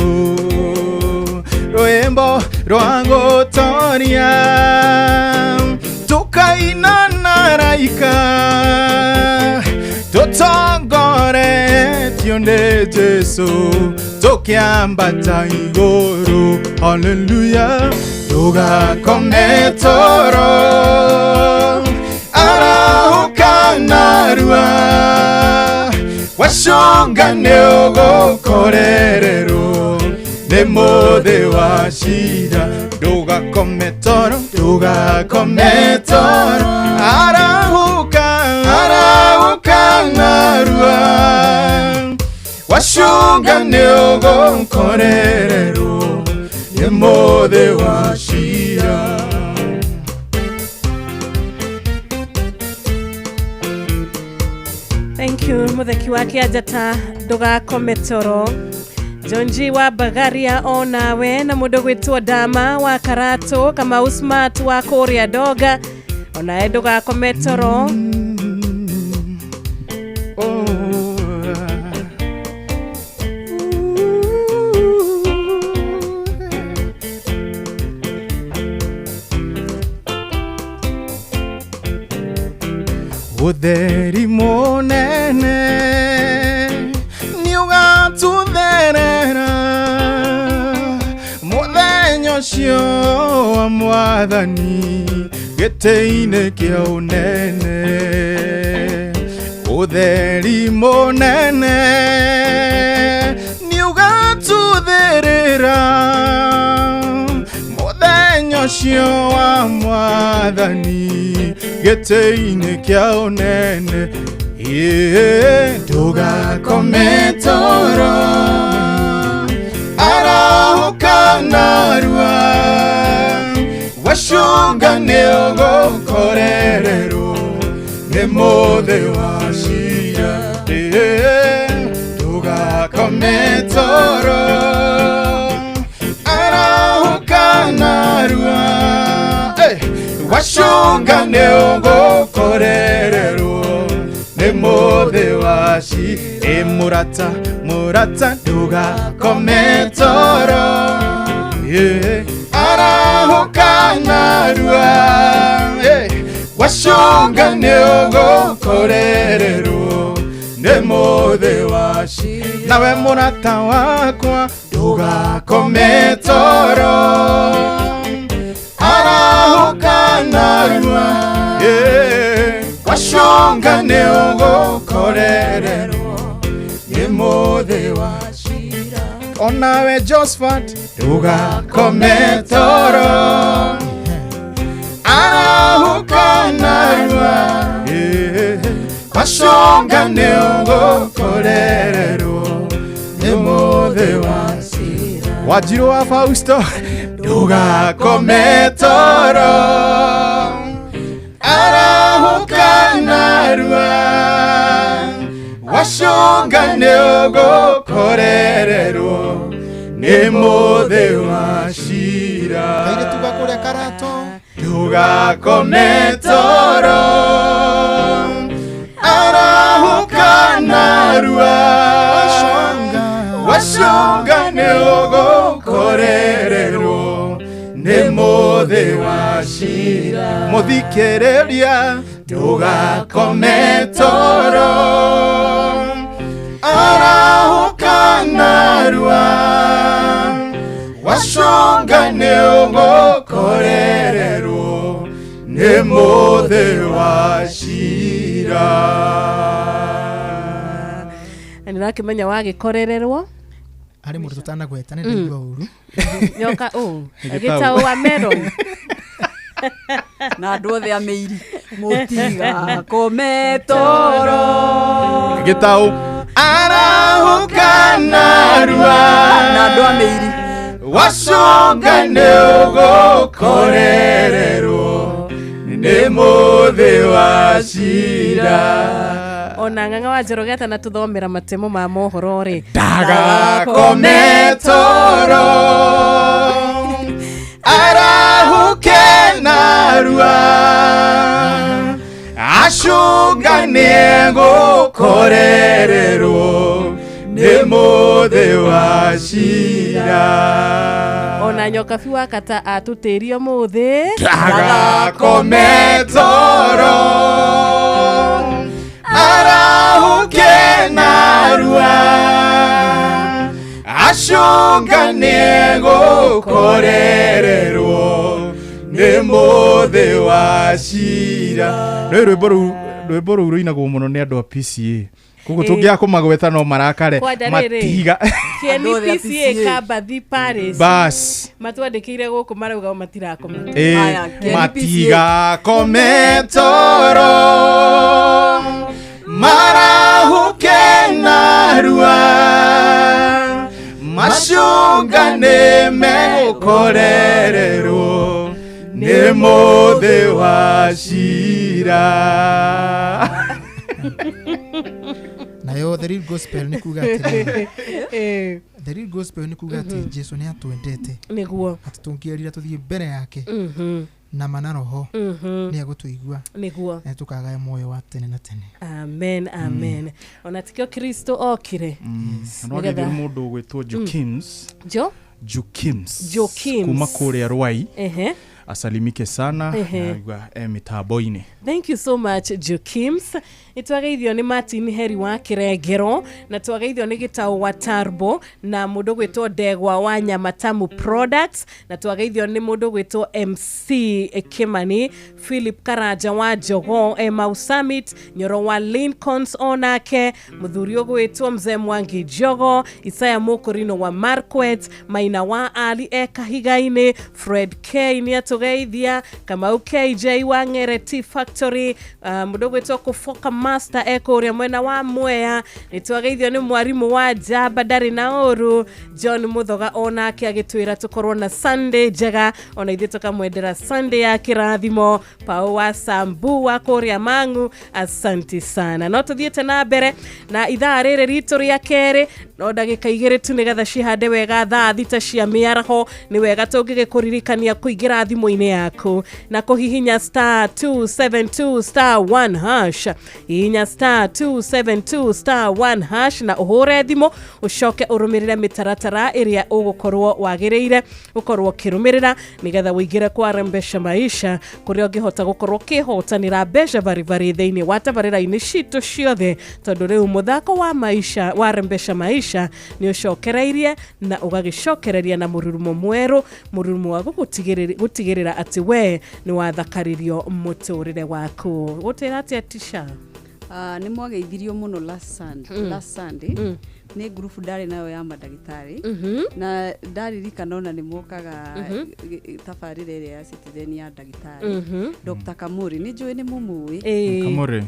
Rwĩmbo rwa gũtoria tũkaina na araika tũtongoretio nĩ Jesũ tũkĩambata igũrũ. Haleluya. Ndũgakome toro, arahũka narua, wacũnga nĩũgũkorererwo nĩ mũthĩ wa cira. Ndũgakome toro, ndũgakome toro, arahũka, arahũka narua, wacũnga nĩũgũkorererwo nĩ mũthĩ wa cira. Thank you mutheki wa Kĩanjata, ndũgakome toro. Jonji wa Bagaria onawe na mũndũ gwĩtwo Dama wa Karato, Kamau Smart wa kũrĩa Doga, onawe ndũgakome toro. Ũtheri mũnene nĩũgatũtherera mũthenya ũcio wa Mwathani gĩtĩ-inĩ kĩa ũnene. Ũtheri mũnene nĩũgatũtherera mũthenya ũcio wa Mwathani gĩtĩ-inĩ kĩa ũnene. Ndũgakome toro, arahũka narua, wacũnga nĩũgũkorererwo nĩ mũthĩ wa cira. Ndũgakome toro, arahũka narua, wacũnga nĩũgũkorererwo nĩ mũthĩ wa cira. Mũrata, mũrata, ndũgakome toro, arahũka narua, wacũnga nĩũgũkorererwo nĩ mũthĩ wa cira. Nawe mũrata wakwa, ndũgakome toro, arahũka narua, wacũnga nĩũgũkorererwo nĩ mũthĩ wa cira. Onawe Josephat, ndũgakome toro, arahũka narua, wacũnga nĩũgũkorererwo nĩ mũthĩ wa cira. Wanjirũ wa Fausto, ndũgakome toro, arahũka narua, wacũnga nĩũgũkorererwo nĩ mũthĩ wa cira. Kairĩtu ga kũrĩa Karato, ndũgakome toro, arahũka narua, wacũnga nĩũgũkorererwo nĩ mũthĩ wa cira. Mũthikĩrĩria, ndũgakome toro, arahũka narua, wacũnga nĩũgũkorererwo nĩ mũthĩ wa cira. Na nĩũrakĩmenya wagĩkorererwo harĩ mũndũ tũtanagweta nĩ ndaigua ũru. Nyoka ũ agĩtaũ wa Meron na andũ othe a mĩiri mũtigakome toro. Gĩtaũ arahũka narua na andũ a mĩiri wacũnga nĩũgũkorererwo nĩ mũthĩ wa cira. Ona ng'ang'a wa Njoroge atanatũthomera matemo ma mohoro rĩ. Ndagakome toro arahuke narua acunganie gũkorererwo nĩ mũthĩ wa cira. Ona nyokabi wa kata atũtĩrie mũthĩ. Ndagakome toro arahuke narua acunganie gũkorererwo nĩ mũthĩ wa cira. Nĩ rwĩmbo rũu rũinagwo mũno nĩ andũ a PCA. Koguo tũngĩaga kũmagweta no marakare matiga. Kĩeni PCA Kambathi Paris. Bas. Matwandĩkĩire gũkũ marauga matirakoma. Matigakome toro marahuke narua macungane megũkorererwo nĩ mũthĩ wa cira. Nayo the real gospel nĩ kuga atĩrĩrĩ. The real gospel nĩ kuga atĩ Jesu nĩ atwendete. Nĩguo. Atĩ tũngĩerira tũthiĩ mbere yake na mana roho nĩ egũtũigua. Nĩguo. Na tũkagaya muoyo wa tene na tene. Amen, amen. Ona tikio Kristo okire. No agĩthire mũndũ ũgwĩtwo Jokims. Jo? Jokims. Jokims. Kuma kũrĩa Rwai. Asalimike sana na mitambo-inĩ. Thank you so much Jokims. Nĩtwageithio nĩ Martin Heri wa Kĩrengero na twageithio nĩ Gĩtaũ wa Tarbo na mũndũ gwĩtwo Ndegwa wa Nyamatamu Products na twageithio nĩ mũndũ gwĩtwo MC Kimani, Philip Karanja wa Jogoo, Emau Summit, Nyoro wa Lincolns onake, mũthuri ũgwĩtwo Mzee Mwangi Jogo, Isaya Mũkũrino wa Marquet, Maina wa Ali e Kahiga-inĩ, Fred K nĩ atũgeithia, Kamau KJ wa Ng'ere Tea Factory, mũndũ gwĩtwo Kũboka Master e kũrĩa mwena wa Mwea, nĩtwageithio nĩ mwarimũ wa Njamba ndarĩ na ũru, John Muthoga onake agĩtwĩra tũkorwo na Sunday njega, ona ithuĩ tũkamwendera Sunday ya kĩrathimo, Pao wa Sambu wa kũrĩa Mang'u, asanti sana. No tũthiĩte na mbere na ithaa rĩrĩ ritũ rĩa kerĩ, no ndagĩka igĩrĩ tu nĩgetha cihande wega thaa 6 cia mĩaraho. Nĩ wega tũngĩgĩkũririkania kũingĩra thimũ-inĩ yaku na kũhihinya star 272 star 1 hash. Hihinya star 272 star 1 hash na ũhũre thimũ ũcoke ũrũmĩrĩre mĩtaratara ĩrĩa ũgũkorwo wagĩrĩire ũkorwo ũkĩrũmĩrĩra nĩgetha ũingĩre kwa Rembesha Maisha kũrĩa ũngĩhota gũkorwo ũkĩhotanĩra mbeca baribari thĩinĩ wa tabarĩra-inĩ citũ ciothe, tondũ rĩu mũthako wa maisha wa Rembesha Maisha nĩ ũcokereirie na ũgagĩcokereria na mũrurumo mwerũ, mũrurumo wa gũtigĩrĩra atĩ we nĩ wathakaririo mũtũrĩre waku. Gũtĩra atĩa Tisha? Nĩ mwageithirio mũno last Sunday nĩ ngurubu ndarĩ nayo ya mandagĩtarĩ na ndaririkana ona nĩ mokaga tabarĩra ĩrĩa ya Citizen ya ndagĩtarĩ Dr. Kamuri, nĩ njũĩ nĩ mũmũĩ. Kamuri.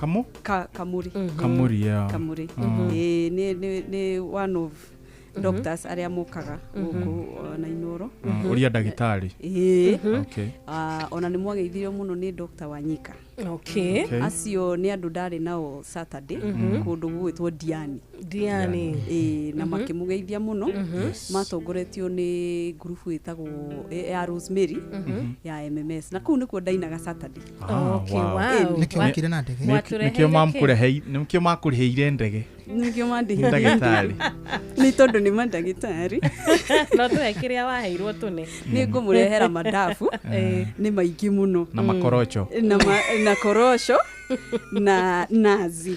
Kamu? Kamuri. Kamuri, yeah. Kamuri. Nĩ one of doctors arĩa mokaga gũkũ na Inoro. Ũrĩa ndagĩtarĩ. Okay. Ona nĩ mwageithirio mũno nĩ Dr. Wanyika. Okay. Acio nĩ andũ ndarĩ nao Saturday kũndũ gũgwĩtwo Diani. Diani. Na makĩmũgeithia mũno. Matongoretio nĩ ngurubu ĩtagwo ya Rosemary ya MMS na kũu nĩkuo ndainaga Saturday. Okay, wow. Nĩkĩo mokire na ndege. Nĩkĩo makũrĩhĩire ndege. Nĩkĩo mandĩhĩire. Ndagĩtarĩ. Nĩ tondũ nĩ mandagĩtarĩ. No tũhe kĩrĩa waheirwo tũne. Nĩ ngũmũrehera madafu. Nĩ maingĩ mũno. Na makorocho. Na korosho na nazi.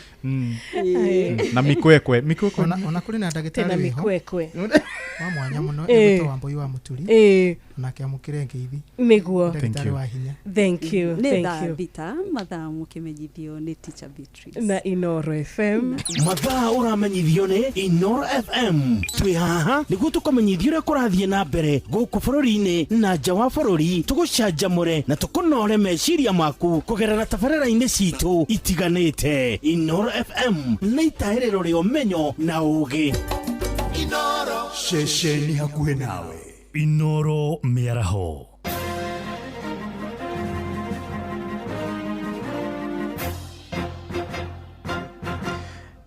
Na mikwekwe. Ona kũrĩ na ndagĩtarĩ na mikwekwe wa mwanya mũno egwĩtwo Wambui wa Mũturi. Onake amũkĩre ngeithi. Nĩguo. Ndagĩtarĩ wa hinya. Thank you. Nĩ thaa 6 mathaa mũkĩmenyithio nĩ Teacher Beatrice na Inoro FM. Mathaa ũramenyithio nĩ Inoro FM. Twĩ haha nĩguo tũkũmenyithio ũrĩa kũrathiĩ na mbere gũkũ bũrũri-inĩ na nja wa bũrũri, tũgũcanjamũre na tũkũnore meciria maku kũgerera tabarĩra-inĩ citũ itiganĩte. Inoro FM nĩ itaĩrĩro rĩa ũmenyo na ũũgĩ. Inoro ceceni hakuhĩ nawe. Inoro mĩaraho.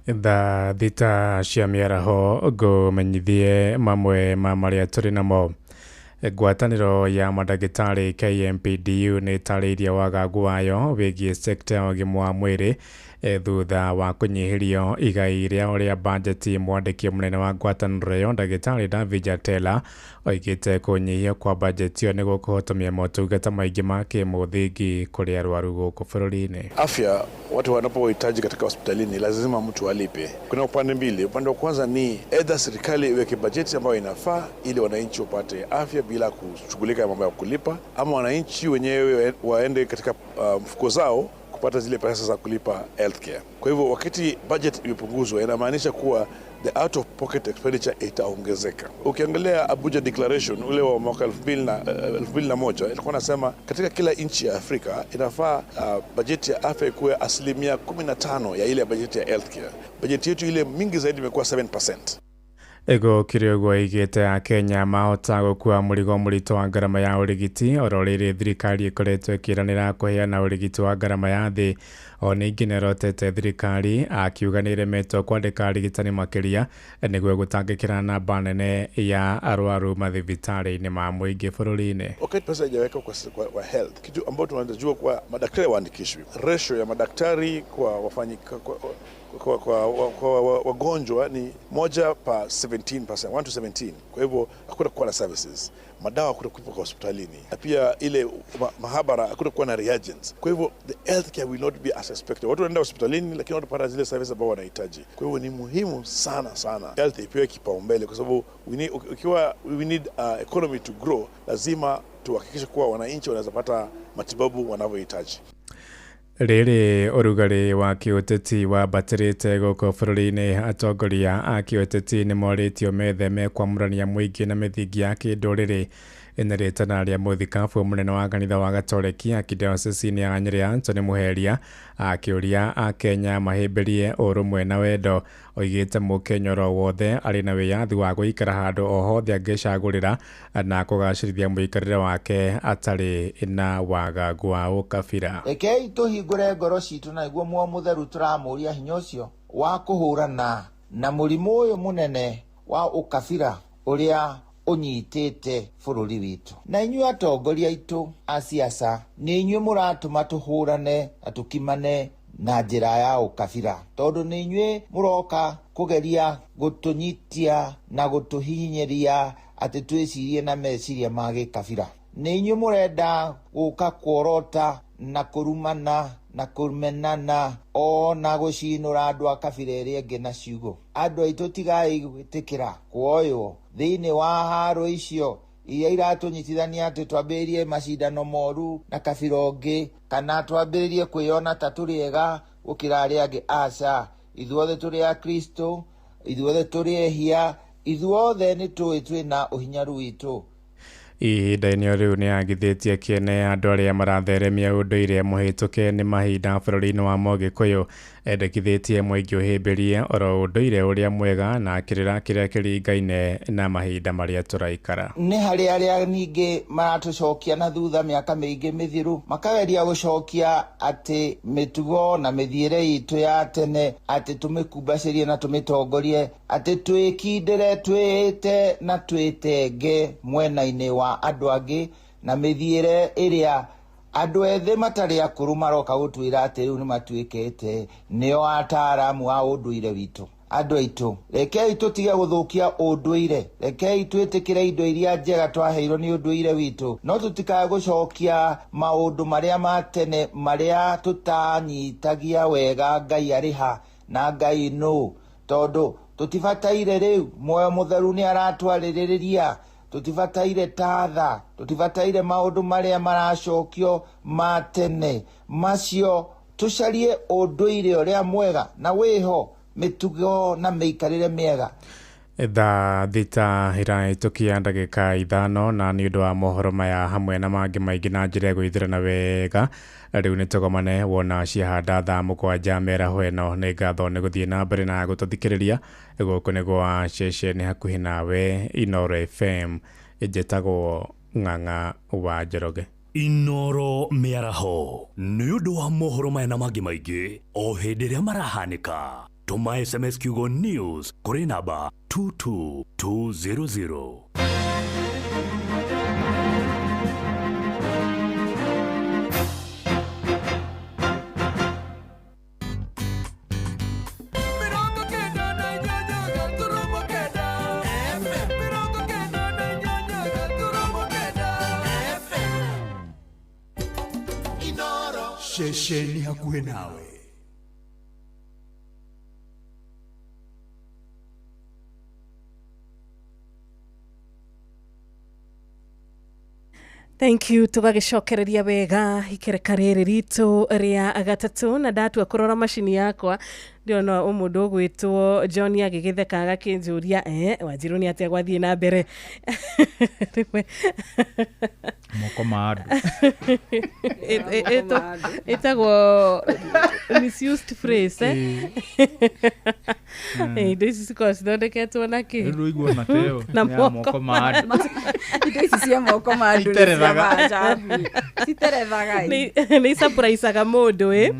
Thaa 6 cia mĩaraho ngũmenyithie mamwe ma marĩa tũrĩ namo. Ngwatanĩro ya mandagĩtarĩ KMPDU nĩ ĩtarĩirie wagagu wayo wĩgiĩ sekta ya ũgima wa mwĩrĩ thutha wa kũnyihĩrio igai rĩao rĩa bajeti. Mwandĩki mũnene wa ngwatanĩro ĩyo ndagĩtarĩ David Jatela oigĩte kũnyihio kwa bajeti ĩyo nĩ gũkũhotomia motungata maingĩ ma kĩmũthingi kũrĩ arwaru gũkũ bũrũri-inĩ. Afya watu wanapohitaji katika hospitalini lazima mtu alipe. Kuna upande mbili. Upande wa kwanza ni either serikali iweke bajeti ambayo inafaa ili wananchi wapate afya bila kushughulika mambo ya kulipa, ama wananchi wenyewe waende katika mfuko zao kupata zile pesa za kulipa healthcare. Kwa hivyo wakati budget imepunguzwa, inamaanisha kuwa the out of pocket expenditure itaongezeka. Ukiangalia Abuja Declaration ule wa mwaka 2001 ilikuwa nasema katika kila nchi ya Afrika inafaa bajeti ya afya ikuwe 15% ya ile bajeti ya healthcare. Bajeti yetu ile mingi zaidi imekuwa 7%. Gũkĩrĩ ũguo aigĩte Akenya mahota gũkua mũrigo mũritũ wa ngarama ya ũrigiti oro rĩrĩ thirikari ĩkoretwo ĩkĩranĩra kũheana ũrigiti wa ngarama ya thĩ. O ningĩ nĩarotete thirikari akiuga nĩĩremetwo kwandĩka arigitani makĩria nĩguo gũtangĩkĩra namba nene ya arwaru mathibitarĩ-inĩ ma mũingĩ bũrũri-inĩ. Wakati pesa haijawekwa kwa health, kitu ambacho tunajua kwa madaktari waandikishwi, ratio ya madaktari kwa kwa wagonjwa ni 1 per 17%, 1 to 17. Kwa hivyo hakuna kuwa na services, madawa hakuna kuwa kwa hospitalini, na pia ile mahabara hakuna kuwa na reagents. Kwa hivyo the healthcare will not be as expected. Watu wanaenda hospitalini lakini watapata zile services ambao wanahitaji. Kwa hivyo ni muhimu sana sana health ipewe kipaumbele, kwa sababu we need economy to grow, lazima tuhakikishe kuwa wananchi wanaweza pata matibabu wanavyohitaji. Rĩrĩ ũrugarĩ wa kĩũteti wambatĩrĩte gũkũ bũrũri-inĩ, atongoria a kĩũteti nĩmorĩtio metheme kwamũrania mũingĩ na mĩthingi ya kĩndũrĩrĩ. Nĩ rĩtana rĩa mũthikabu mũnene wa kanitha wa Gatoreki akidayosisi ya Nyĩrĩ Anthony Muheria akĩũria Akenya mahĩmbĩrie ũrũmwe na wendo. Oigĩte mũkenya oro wothe arĩ na wĩyathi wa gũikara handũ o hothe angĩcagũrĩra na kũgacĩrithia mũikarĩre wake atarĩ na wagagu wa ũkabira. Rekei tũhingũre ngoro citũ na nĩguo muoyo mũtheru tũramũria hinya ũcio wa kũhũrana na mũrimũ ũyũ mũnene wa ũkabira ũrĩa ũnyitĩte bũrũri witũ. Na inyuĩ atongoria aitũ a siasa, nĩ inyuĩ mũratũma tũhũrane na tũkimane na njĩra ya ũkabira, tondũ nĩ inyuĩ mũroka kũgeria gũtũnyitia na gũtũhihinyĩria atĩ twĩcirie na meciria ma gĩkabira. Nĩ inyuĩ mũrenda gũka kuorota na kũrumana na kũmenana o na gũcinũra andũ a kabira ĩrĩa ĩngĩ na ciugo. Andũ aitũ tigai gwĩtĩkĩra kuoywo thĩinĩ wa haro icio iria iratũnyitithania atĩ twambĩrĩrie macindano moru na kabira ũngĩ, kana twambĩrĩrie kwĩyona ta tũrĩ ega gũkĩra arĩa angĩ. Aca, ithuothe tũrĩ a Kristo, ithuothe tũrĩ ehia, ithuothe nĩ tũĩ twĩna ũhinyaru witũ. Ihinda-inĩ rĩu nĩ agithĩtie kĩene andũ arĩa maratheremia ũndũire mũhĩtũke nĩ mahinda bũrũri-inĩ wa Mũgĩkũyũ. Endekithĩtie mũingĩ ũhĩmbĩrie oro ũndũire ũrĩa mwega na kĩrĩra kĩrĩa kĩringaine na mahinda marĩa tũraikara. Nĩ harĩ arĩa ningĩ maratũcokia na thutha mĩaka mĩingĩ mĩthiru, makageria gũcokia atĩ mĩtugo na mĩthiĩre itũ ya tene atĩ tũmĩkumbacĩrie na tũmĩtongorie, atĩ twĩkindĩre twĩte na twĩtenge mwena-inĩ wa andũ angĩ na mĩthiĩre ĩrĩa andũ ethĩ matarĩ akũrũ maroka gũtwĩra atĩ rĩu nĩmatuĩkĩte nĩo ataaramu a ũndũire witũ. Andũ aitũ, rekei tũtige gũthũkia ũndũire, rekei twĩtĩkĩre indo iria njega twaheirwo nĩ ũndũire witũ, no tũtikae gũcokia maũndũ marĩa ma tene marĩa tũtanyitagia wega Ngai arĩ ha na Ngai nũ, tondũ tũtibataire rĩu muoyo mũtheru nĩ aratwarĩrĩria, tũtibataire tatha, tũtibataire maũndũ marĩa maracokio ma tene macio, tũcarie ũndũire ũrĩa mwega na wĩho mĩtugo na mĩikarĩre mĩega. Thaa 6 ĩrahĩtũkia ndagĩka 5 na nĩ ũndũ wa mohoro maya hamwe na mangĩ maingĩ na njĩra ya gwĩthĩrana wega, rĩu nĩ tũgomane wona ciahanda thaa 7 mĩaraho ĩno. Nĩ ngatho nĩ gũthiĩ na mbere na gũtũthikĩrĩria. Gũkũ nĩ gwa ceceni hakuhĩ nawe Inooro FM, njĩtagwo Ng'ang'a wa Njoroge. Inooro mĩaraho nĩ ũndũ wa mohoro maya na mangĩ maingĩ o hĩndĩ ĩrĩa marahanĩka. Tũma SMS kiugo news kũrĩ namba 22200. Ceceni hakuhĩ nawe. Thank you. Tũgagĩcokereria wega ikereka rĩrĩ ritũ rĩa gatatũ, na ndatua kũrora macini yakwa ndĩrona mũndũ ũgwĩtwo John agĩgĩtheka agakĩnjũria, Wanjirũ nĩ atĩa gwathiĩ na mbere? Rĩmwe Moko ma andũ. Ĩtagwo misused phrase, eh? Indo ici cikoragwo cithondeketwo na kĩ? Rĩu ndũigua na teo Na ya moko moko ma andũ. Indo ici cia moko ma andũ nĩ cia Iterethaga. maajabu. Citerethaga. Nĩ isurprisaga mũndũ, ĩ.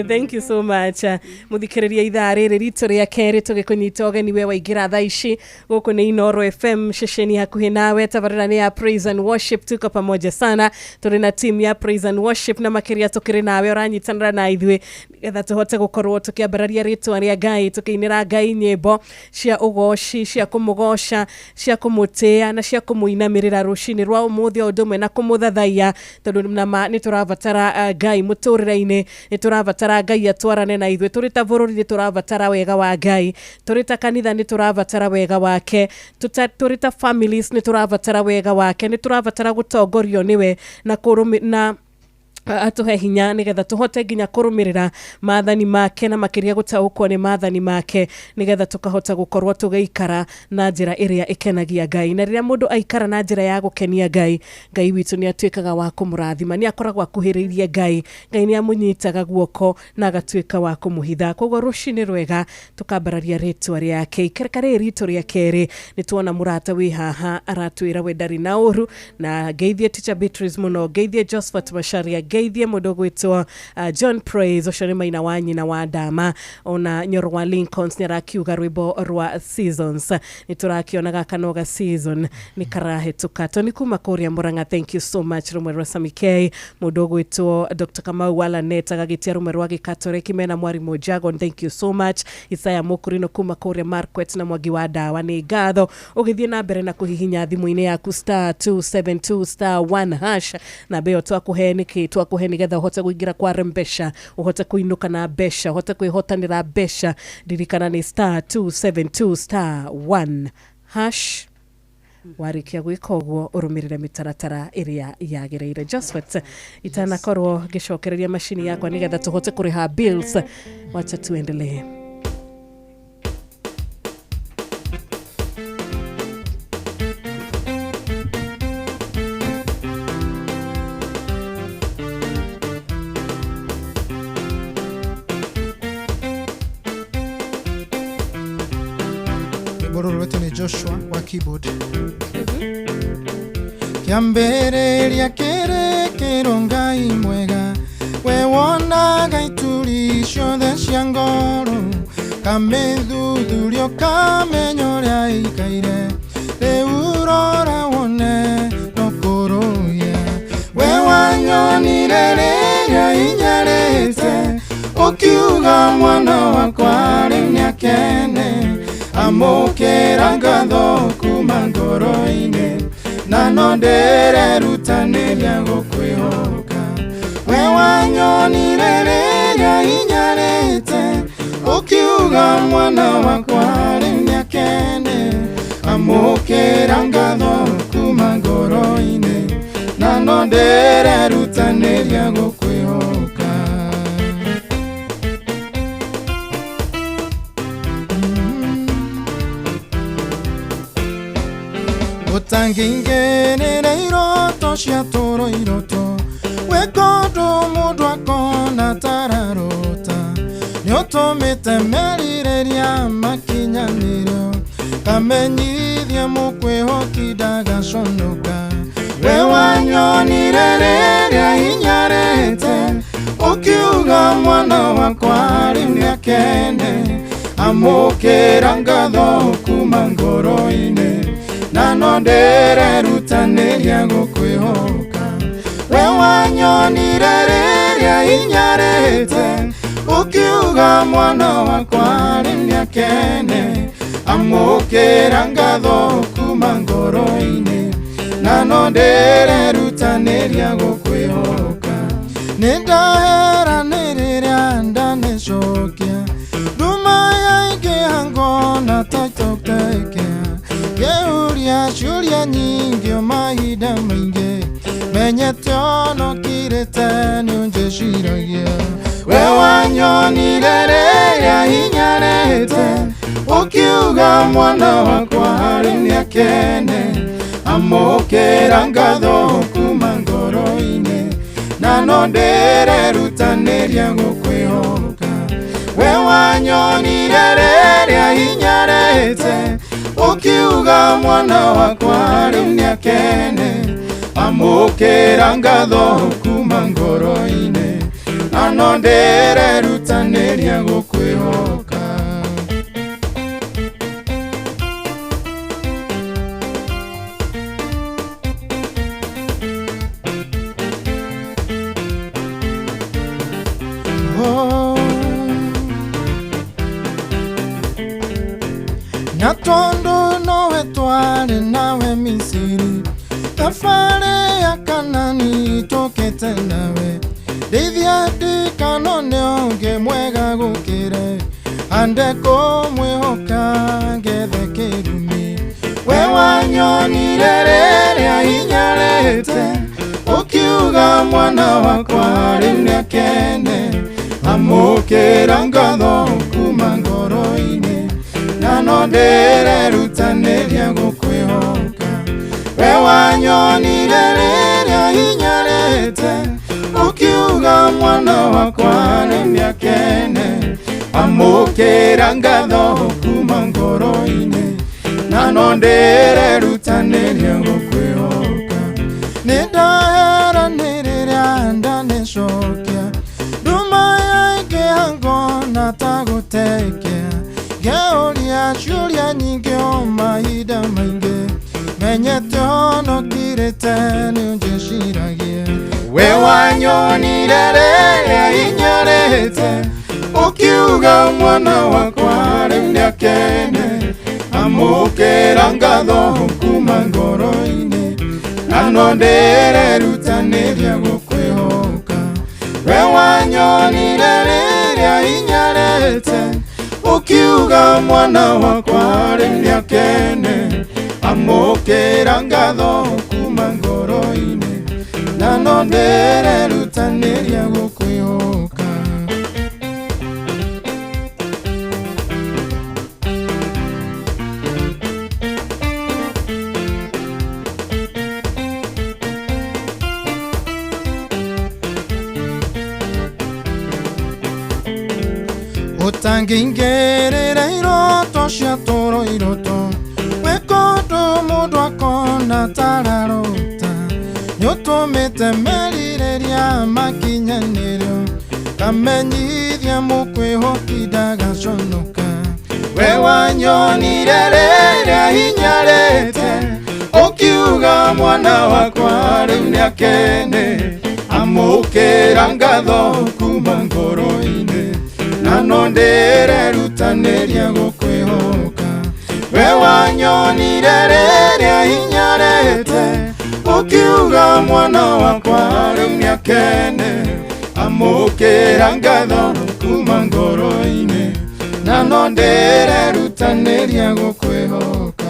Thank you so much. Mũthikĩrĩria, ithaa rĩrĩ ritũ rĩa kerĩ tũgĩkũnyita ũgeni we waingĩra thaa ici gũkũ nĩ Inoro FM, ceceni hakuhĩ nawe. Tabarĩra nĩ ya Praise and Worship, tuko pamoja sana, tũrĩ na team ya Praise and Worship, na makĩria tũkĩrĩ nawe ũranyitanĩra na ithuĩ nĩgetha tũhote gũkorwo tũkĩambararia rĩtwa rĩa Ngai, tũkĩinĩra Ngai nyĩmbo cia ũgoci, cia kũmũgoca, cia kũmũtĩĩa na cia kũmũinamĩrĩra rũcinĩ rwa ũmũthĩ, o ũndũ ũmwe na kũmũthathaiya, tondũ nama nĩ tũrabatara Ngai mũtũrĩre-inĩ, nĩ tũrabatara Ngai atwarane na ithuĩ. Tũrĩ ta bũrũri nĩ tũrabatara wega wa Ngai, tũrĩ ta kanitha nĩ tũrabatara wega wake, tũrĩ ta families nĩ tũrabatara wega wake, nĩ tũrabatara gũtongorio nĩwe na kũrũmĩ na atũhe hinya nĩgetha tũhote nginya kũrũmĩrĩra maathani make, na makĩria gũtaũkwo nĩ maathani make, nĩgetha tũkahota gũkorwo tũgĩikara na njĩra ĩrĩa ĩkenagia Ngai. Na rĩrĩa mũndũ aikara na njĩra ya gũkenia Ngai, Ngai witũ nĩ atuĩkaga wa kũmũrathima, nĩ akoragwo akuhĩrĩirie Ngai, Ngai nĩ amũnyitaga guoko na agatuĩka wa kũmũhitha. Koguo rũcinĩ rwega tũkambararia rĩtwa rĩake. Ikereka rĩrĩ ritũ rĩa kerĩ nĩ tuona mũrata wĩ haha aratwĩra we ndarĩ na ũru, na ngeithie Teacher Beatrice mũno, ngeithie Josephat Macharia, ngeithie mũndũ ũgwĩtwo John Praise, ũcio nĩ maina wa nyina wa Ndama, ona Nyoro wa Lincolns nĩ arakiuga rwĩmbo rwa Seasons. Nĩ tũrakĩona gaka no ga season nĩ karahĩtũka. Toni kuma kũrĩa Murang'a, thank you so much. Rũmwe rwa Sami K, mũndũ ũgwĩtwo Dr. Kamau Walanet agagĩtia rũmwe rwa Gĩkatoreki mena mwarimũ Jagon, thank you so much. Isaya Mũkũrino kuma kũrĩa Marquet na Mwangi wa Ndawa, nĩ ngatho. Ũgĩthiĩ na mbere na kũhihinya thimũ-inĩ yaku star 272 star 1 hash, na mbeo twakũhe nĩkĩ? Twakũhe nĩgetha ũhote kũingĩra kwa mbeca, ũhote kũinũka na mbeca, ũhote kwĩhotanĩra mbeca. Ririkana nĩ star 272 star 1 hash. Warĩkia gwĩka ũguo, ũrũmĩrĩre mĩtaratara ĩrĩa yagĩrĩire. Josphat, itanakorwo ngĩcokereria macini yakwa nĩgetha tũhote kũrĩha bills, wacha tuendelee. Rwĩmbo rũrũ rwetwo nĩ Joshua wa keyboard. Kĩambĩrĩria kĩrĩkĩro, Ngai mwega, we wonaga ituri ciothe cia ngoro, kamĩthuthurio kamenya ũrĩa ĩikaire, rĩu rora wone no kũrũia. We wanyonire rĩrĩa inyarĩte, ũkiuga mwana wakwa rĩu nĩakene, amũkĩra ngatho kuma ngoro-inĩ, na no ndĩrerutanĩria gũkwĩhoka. We wanyonire rĩrĩa inyarĩte, ũkiuga mwana wakwa rĩu nĩakene, amũkĩra ngatho kuma ngoro-inĩ, na no ndĩrerutanĩria gũkwĩhoka. Ũtangĩingĩrĩra iroto cia tũrũ iroto, wĩka ũndũ mũndũ akona tararota, nĩũtũmĩte merirĩria makinyanĩrio, kamenyithia mũkwĩhoki ndagaconoka. We wanyonire rĩrĩa inyarĩte. hinyarĩte, ũkiuga mwana wakwa rĩu nĩakene. Amũkĩra ngatho kuma ngoro-inĩ, na no ndĩrerutanĩria gũkwĩhoka. We wanyonire rĩrĩa hinyarĩte, ũkiuga mwana wakwa rĩu nĩakene. Amũkĩra ngatho kuma ngoro-inĩ, na no ndĩrerutanĩria gũkwĩhoka. Nĩndahera nĩ rĩrĩa ndanecokia, nduma yaingĩha ngona ta itũtekea. Ngĩũria ciũria nyingĩ o mahinda maingĩ, menyete onokirĩte nĩũnjĩciragia. We wanyonire rĩrĩa hinyarĩte, ũkiuga mwana wakwa rĩu nĩakene. Amũkĩra ngatho kuma ngoro-inĩ, na no ndĩrerutanĩria gũkwĩhoka. We wanyonire rĩrĩa hinyarĩte, ũkiuga mwana wakwa rĩu nĩakene. Amũkĩra ngatho kuma ngoro-inĩ, na no ndĩrerutanĩria gũkwĩhoka. Na tondũ nowe twarĩ nawe Misiri, thabarĩ ya Kanani tũkĩte nawe. Ndeithia ndikanone ũngĩ mwega gũkĩre, ande kũmwĩhoka ngethe kĩrumi. We wanyonire rĩrĩa hinyarĩte, ũkiuga mwana wakwa rĩu nĩakene. Amũkĩra ngatho kuma ngoro-inĩ, na no ndĩrerutanĩria gũkwĩhoka. We wanyonire rĩrĩa hinyarĩte, ũkiuga mwana wakwa rĩu nĩakene. Amũkĩra ngatho kuma ngoro-inĩ, na no ndĩrerutanĩria gũkwĩhoka. Nĩndahera nĩ rĩrĩa ndanecokia, nduma yaingĩha ngona ta gũtekea. Ngĩũria ciũria nyingĩ o mahinda maingĩ, menyete honokirĩte nĩũnjĩciragia. We wanyonire rĩrĩa hinyarĩte, ũkiuga mwana wakwa rĩu nĩakene. Amũkĩra ngatho kuma ngoro-inĩ, na no ndĩrerutanĩria gũkwĩhoka. We wanyonire rĩrĩa hinyarĩte, ũkiuga mwana wakwa rĩu nĩakene. Amũkĩra ngatho kuma ngoro-inĩ, na no ndĩrerutanĩria gũkwĩhoka. Ũtangĩingĩrĩra iroto cia toro iroto, wĩka ũndũ mũndũ akona tararota. Nĩũtũmĩte merirĩria makinyanĩrio, kamenyithia mũkwĩhoki ndagaconoka. We wanyonire rĩrĩa hinyarĩte, ũkiuga mwana wakwa rĩu nĩakene. Amũkĩra ngatho kuma ngoro-inĩ, na no ndĩrerutanĩria gũkwĩhoka. We wanyonire rĩrĩa hinyarĩte, ũkiuga mwana wakwa rĩu nĩakene. Amũkĩra ngatho kuma ngoro-inĩ, na no ndĩrerutanĩria gũkwĩhoka.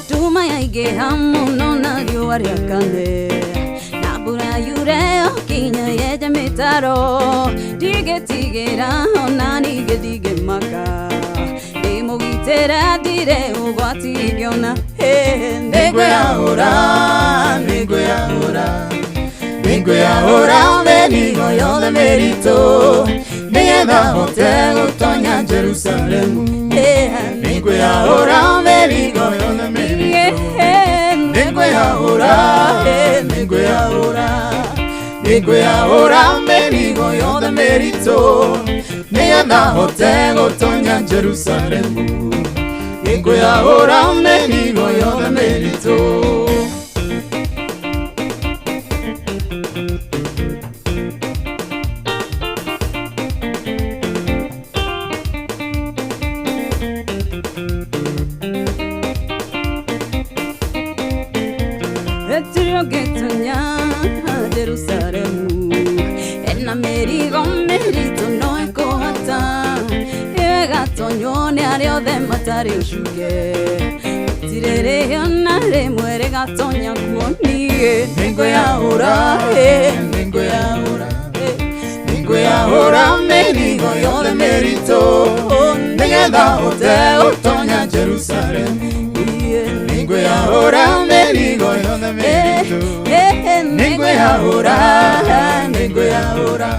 Nduma yaingĩha mũno na riũa rĩakane, na mbura yure o nginya yenje mĩtaro. Ndigĩtigĩra ona ningĩ ndingĩmaka, ndĩmũgitĩra ndirĩ ũgwati ingĩona. Nĩngwĩyahũra, nĩngwĩyahũra, nĩngwĩyahũra. mĩrigo yothe mĩritũ nĩgetha hote gũtonya Jerusalemu. Nĩngwĩyaũra mĩrigo yothe mĩritũ, nĩngwĩyaũra, nĩngwĩyaũra, nĩngwĩyaũra mĩrigo yothe mĩritũ nĩgetha hote gũtonya Jerusalemu. Nĩngwĩyaũra mĩrigo yothe mĩritũ. Jerusalemu ena mĩrigo mĩritũ no ĩkũhata ĩgatonywo nĩ arĩa othe matarĩ ũcuke gũtirĩ rĩhia na rĩmwe rĩgatonya kuo niĩ Nĩngwĩyaũra, nĩngwĩyaũra, nĩngwĩyaũra mĩrigo yothe mĩritũ nĩgetha hote gũtonya Jerusalemu. Nĩngwĩyaũra mĩrigo yothe mĩritũ, nĩngwĩyaũra, nĩngwĩyaũra,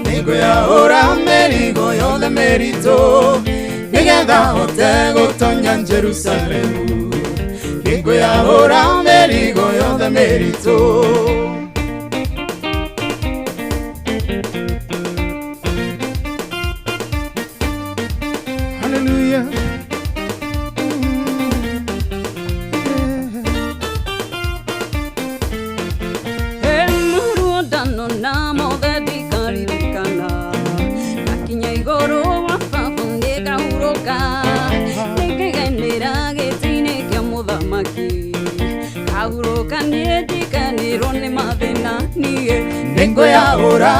nĩngwĩyaũra mĩrigo yothe mĩritũ nĩgetha hote gũtonya Jerusalemu. Nĩngwĩyaũra mĩrigo yothe mĩritũ. Hallelujah. Nĩngwĩyaũra,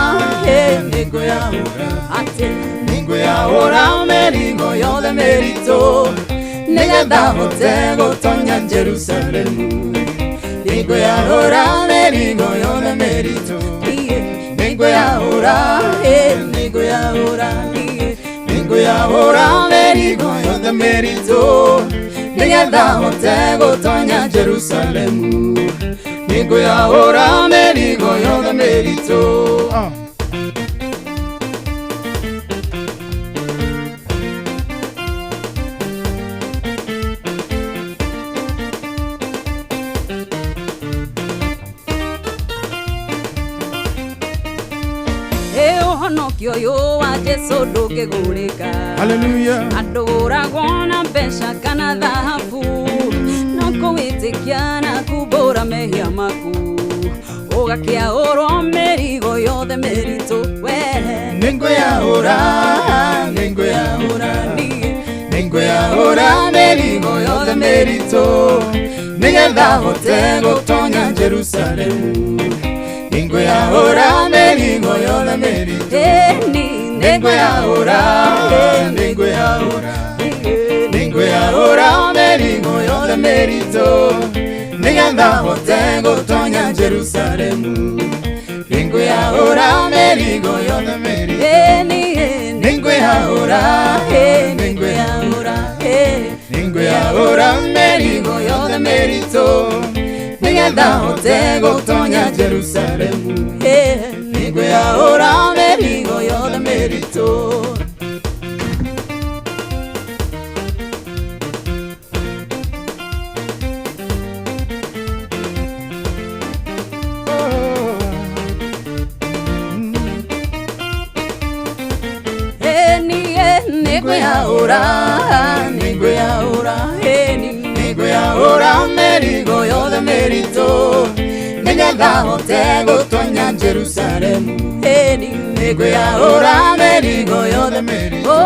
nĩngwĩyaũra, nĩngwĩyaũra mĩrigo yothe mĩritũ nĩgetha hote gũtonya Jerusalemu. Nĩngwĩyaũra mĩrigo yothe mĩritũ, nĩngwĩyaũra, nĩngwĩyaũra, nĩngwĩyaũra mĩrigo yothe mĩritũ nĩgetha hote gũtonya Jerusalemu. Nĩngwĩyaũra mĩrigo yothe mĩritũ. Ũhonokio ũyũ wa Jesũ ndũngĩgũrĩka. Hallelujah. Andũgũragwo na mbeca kana thahabu, no kũwĩtĩkia na kumbũra mehia maku ũgakĩaũrwo mĩrigo yothe mĩritũ we. Nĩngwĩyaũra, nĩngwĩyaũra, nĩngwĩyaũra mĩrigo yothe mĩritũ nĩgetha hote gũtonya Jerusalemu. Nĩngwĩyaũra mĩrigo yothe mĩritũ, nĩngwĩyaũra, nĩngwĩyaũra, nĩngwĩyaũra mĩrigo yothe mĩritũ nĩgetha hote gũtonya Jerusalemu. Nĩngwĩyaũra mĩrigo yothe mĩritũ, nĩngwĩyaũra, nĩngwĩyaũra, nĩngwĩyaũra mĩrigo yothe mĩritũ nĩgetha hote gũtonya Jerusalemu. Nĩngwĩyaũra mĩrigo yothe mĩritũ. Nĩngwĩyaũra, nĩngwĩyaũra, nĩngwĩyaũra mĩrigo yothe mĩritũ nĩgetha hote gũtonya Jerusalemu. Nĩngwĩyaũra mĩrigo yothe mĩritũ,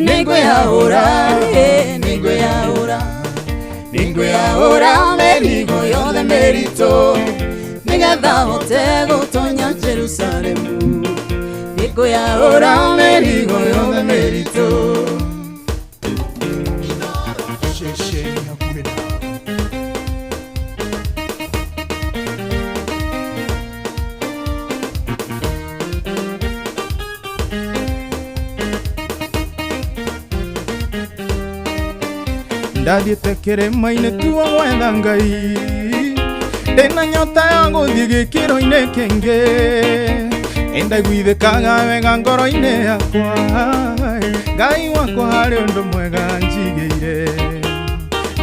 nĩngwĩyaũra, nĩngwĩyaũra, nĩngwĩyaũra mĩrigo yothe mĩritũ nĩgetha hote gũtonya Jerusalemu. Nĩngwĩyaũra mĩrigo yothe mĩritũ. Ndathiĩte kĩrĩma-inĩ tuo gwetha Ngai, Ndĩna nyota ya gũthiĩ gĩkĩro-inĩ kĩngĩ. Ndaiguithĩkaga wega ngoro-inĩ yakwa. Ngai wakwa harĩ ũndũ mwega njigĩire.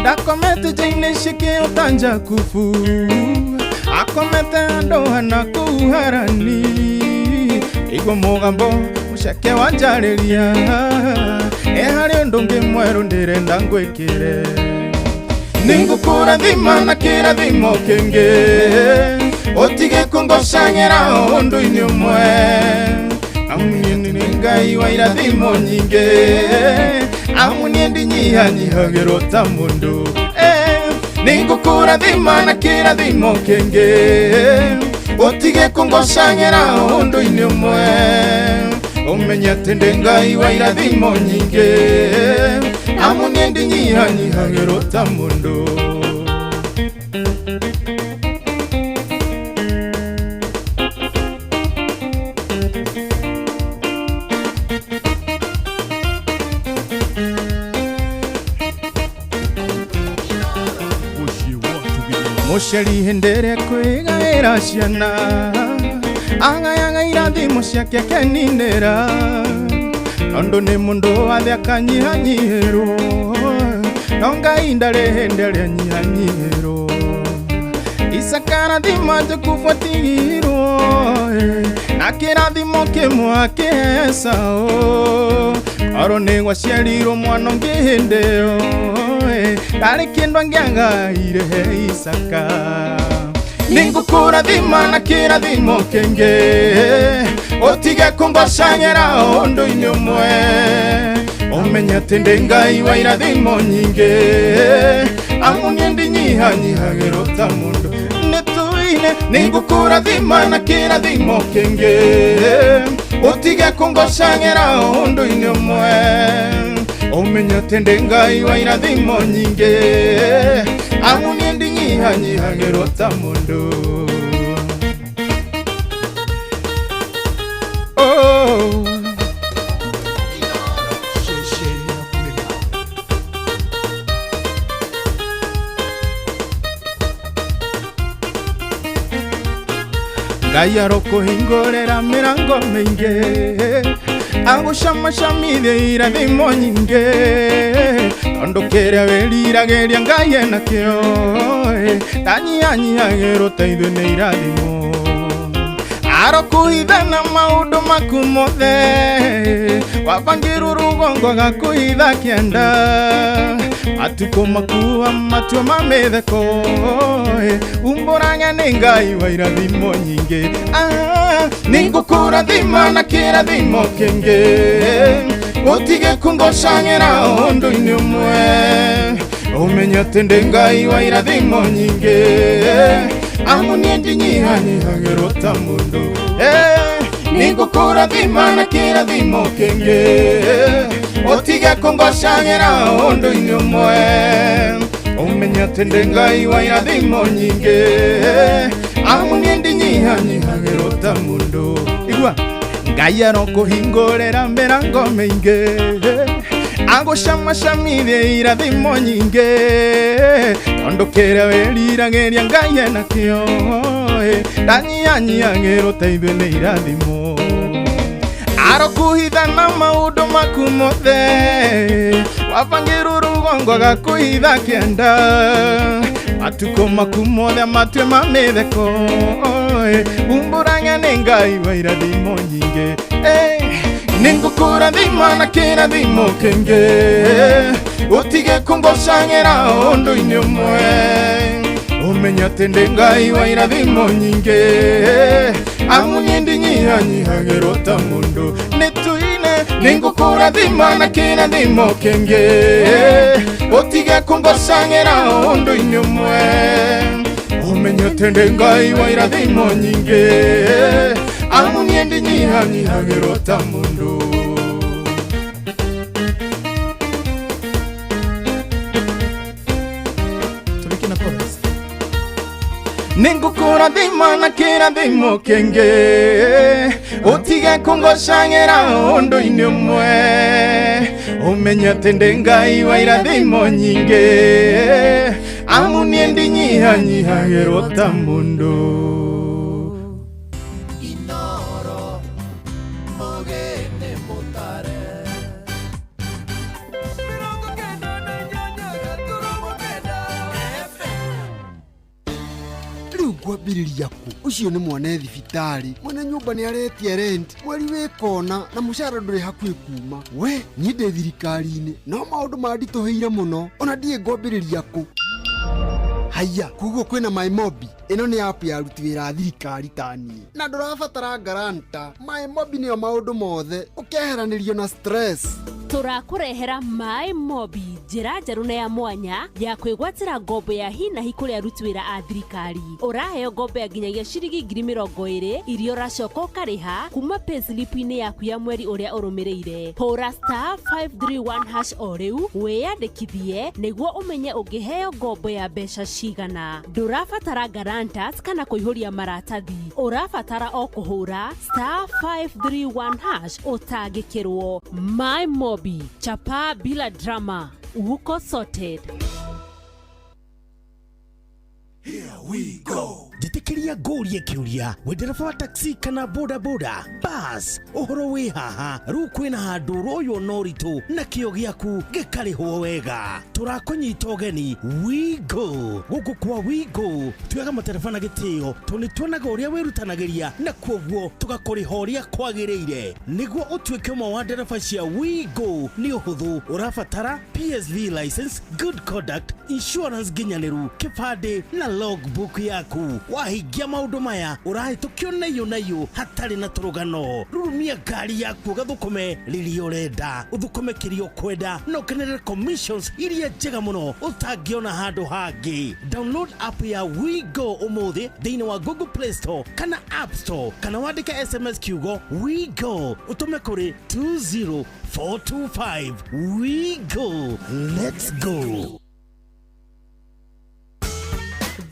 Ndakomete nja-inĩ cikĩũta Jakubu. Akomete handũ hana kũu Harani. Igua mũgambo mũceke wanjarĩria. Ĩ harĩ ũndũ ũngĩ mwerũ ndĩrenda ngwĩkĩre. Nĩngũkũrathima na kĩrathimo kĩngĩ. Ũtige kũngocagĩra ũndũ-inĩ ũmwe. Amu niĩ nĩ Ngai wa irathimo nyingĩ. Amu niĩ ndinyihanyihagĩrwo ta mũndũ. Nĩngũkũrathima na kĩrathimo kĩngĩ. Ũtige kũngocagĩra ũndũ-inĩ ũmwe. Ũmenye atĩ ndĩ Ngai wa irathimo nyingĩ. Amu niĩ ndinyihanyihagĩrwo ta mũndũ. Mũciari hĩndĩ ĩrĩa kwĩgaĩra ciana agayaga irathimo ciake akeninĩra. Tondũ nĩ mũndũ wathe akanyihanyihĩrwo. No Ngai ndarĩ hĩndĩ ĩrĩa anyihanyihĩrwo. Isaka arathima Jakubu atigirwo. Na kĩrathimo kĩmwe akĩhe Esaũ. Korwo nĩ gwaciarirwo mwana ũngĩ hĩndĩ ĩyo. Ndarĩ kĩndũ angĩagaire he Isaka. Nĩngũkũrathima na kĩrathimo kĩngĩ. Ũtige kũngocagĩra ũndũ-inĩ ũmwe. Ũmenye atĩ ndĩ Ngai wa irathimo nyingĩ. Amu niĩ ndinyihanyihagĩrwo ta mũndũ. Nĩtũine nĩngũkũrathima na kĩrathimo kĩngĩ. Ũtige kũngocagĩra ũndũ-inĩ ũmwe. Ũmenye atĩ ndĩ Ngai wa irathimo nyingĩ. Amu niĩ ndinyihanyihagĩrwo ta mũndũ. Oh. Ngai arokũhingũrĩra mĩrango mĩingĩ. Agũcamacamithie irathimo nyingĩ. Tondũ kĩrĩa wĩriragĩria Ngai enakĩo. Ndanyihanyihagĩrwo ta ithuĩ nĩ irathimo. Arokũhitha na maũndũ maku mothe. Wabangĩrwo rũgongo agakũhitha kĩanda. Matukũ maku matua ma mĩtheko. Umbũraga nĩ Ngai wa irathimo nyingĩ. Nĩngũkũrathima na kĩrathimo kĩngĩ. Ũtige kũngocagĩra ũndũ-inĩ ũmwe. Ũmenye atĩ ndĩ Ngai wa irathimo nyingĩ. Amu niĩ ndinyihanyihagĩrwo ta mũndũ. Nĩngũkũrathima na kĩrathimo kĩngĩ. Ũtige kũngocagĩra ũndũ-inĩ ũmwe. Ũmenye atĩ ndĩ Ngai wa irathimo nyingĩ. Amu niĩ ndinyihanyihagĩrwo ta mũndũ. Igua Ngai arokũhingũrĩra mĩrango mĩingĩ. Agũcamacamithie irathimo nyingĩ. Tondũ kĩrĩa wĩriragĩria Ngai enakĩo. Ndanyihanyihagĩrwo ta ithuĩ nĩ irathimo. Arokũhitha na maũndũ maku mothe. Wabangĩrwo rũgongo agakũhitha kĩanda. Matukũ maku mothe matue ma mĩtheko. Umbũraga nĩ Ngai wa irathimo nyingĩ. Nĩngũkũrathima na kĩrathimo kĩngĩ. Ũtige kũngocagĩra ũndũ-inĩ ũmwe. Ũmenye atĩ ndĩ Ngai wa irathimo nyingĩ. Amu niĩ ndinyihanyihagĩrwo ta mũndũ. Nĩtũine nĩngũkũrathima na kĩrathimo kĩngĩ. Ũtige kũngocagĩra ũndũ-inĩ ũmwe. Ũmenye atĩ ndĩ Ngai wa irathimo nyingĩ. Amu niĩ ndinyihanyihagĩrwo ta mũndũ. Nĩngũkũrathima na kĩrathimo kĩngĩ. Ũtige kũngocagĩra ũndũ-inĩ ũmwe. Ũmenye atĩ ndĩ Ngai wa irathimo nyingĩ. Amu niĩ ndinyihanyihagĩrwo ta mũndũ. Rĩu ngwambĩrĩria kũ? Ũcio nĩ mwana e thibitarĩ, mwene nyũmba nĩ aretia rent, mweri wĩ kona na mũcara ndũrĩ hakuhĩ kuma. We niĩ ndĩ thirikari-inĩ no maũndũ manditũhĩire mũno, ona ndiĩ ngwambĩrĩria kũ. Haiya, koguo kwĩna MyMobi. Ĩno nĩ app ya aruti wĩra a thirikari ta niĩ, na ndũrabatara guarantor. MyMobi nĩyo maũndũ mothe, ũkeheranĩrio na stress. Tũrakũrehera My Mobi, njĩra njerũ na ya mwanya ya kwĩgwatĩra ngombo ya hi na hi kũrĩ aruti wĩra a thirikari. Ũraheo ngombo ya nginyagia ciringi 20,000 iria ũracoka ũkarĩha kuma payslip-inĩ yaku ya mweri ũrĩa ũrũmĩrĩire. Hũra star 531 hash o rĩu wĩyandĩkithie nĩguo ũmenye ũngĩheo ngombo ya mbeca cigana. Ndũrabatara guarantors kana kũihũria maratathi, ũrabatara o kũhũra star 531 hash ũtangĩkĩrwo. My Mobi, chapa bila drama, uko sorted. Njĩtĩkĩria ngũrie kĩũria, we ndereba wa taxi kana boda boda bas, ũhoro wĩ haha? Rĩu kwĩna handũ ũroywo na ũritũ na kĩo gĩaku gĩkarĩhwo wega. Tũrakũnyita ũgeni Wigo. Gũkũ kwa Wigo tuoyaga matereba na gĩtĩo, tondũ nĩ tuonaga ũrĩa wĩrutanagĩria na kuoguo tũgakũrĩha ũrĩa kwagĩrĩire. Nĩguo ũtuĩke ũmwe wa ndereba cia Wigo nĩ ũhũthũ, ũrabatara PSV license, good conduct, insurance nginyanĩru, kĩbandĩ na logbook yaku. Wahingia maũndũ maya ũrahĩtũkio naiyũ naiyũ hatarĩ na tũrũgano. Rurumia ngari yaku ũgathũkũme rĩrĩa ũrenda, ũthũkũme kĩrĩa ũkwenda na ũkenerere commissions iria njega mũno ũtangĩona handũ hangĩ. Download app ya WeGo ũmũthĩ thĩinĩ wa Google Play Store kana App Store, kana wandĩke SMS kiugo WeGo ũtũme kũrĩ 20425. WeGo, let's go.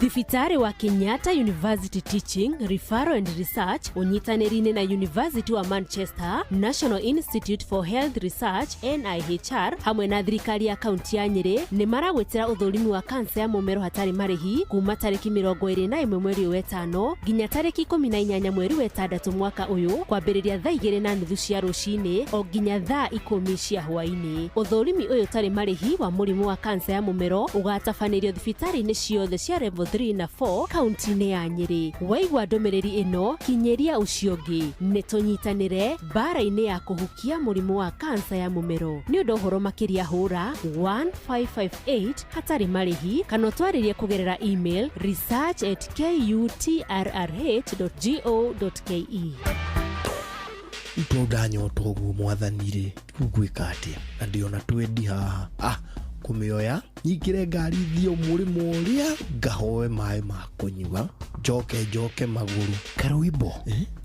Thibitarĩ wa Kenyatta University Teaching, Referral and Research ũnyitanĩri-inĩ na University wa Manchester, National Institute for Health Research NIHR hamwe na thirikari ya kaunti ya Nyĩrĩ nĩ maragwĩtĩra ũthũrimi wa kansa ya mũmero hatarĩ marĩhi kuma tarĩki 21 mweri ũyũ wetano nginya tarĩki 18 mweri wetandatũ mwaka ũyũ, kwambĩrĩria thaa 2:30 cia rũcinĩ o nginya thaa 10 cia hwaĩ-inĩ. Ũthũrimi ũyũ ũtarĩ marĩhi wa mũrimũ wa kansa ya mũmero ũgatabanĩrio thibitarĩ-inĩ ciothe cia level 3 na 4 kaunti-inĩ ya Nyĩrĩ. Waigua ndũmĩrĩri ĩno, kinyĩria ũcio ũngĩ. Nĩ tũnyitanĩre mbara-inĩ ya kũhukia mũrimũ wa kansa ya mũmero. Nĩ ũndũ ũhoro makĩria hũra 1558 hatarĩ marĩhi kana ũtwarĩrie kũgerera email research@kutrrh.go.ke. Tondũ ndanyota ũguo mwathani rĩ, rĩu ngwĩka atĩa? Na ndĩona twendi haha, kũmĩoya nyingĩre ngari thiĩ mũrĩmo ũrĩa ngahoe maĩ ma kũnyua, njoke njoke magũrũ. Karwimbo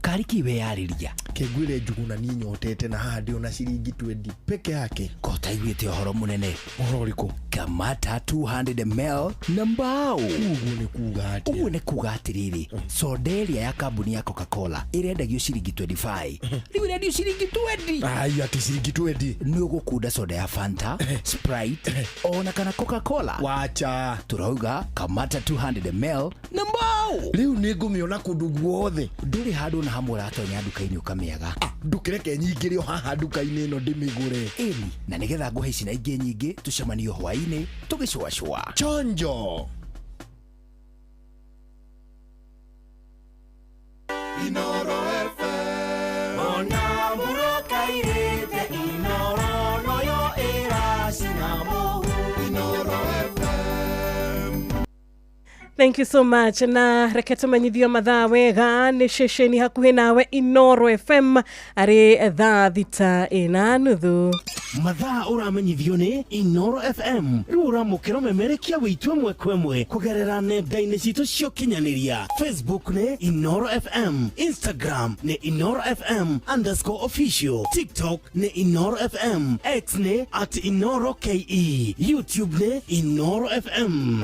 kari kĩ weyarĩria? Kengwĩre Njuguna niĩ nyotete na haha ndĩona ciringi twendi peke yake. Ko ũtaiguĩte ũhoro mũnene? Ũhoro ũrĩkũ? Kamata 200 ml na mbao. Ũguo nĩ kuga atĩa? Ũguo nĩ kuga atĩrĩrĩ, soda ĩrĩa ya kambuni ya Coca-Cola ĩrendagio ciringi 25, rĩu ĩrendio ciringi 20. Ai, atĩ ciringi 20? Nĩ ũgũkunda soda ya Fanta, Sprite ona kana Coca-Cola. Wacha. Turauga kamata 200 ml na mbao. Rĩu nĩ ngũmĩona kũndũ guothe. Ndũrĩ handũ na hamwe ũratonya nduka-inĩ ũkamĩaga. Ndũkĩreke nyingĩre o haha nduka-inĩ ĩno ndĩmĩgũre. Ĩni, na nĩgetha ngũhe ici na ingĩ nyingĩ, tũcemanio hwaĩ-inĩ tũgĩcũacũa. Chonjo. Inoro FM. Ona mburoka irĩte Inoro noyo ĩracina mũhu. Inoro FM. Thank you so much. Na reke tũmenyithio mathaa wega nĩ ceceni hakuhĩ nawe Inoro FM arĩ thaa 6:30. Mathaa ũramenyithio nĩ Inoro FM. Rĩu ũramũkĩra ũmemerekia wĩitũ ĩmwe kwa ĩmwe kũgerera nenda-inĩ citũ cia ũkinyanĩria. Facebook nĩ Inoro FM, Instagram nĩ Inoro FM underscore official, TikTok nĩ Inoro FM, X nĩ at Inoro KE, YouTube nĩ Inoro FM.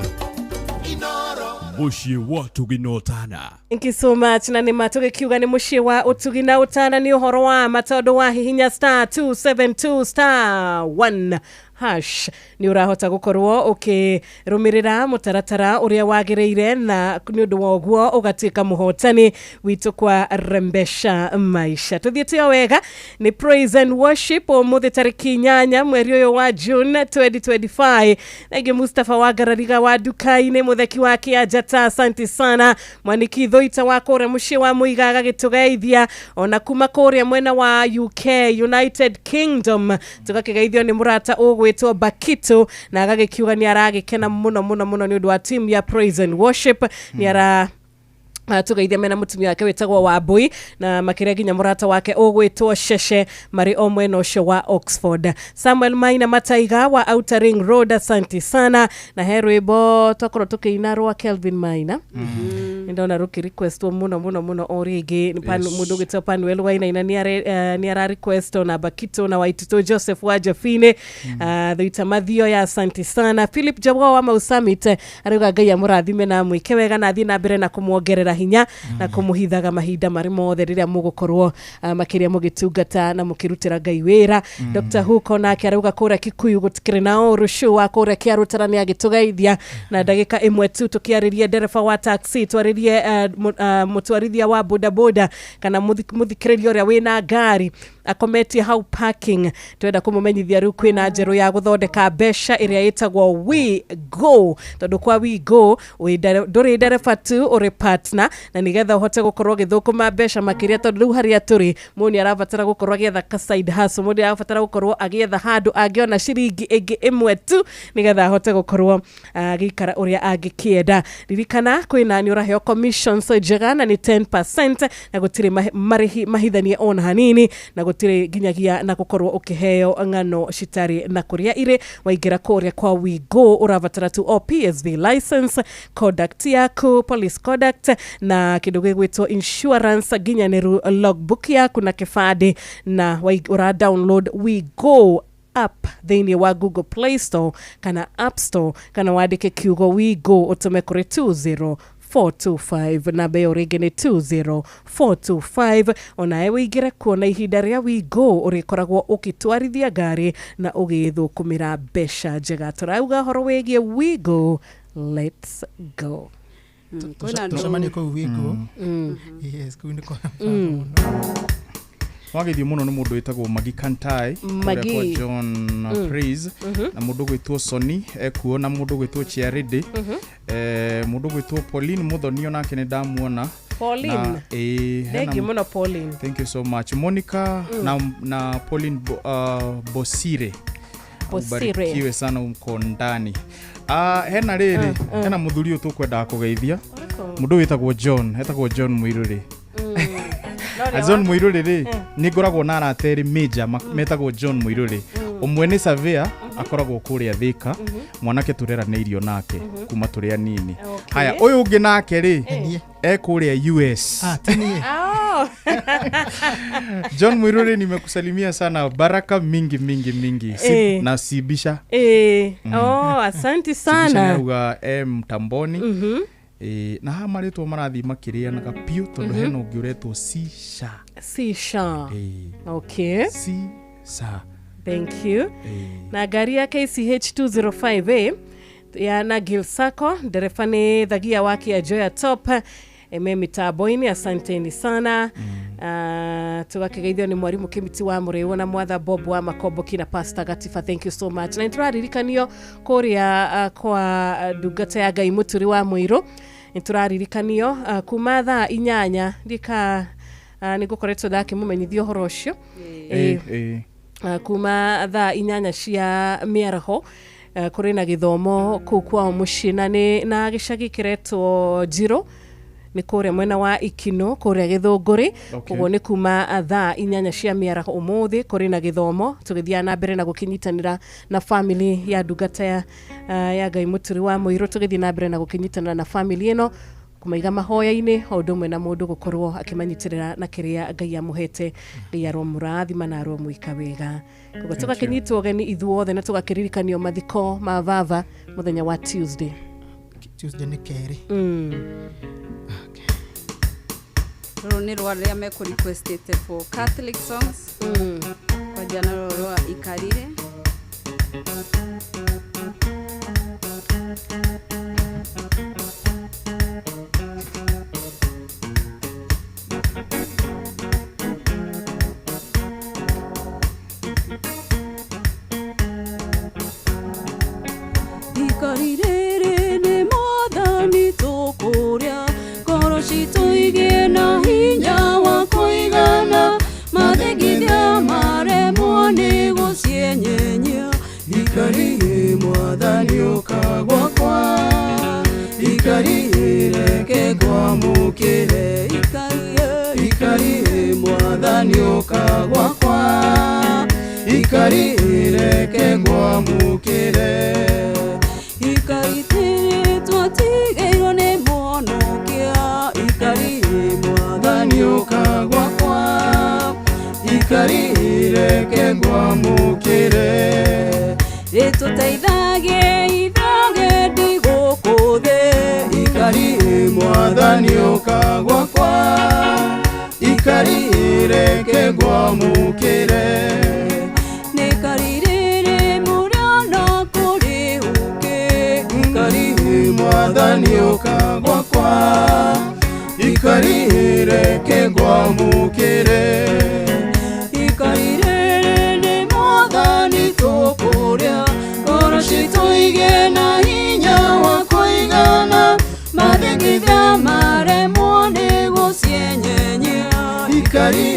Mũciĩ wa ũtugi na ũtana. Thank you so much. Na nĩ ma tũgĩkiuga nĩ mũciĩ wa ũtugi na ũtana nĩ ũhoro wa ma, tondũ wa hihinya star 272 star 1 Hash nĩ ũrahota gũkorwo ũkĩrũmĩrĩra mũtaratara ũrĩa wagĩrĩire, na nĩ ũndũ wa ũguo ũgatuĩka mũhotani witũ kwa Rembesha Maisha. Tũthiĩte o wega nĩ praise and worship ũmũthĩ tarĩki 8 mweri ũyũ wa June 2025. Thengi Mustafa wa Ngarariga wa Nduka-inĩ, mũtheki wa Kĩanjata, asante sana. Mwaniki Thũita wa kũrĩa mũciĩ wa Mũiga agagĩtũgeithia, ona kuma kũrĩa mwena wa UK, United Kingdom, tũgakĩgeithio nĩ mũrata ũgwĩtwo Bakito, na agagĩkiuga nĩ aragĩkena mũno mũno mũno nĩ ũndũ wa team ya praise and worship. Nĩ ara tugeithia mena mũtumia wake wĩtagwo Wambui, na makĩria nginya mũrata wake ũgwĩtwo Sheshe, marĩ o mwena ũcio wa Oxford. Samuel Maina Mataiga wa Outer Ring Road, asante sana. Na he rwĩmbo twakorwo tũkĩina rwa Kelvin Maina, nĩ ndona rũkĩ requestwo mũno mũno mũno o rĩngĩ. Yes. Mũndũ ũgwĩtwo Panuel Wainaina nĩ ara request, na Bakito na Waitito Joseph wa Jafine, Thuita Mathio ya, asante sana. Philip Jabwa wa Mau Summit arauga Ngai amũrathime na amwĩke wega, na athiĩ na mbere na kũmuongerera hinya na kũmũhithaga mahinda marĩ mothe rĩrĩa mũgũkorwo makĩria mũgĩtungata na mũkĩrutĩra Ngai wĩra. Dr. Huko nake arauga kũrĩa Kikuyu gũtikĩrĩ na ũru. Shu wa kũrĩa Kĩarũtara nĩ agĩtũgeithia na ndagĩka ĩmwe tu tũkĩarĩrie ndereba wa taxi, twarĩrie mũtwarithia wa bodaboda, kana mũthikĩrĩria ũrĩa wĩna ngari akometie hau parking. Twenda kũmũmenyithia rĩu kwĩna njerũ ya gũthondeka mbeca ĩrĩa ĩtagwo We Go, tondũ kwa We Go ndũrĩ ndereba tu, ũrĩ partner, na nĩgetha ũhote gũkorwo ũgĩthũkũma mbeca makĩria, tondũ rĩu harĩa tũrĩ mũndũ nĩ arabatara gũkorwo agĩetha ka side hustle, mũndũ nĩ arabatara gũkorwo agĩetha handũ angĩona ciringi ĩngĩ ĩmwe tu nĩgetha ahote gũkorwo agĩikara ũrĩa angĩkĩenda. Ririkana kwĩna nĩ ũraheo commissions njega, na nĩ 10%, na gũtirĩ marĩhi mahithanie ona hanini, na gũtirĩ nginyagia na gũkorwo ũkĩheo ng'ano citarĩ na kũrĩa irĩ. Waingĩra kũrĩa kwa We Go ũrabatara tu o PSV license, conduct yaku, police conduct, na kĩndũ gĩgwĩtwo insurance nginyanĩru, logbook yaku na kĩbandĩ, na ũra download We Go app thĩinĩ wa Google Play Store kana App Store, kana wandĩke kiugo We Go ũtũme kũrĩ 20425. Namba ĩyo rĩngĩ nĩ 20425. Onawe wĩingĩre kuona ihinda rĩa We Go ũrĩkoragwo ũgĩtwarithia ngari na ũgĩthũkũmĩra mbeca njega. Tũrauga ũhoro wĩgiĩ We Go, let's go. Kwĩna andũ- Tũcemanie kũu Wigo. Yes, kũu nĩ kwa Wageithio mũno nĩ mũndũ wĩtagwo Magi Kantai kũrĩa Magi. kwa John Praise, na mũndũ gwĩtwo Sony ekuo, na mũndũ gwĩtwo Chiaridi, mũndũ gwĩtwo Pauline Muthoni, onake nĩ ndamuona. Pauline. Na, hena Thengi mũno Pauline. Thank you so much Monica, na Pauline Bosire. Bosire. Ubarikiwe sana mko ndani. Hena rĩrĩ, hena mũthuri ũyũ tũkwendaga kũgeithia, mũndũ wĩtagwo John, etagwo John Mũirũrĩ. Na John Mũirũrĩ rĩ, nĩ ngoragwo na arata erĩ major metagwo John Mũirũrĩ. Ũmwe nĩ surveyor, akoragwo kũrĩa Thĩka, mwanake tũreranĩirio nake kuma tũrĩ anini. Haya, ũyũ ũngĩ nake rĩ, e kũrĩa US. Ah, ti niĩ. Oh. John Mũirũrĩ, nimekusalimia sana, baraka mingi mingi mingi si, na Sibisha. Oh, asante Sibisha sana. nĩauga e mtamboni. Na haha marĩtwa marathiĩ makĩrĩanaga piũ, tondũ hena ũngĩ ũretwo Sisha. Sisha. Okay. Sisa. Thank you. Na ngari ya KCH 205A ya na Gil Sacco, ndereba nĩ Thagia wa Kĩanjoya Top, eme mitambo-inĩ, asanteni sana. Tũgakĩgeithio nĩ mwarimũ Kĩmiti wa Mũrĩũ na mwatha Bob wa Makomboki na Pastor Gatiba, thank you so much. Na nĩtũraririkanio kũrĩa kwa ndungata ya Ngai Mũturi wa Mũirũ, nĩtũraririkanio kuma thaa 8 ndika nĩ ngũkoretwo ndakĩmũmenyithia ũhoro ũcio. Kuma thaa 8 cia mĩaraho, kũrĩ na gĩthomo kũu kwao mũciĩ, na nĩ na gĩcagi kĩretwo Njirũ, nĩ kũrĩa mwena wa Ikino kũrĩa Gĩthũngũri. Koguo nĩ kuma thaa 8 cia mĩaraho ũmũthĩ kũrĩ na gĩthomo, tũgĩthiaga na mbere na gũkĩnyitanĩra na family ya ndungata ya Ngai Mũturi wa Mũirũ, tũgĩthiĩ na mbere na gũkĩnyitanĩra na family ĩno, kũmaiga mahoya-inĩ o ũndũ ũmwe na mũndũ gũkorwo akĩmanyitĩrĩra na kĩrĩa Ngai amũhete. Ngai aromũrathima na aromwĩka wega. Koguo tũgakĩnyitwo ũgeni ithuothe na tũgakĩririkanio mathiko ma baba mũthenya wa Tuesday. Tuesday nĩ kerĩ. Rũrũ nĩ rwa arĩa mekũ requestĩte for Catholic songs, kwanjia na rũrũ rwa ikarire. Ikari rĩrĩ nĩ mwathani tũkũrĩa ngoro citũ igĩe na hinya wa kũigana mathingithia maremwo nĩ gũcienyenyia. Ikari mwathani ũka gwakwa, ikari reke ngwamũkĩre. Ikari mwathani ũka gwakwa, ikari reke ngwamũkĩre. Ikari tĩrĩ twatigĩirwo nĩ mũhonokia. Ikari mwathani ũka gwakwa, ikari reke ngwamũkĩre. Rĩtũteithagie ithuothe ndigũkũ thĩ. Ikari mwathani ũka gwakwa, ikari reke ngwamũkĩre. Nĩ ikari rĩrĩ mũrĩona kũrĩ ũkĩ. Ikari mwathani ũka gwakwa, ikari reke ngwamũkĩre. Ikari rĩrĩ nĩ mwathani tũkũrĩa ngoro citũ igĩe na hinya wa kũigana mathingithia maremwo nĩ gũcienyenyia. Ikari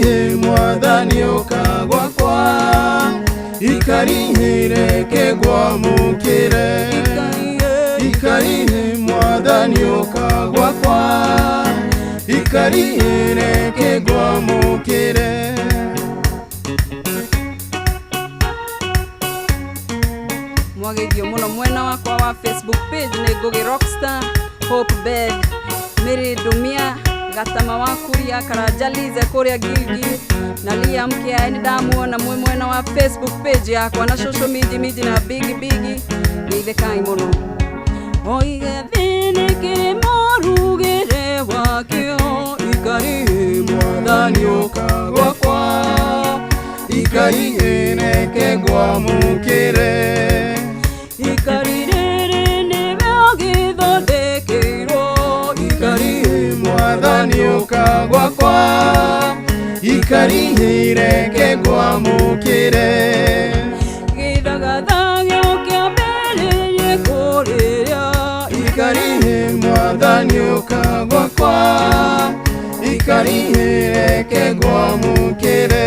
mwathani ũka gwakwa, ikari reke ngwamũkĩre. Ikari mwathani ũka gwakwa, ikari reke ngwamũkĩre. Mwageithio mũno mwena wakwa wa Facebook page nĩ Ngũgĩ Rockstar, Hope Bed, Mary Ndumia, Gatama wa Kuria, Karanja Lize kũrĩa Gilgil, na Liam Kiae nĩ ndamuona mwĩ mwena wa Facebook page yakwa, na Shosho Miji Miji na Bigi Bigi. Geithĩkai mũno. Oige thĩ nĩ kĩrĩ mũrugĩre wakĩo. Ikari mwathani ũka gwakwa, ikari reke ngwamũkĩre. Ikari rĩrĩ nĩwe ũgĩthondekeirwo. Ikari mwathani ũka gwakwa, ikari reke ngwamũkĩre. Gĩthagathaga kĩambĩrĩrie kũrĩrĩa. Ikari mwathani ũka gwakwa, ikari reke ngwamũkĩre.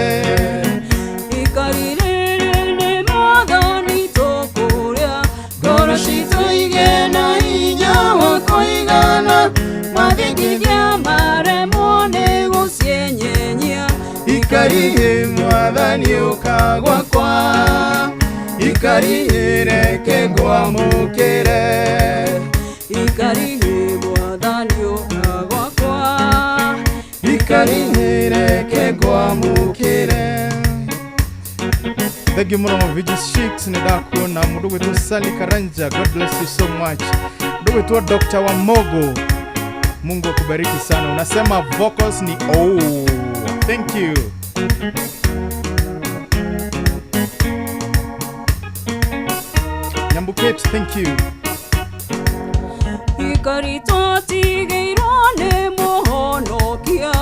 Ikari rĩrĩ nĩ mwathani tũkũrĩa ngoro citũ igĩe na hinya wa kũigana mathingithia maremwo nĩ gũcienyenyia. Ikari mwathani ũka gwakwa, ikari reke ngwamũkĩre. Ikari mwathani ũka gwakwa, ikari reke ngwamũkĩre. Thank you muno VG Shicks, nĩ ndakuona mũndũ gwĩtwo Sally Karanja, God bless you so much. Mũndũ gwĩtwo Dr. Wamogo, Mungu akubariki sana. Unasema vocals ni oh. Thank you. Nyambuket, thank you. Ikari twatigĩirwo nĩ mũhonokia.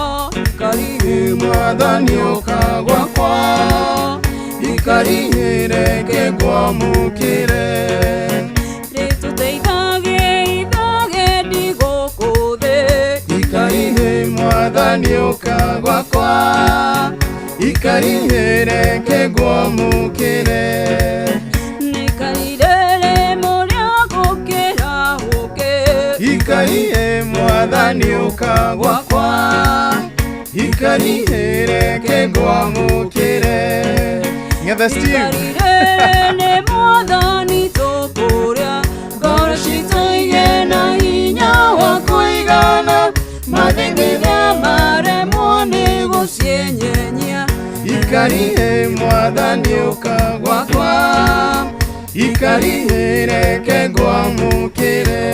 Ikari mwathani ũka gwakwa, ikari reke ngwamũkĩre. Rĩtũteithagie ithuothe ndigũkũ thĩ. Ikari mwathani ũka gwakwa, ikari reke ngwamũkĩre. Ikari rĩrĩ mũrĩa gũkĩra ũkĩ. Ikari mwathani ũka gwakwa, ikari reke ngwamũkĩre. Ngetha Steve. Ikari rĩrĩ nĩ mwathani tũkũrĩa ngoro citũ igĩe na hinya wa kũigana mathingithia maremwo nĩ gũcienyenyia. Ikari mwathani ũka gwakwa, ikari reke ngwamũkĩre.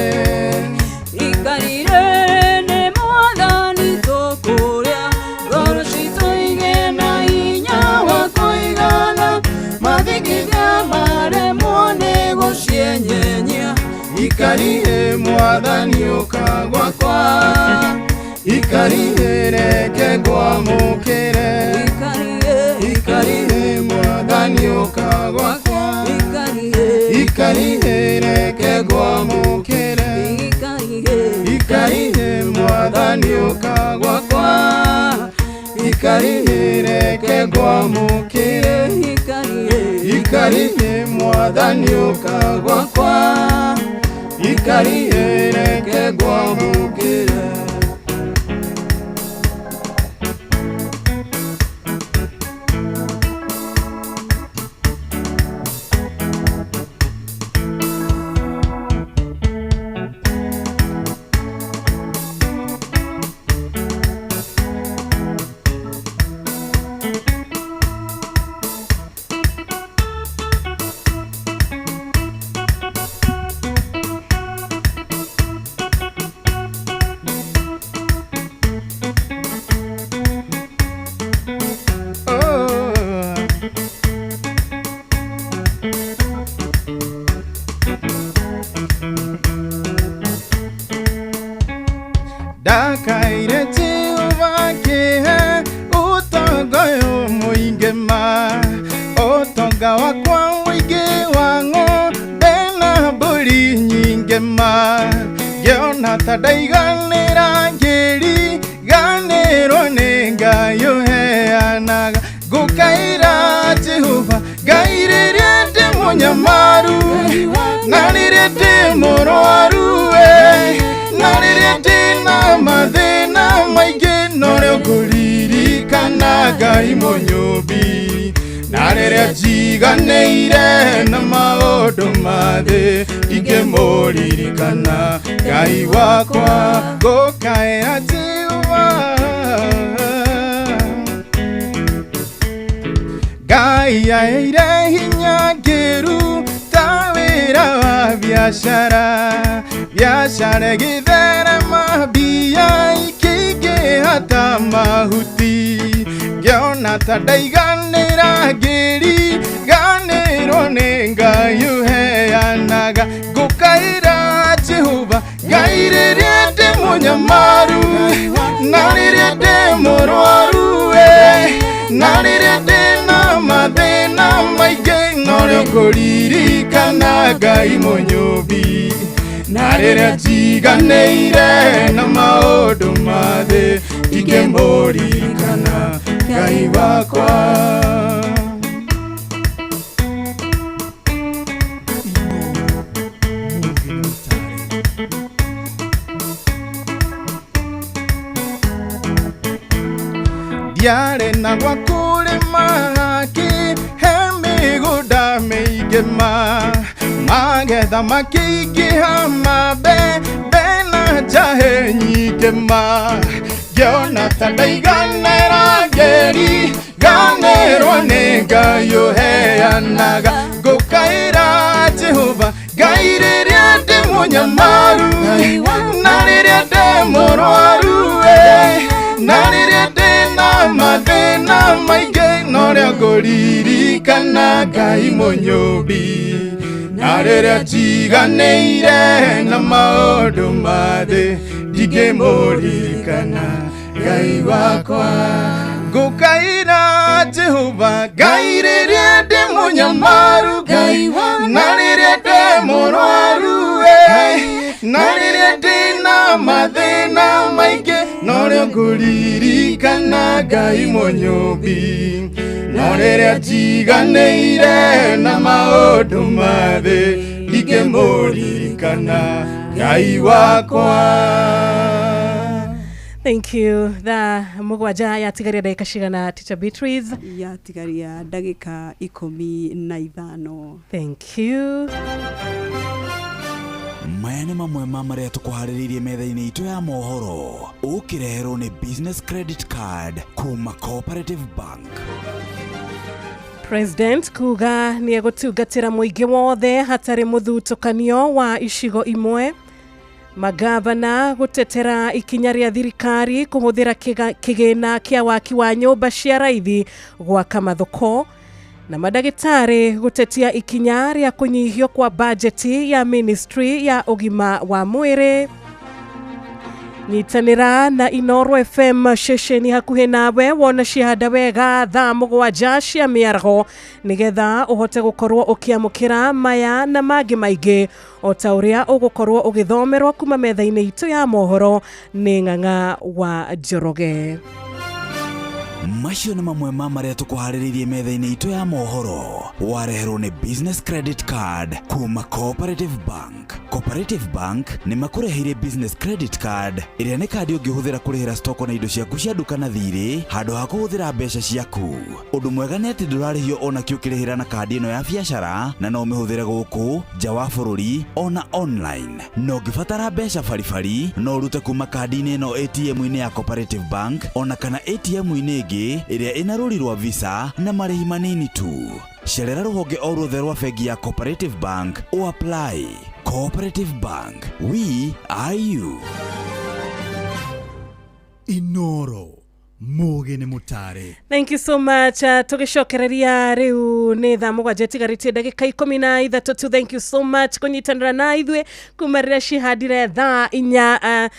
Ikari rĩrĩ nĩ mwathani tũkũrĩa ngoro citũ igĩe na hinya wa kũigana mathingithia maremwo Mwathani ũka gwakwa Ikarihe reke ngwamũkĩre Ikarihe Mwathani ũka gwakwa Ikarihe reke ngwamũkĩre Ikarihe Mwathani ũka gwakwa Ikarihe reke ngwamũkĩre Ikarihe Mwathani ũka gwakwa Ikarihe reke ngwamũkĩre. Ndakaire Jehova kĩhe ũtonga ũyũ mũingĩ ma ũtonga wakwa mũingĩ wa ng'ombe na mbũri nyingĩ ma ngĩona ta ndaiganĩra ngĩriganĩrwo nĩ Ngai ũheanaga ngũkaĩra Jehova Ngai rĩrĩa ndĩ mũnyamaru na rĩrĩa ndĩ mũrwaru we na rĩrĩa ndĩ na mathĩna maingĩ norĩo ngũririkana Ngai mũnyũmbi na rĩrĩa njiganĩire na maũndũ ma thĩ ingĩmũririkana Ngai wakwa ngũkaĩra Jehova Ngai aheire hinya ngĩruta wĩra wa biacara biacara ĩgĩtherema mbia ikĩingĩha ta mahuti ngĩona ta ndaiganĩra ngĩriganĩrwo nĩ Ngai ũheanaga ngũkaĩra Jehova Ngai rĩrĩa ndĩ mũnyamaru na rĩrĩa ndĩ mũrwaru we na rĩrĩa ndĩ na mathĩna maingĩ norĩo ngũririkana Ngai mũnyũmbi na rĩrĩa njiganĩire na maũndũ ma thĩ ndingĩmũririkana Ngai wakwa. Ndiarĩ na gwa kũrĩma he mĩgũnda mĩingĩ ma magetha makĩingĩha mabembe na njahe nyingĩ ma ngĩona ta ndaiganĩra ngĩriganĩrwo nĩ Ngai ũheanaga ngũkaĩra Jehova Ngai rĩrĩa ndĩ mũnyamaru na rĩrĩa ndĩ mũrwaru we na rĩrĩa ndĩ na mathĩna maingĩ norĩo ngũririkana Ngai mũnyũmbi na rĩrĩa njiganĩire na maũndũ ma thĩ ndingĩmũririkana Ngai wakwa ngũkaĩra Jehova Ngai rĩrĩa ndĩ mũnyamaru Ngai na rĩrĩa ndĩ mũrwaru we na rĩrĩa ndĩ na mathĩna maingĩ norĩo ngũririkana Ngai mũnyũmbi no rĩrĩa njiganĩire na maũndũ ma thĩ ndingĩmũririkana Ngai wakwa. Thank you. Thaa mũgwanja yatigaria ndagĩka cigana Teacher Beatrice? Yatigaria ndagĩka 15. Thank you. Maya nĩ mamwe ma marĩa tũkũharĩrĩirie metha-inĩ itũ ya mohoro ũkĩreherwo nĩ Business Credit Card kuma Cooperative Bank. President kuga nĩ egũtungatĩra mũingĩ wothe hatarĩ mũthutũkanio wa icigo imwe. Magavana gũtetera ikinya rĩa thirikari kũhũthĩra kĩgĩna kĩa waki wa nyũmba cia raithi gwaka mathoko. Na mandagĩtarĩ gũtetia ikinya rĩa kũnyihio kwa bajeti ya ministry ya ũgima wa mwĩrĩ. Nyitanĩra na Inooro FM ceceni hakuhĩ nawe wona cihanda wega thaa 7 cia mĩaraho nĩgetha ũhote gũkorwo ũkĩamũkĩra maya na mangĩ maingĩ o ta ũrĩa ũgũkorwo ũgĩthomerwo kuma metha-inĩ itũ ya mohoro nĩ Ng'ang'a wa Njoroge. Macio nĩ mamwe ma marĩa tũkũharĩrĩirie metha-inĩ itũ ya mohoro. Wareherwo nĩ Business Credit Card kuma Cooperative Bank. Cooperative Bank nĩ makũreheire Business Credit Card ĩrĩa nĩ kandi ũngĩhũthĩra kũrĩhĩra stoko na indo ciaku cia nduka na thirĩ handũ ha kũhũthĩra mbeca ciaku. Ũndũ mwega nĩ atĩ ndũrarĩhio ona kĩ ũkĩrĩhĩra na kandi ĩno ya biacara na no ũmĩhũthĩre gũkũ nja wa bũrũri ona online. Na ũngĩbatara mbeca baribari no ũrute kuma kandi-inĩ ĩno ATM-inĩ ya Cooperative Bank ona kana ATM-inĩ ĩngĩ ĩrĩa ĩna rũri rwa Visa na marĩhi manini tu. Cerera rũhonge o ruothe rwa bengi ya Cooperative Bank o apply. Cooperative Bank, we are you. Inooro mugi nĩ mũtare. Thank you so much. Tũgĩcokereria rĩu nĩ thaa 7 itigarĩtie ndagĩka 13 tu. Thank you so much kũnyitanĩra na ithuĩ kuma rĩrĩa cihandire thaa 4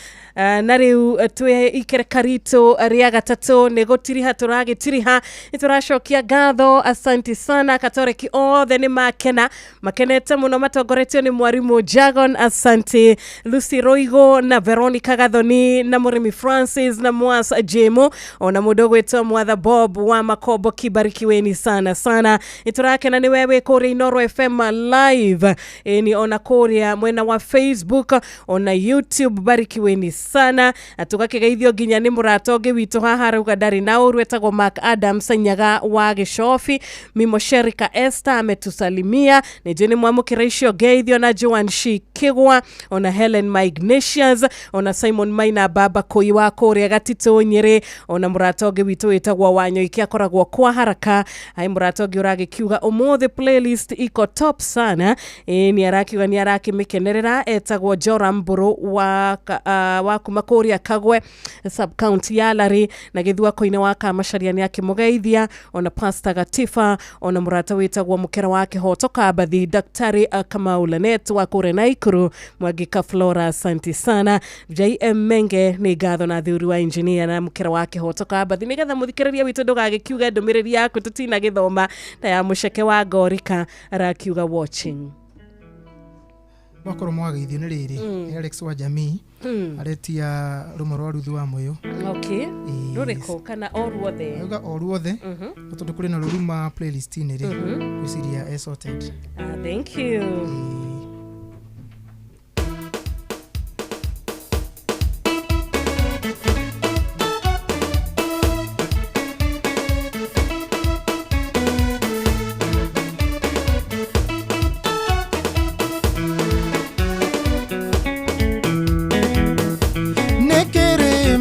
na rĩu twĩ ikereka ritũ rĩa gatatũ nĩ gũtiriha tũragĩtiriha. Nĩ tũracokia ngatho, asanti sana. Katoreki othe nĩ makena, makenete mũno matongoretio nĩ mwarimũ Jagon, asanti. Lucy Roigo na Veronica Gathoni na Mũrĩmi Francis na Mwas Jemo ona mũndũ ũgwĩtwo Mwatha Bob wa Makombo, kibarikiweni sana sana. Nĩ tũrakena nĩ wewe kũrĩa Inooro FM live, ni ona kũrĩa mwena wa Facebook ona YouTube, barikiweni sana. Tũgakĩgeithio nginya nĩ mũrata ũngĩ witũ haha arauga ndarĩ na ũru, etagwo Mark Adams Nyaga wa Gĩcobi. Mimo Sherika Esther ametusalimia, nĩ njũĩ nĩ mwamũkĩra icio ngeithio, na Joan Shikigwa ona Helen Magnesius ona Simon Maina Baba Koi wa kũrĩa Gatitũ Nyĩrĩ, ona mũrata ũngĩ witũ wĩtagwo Wanyoike akoragwo kwa haraka. Ai mũrata ũngĩ ũragĩkiuga ũmũthĩ playlist iko top sana, nĩ arakiuga nĩ arakĩmĩkenerera, etagwo Joram Mbũrũ wa kuma kũrĩa Kagwe sub county ya Lari, na gĩthua-inĩ wa Kamacaria nĩ akĩmũgeithia, ona Pastor Gatifa, ona mũrata wĩtagwo Mũkera wa Kĩhoto Kambathi, Daktari Kamau Lanet wa kũrĩa Naikuru, Mwangika Flora, asanti sana. JM Menge nĩ ngatho na thuri wa engineer na Mũkera wa Kĩhoto Kambathi, nĩgetha mũthikĩrĩria witũ ndũgagĩkiuge ndũmĩrĩri yaku tũtinagĩthoma ta ya mũceke wa Ngorika arakiuga watching. Wakorwo mwageithio nĩ rĩrĩ nĩ Alex wa Jamii aretia rũmwe rwa Ruthu wa Moyo. Okay, rũrĩkũ kana o ruothe? Auga o ruothe tondũ kũrĩ na rũruma playlist-inĩ rĩ gwĩciria sorted. Thank you.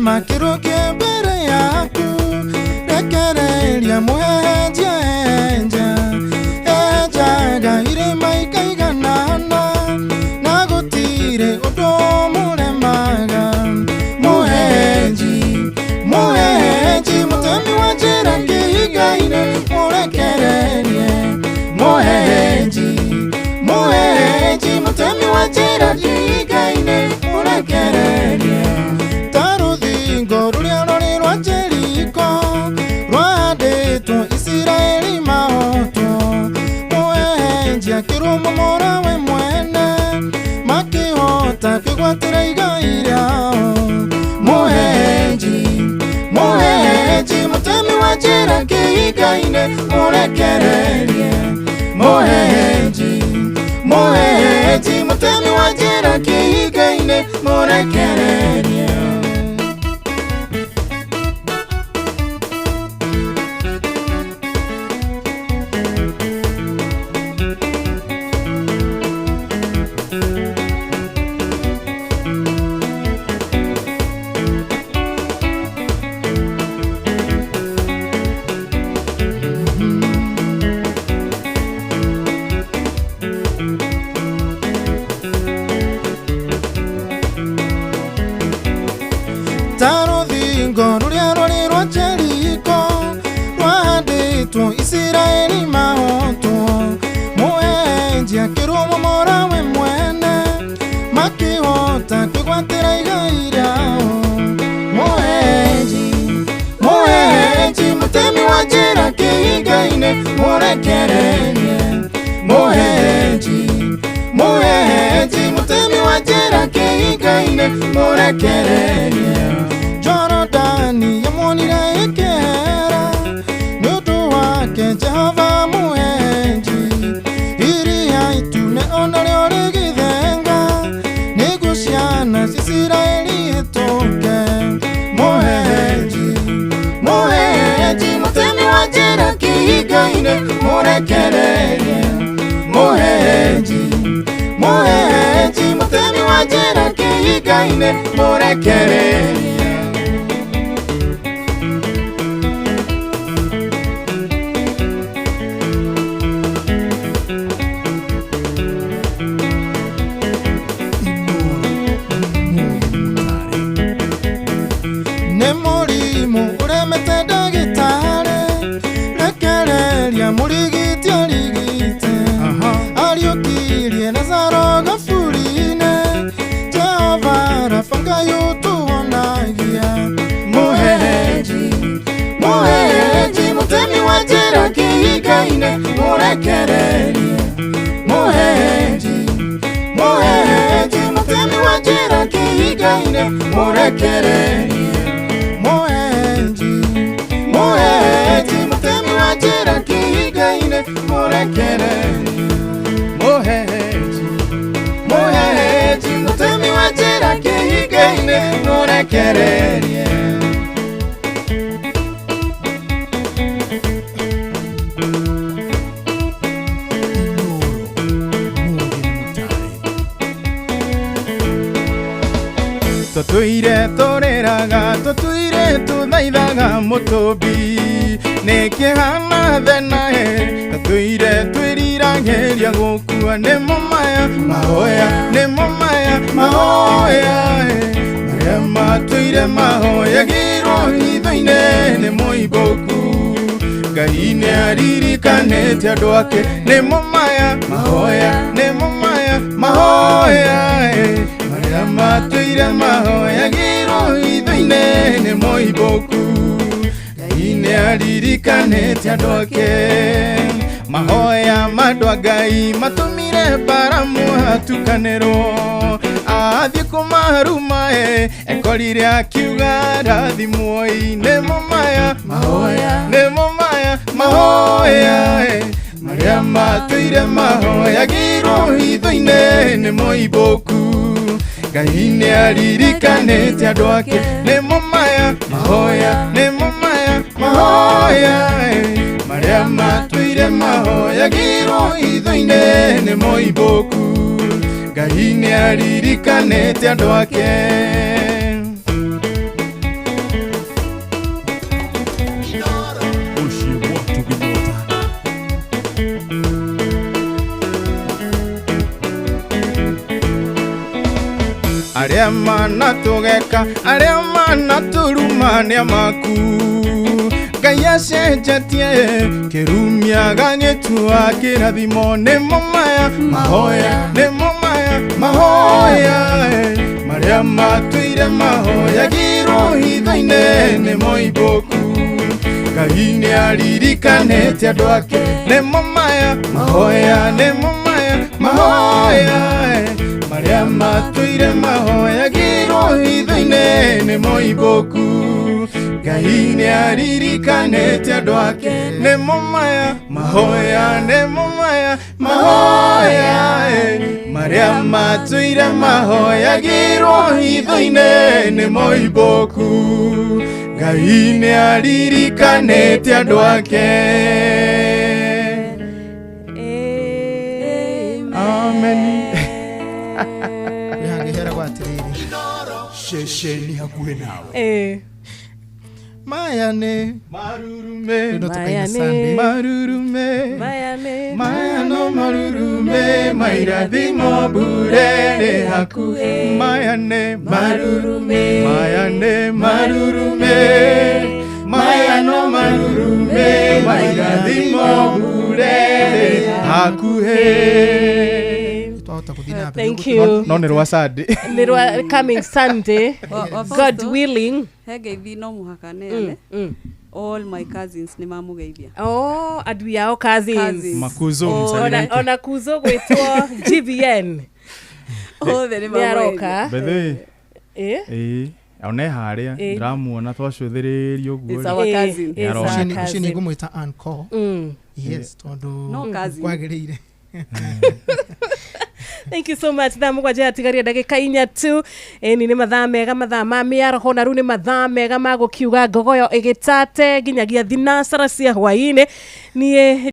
Makiruke mbere yaku rekereria mwenje enja enjaga irĩma ikaiganana na gũtirĩ ũndũ mũremaga. Mũhenji mũhenji mũtemi wa njĩra kĩhiga-inĩ mũrekererie. Mũhenji mũhenji mũtemi wa njĩra kĩhiga-inĩ mũrekererie. Rũrĩa rũrĩ rwa Jeriko rwahandĩtwo Isiraeli mahotwo, mũhehenji akĩrũmomora we mwene makĩhota kwĩgwatĩra igai rĩao. Mũhehenji mũhehenji mũtemi wa njĩra kĩhiga-inĩ mũrekererie. Mũhehenji mũhehenji mũtemi wa njĩra kĩhiga-inĩ mũrekererie. Isiraeli Akĩrũmomora we mwene makĩhota kwĩgwatĩra igai rĩao. Mũheji, mũheji, mũtemi wa njĩra kĩhinga-inĩ mũrekererie. Mũheji, mũheji, mũtemi wa njĩra kĩhinga-inĩ mũrekererie. Jorodani yamuonire ĩkĩhera nĩ ũndũ wake Jehova mũheji. Iria itune onarĩo rĩgĩthenga nĩguo ciana cia Isiraeli ihĩtũke. Mũheji, mũheji, mũtemi wa njĩra kĩhinga-inĩ mũrekererie. Mũheji, mũheji, mũtemi wa njĩra kĩhinga-inĩ mũrekererie. Nĩ mũrimũ ũremete ndagĩtarĩ, rekereria mũrigiti arigite. Ariũkirie Lazaro gaburi-inĩ, Jehova Rafa Ngai ũtũhonagia. Mũheji, mũheji, mũtemi wa njĩra kĩhinga-inĩ mũrekererie. Mũheji, mũheji, mũtemi wa njĩra kĩhinga-inĩ mũrekererie. Mũheji, mũheji, mũtemi wa njĩra kĩhinga-inĩ mũrekererie. Mũheji, mũheji, mũtemi wa njĩra kĩhinga-inĩ mũrekererie. Tũtũire tũrĩraga, tũtũire tũthaithaga mũtũmbi nĩkĩhana thenae. Tũtũire twĩriragĩria gũkua nĩmo maya mahoya, nĩmo maya mahoya marĩa matũire mahoyagĩrwo hitho-inĩ nĩ mũimbũku. Ngai nĩaririkanĩte andũ ake nĩmo maya mahoya, nĩmo maya mahoya marĩa matũire mahoyagĩrwo hitho-inĩ nĩ mũimbũku. Ngai nĩaririkanĩte andũ ake. Mahoya ma andũ a Ngai matũmire Baramu atukanĩrwo, athiĩ kũmaruma ekorire akiuga rathimwoi. Nĩmo maya mahoya, nĩmo maya mahoya marĩa matũire mahoyagĩrwo hitho-inĩ nĩ mũimbũku. Ngai nĩaririkanĩte andũ ake nĩmo maya mahoya, nĩmo maya mahoya marĩa matũire mahoyagĩrwo hitho-inĩ nĩ mũimbũku. Ngai nĩaririkanĩte andũ ake. Arĩa manatũgeka, arĩa manatũruma nĩ amaku. Ngai acenjetie kĩrumia gagĩtua kĩrathimo. Nĩmo maya mahoya, nĩmo maya mahoya marĩa matũire mahoyagĩrwo hitho-inĩ nĩ mũimbũku. Ngai nĩaririkanĩte andũ ake nĩmo maya mahoya, nĩmo maya mahoya marĩa matũire mahoyagĩrwo hitho-inĩ nĩ mũimbũku. Ngai nĩaririkanĩte andũ ake nĩmo maya mahoya, nĩmo maya mahoya marĩa matũire mahoyagĩrwo hitho-inĩ nĩ mũimbũku. Ngai nĩaririkanĩte andũ ake. Amen. Hangĩheragwo atĩrĩrĩ, ceceni hakuhĩ nawe. Maya nĩ marurume, Maya nĩ marurume, maya maya no marurume, mairathimo mbure rĩ hakuhĩ. Maya nĩ marurume, maya nĩ marurume, maya no marurume, mairathimo mbure rĩ hakuhĩ. Ndũngĩhota gũthiĩ na mbere. Thank you. No nĩ rwa Sunday. Nĩ rwa coming Sunday. God willing. He ngeithi no mũhaka neane. All my cousins nĩ mamũgeithia. Oh, adui yao cousins. Cousins. Makuzo, Oh. msalimike. Ona kuzo gwĩtwo GVN. Othe nĩ Nĩ aroka. By the way, Eh? ĩĩ one harĩa Ĩĩ. ndĩramuona twacũthĩrĩria ũguo It's our rĩ. cousin. Nĩ aroka. Ũcio nĩ ngũmwĩta uncle. Yes, tondũ No cousin. kwagĩrĩire. Thank you so much. Thaa 7 yatigaria ndagĩka 4 tu. Ĩni nĩ mathaa mega, mathaa ma mĩaraho, na rĩu nĩ mathaa mega ma gũkiuga ngogoyo ĩgĩtate nginyagia thinacara cia hwaĩ-inĩ. Niĩ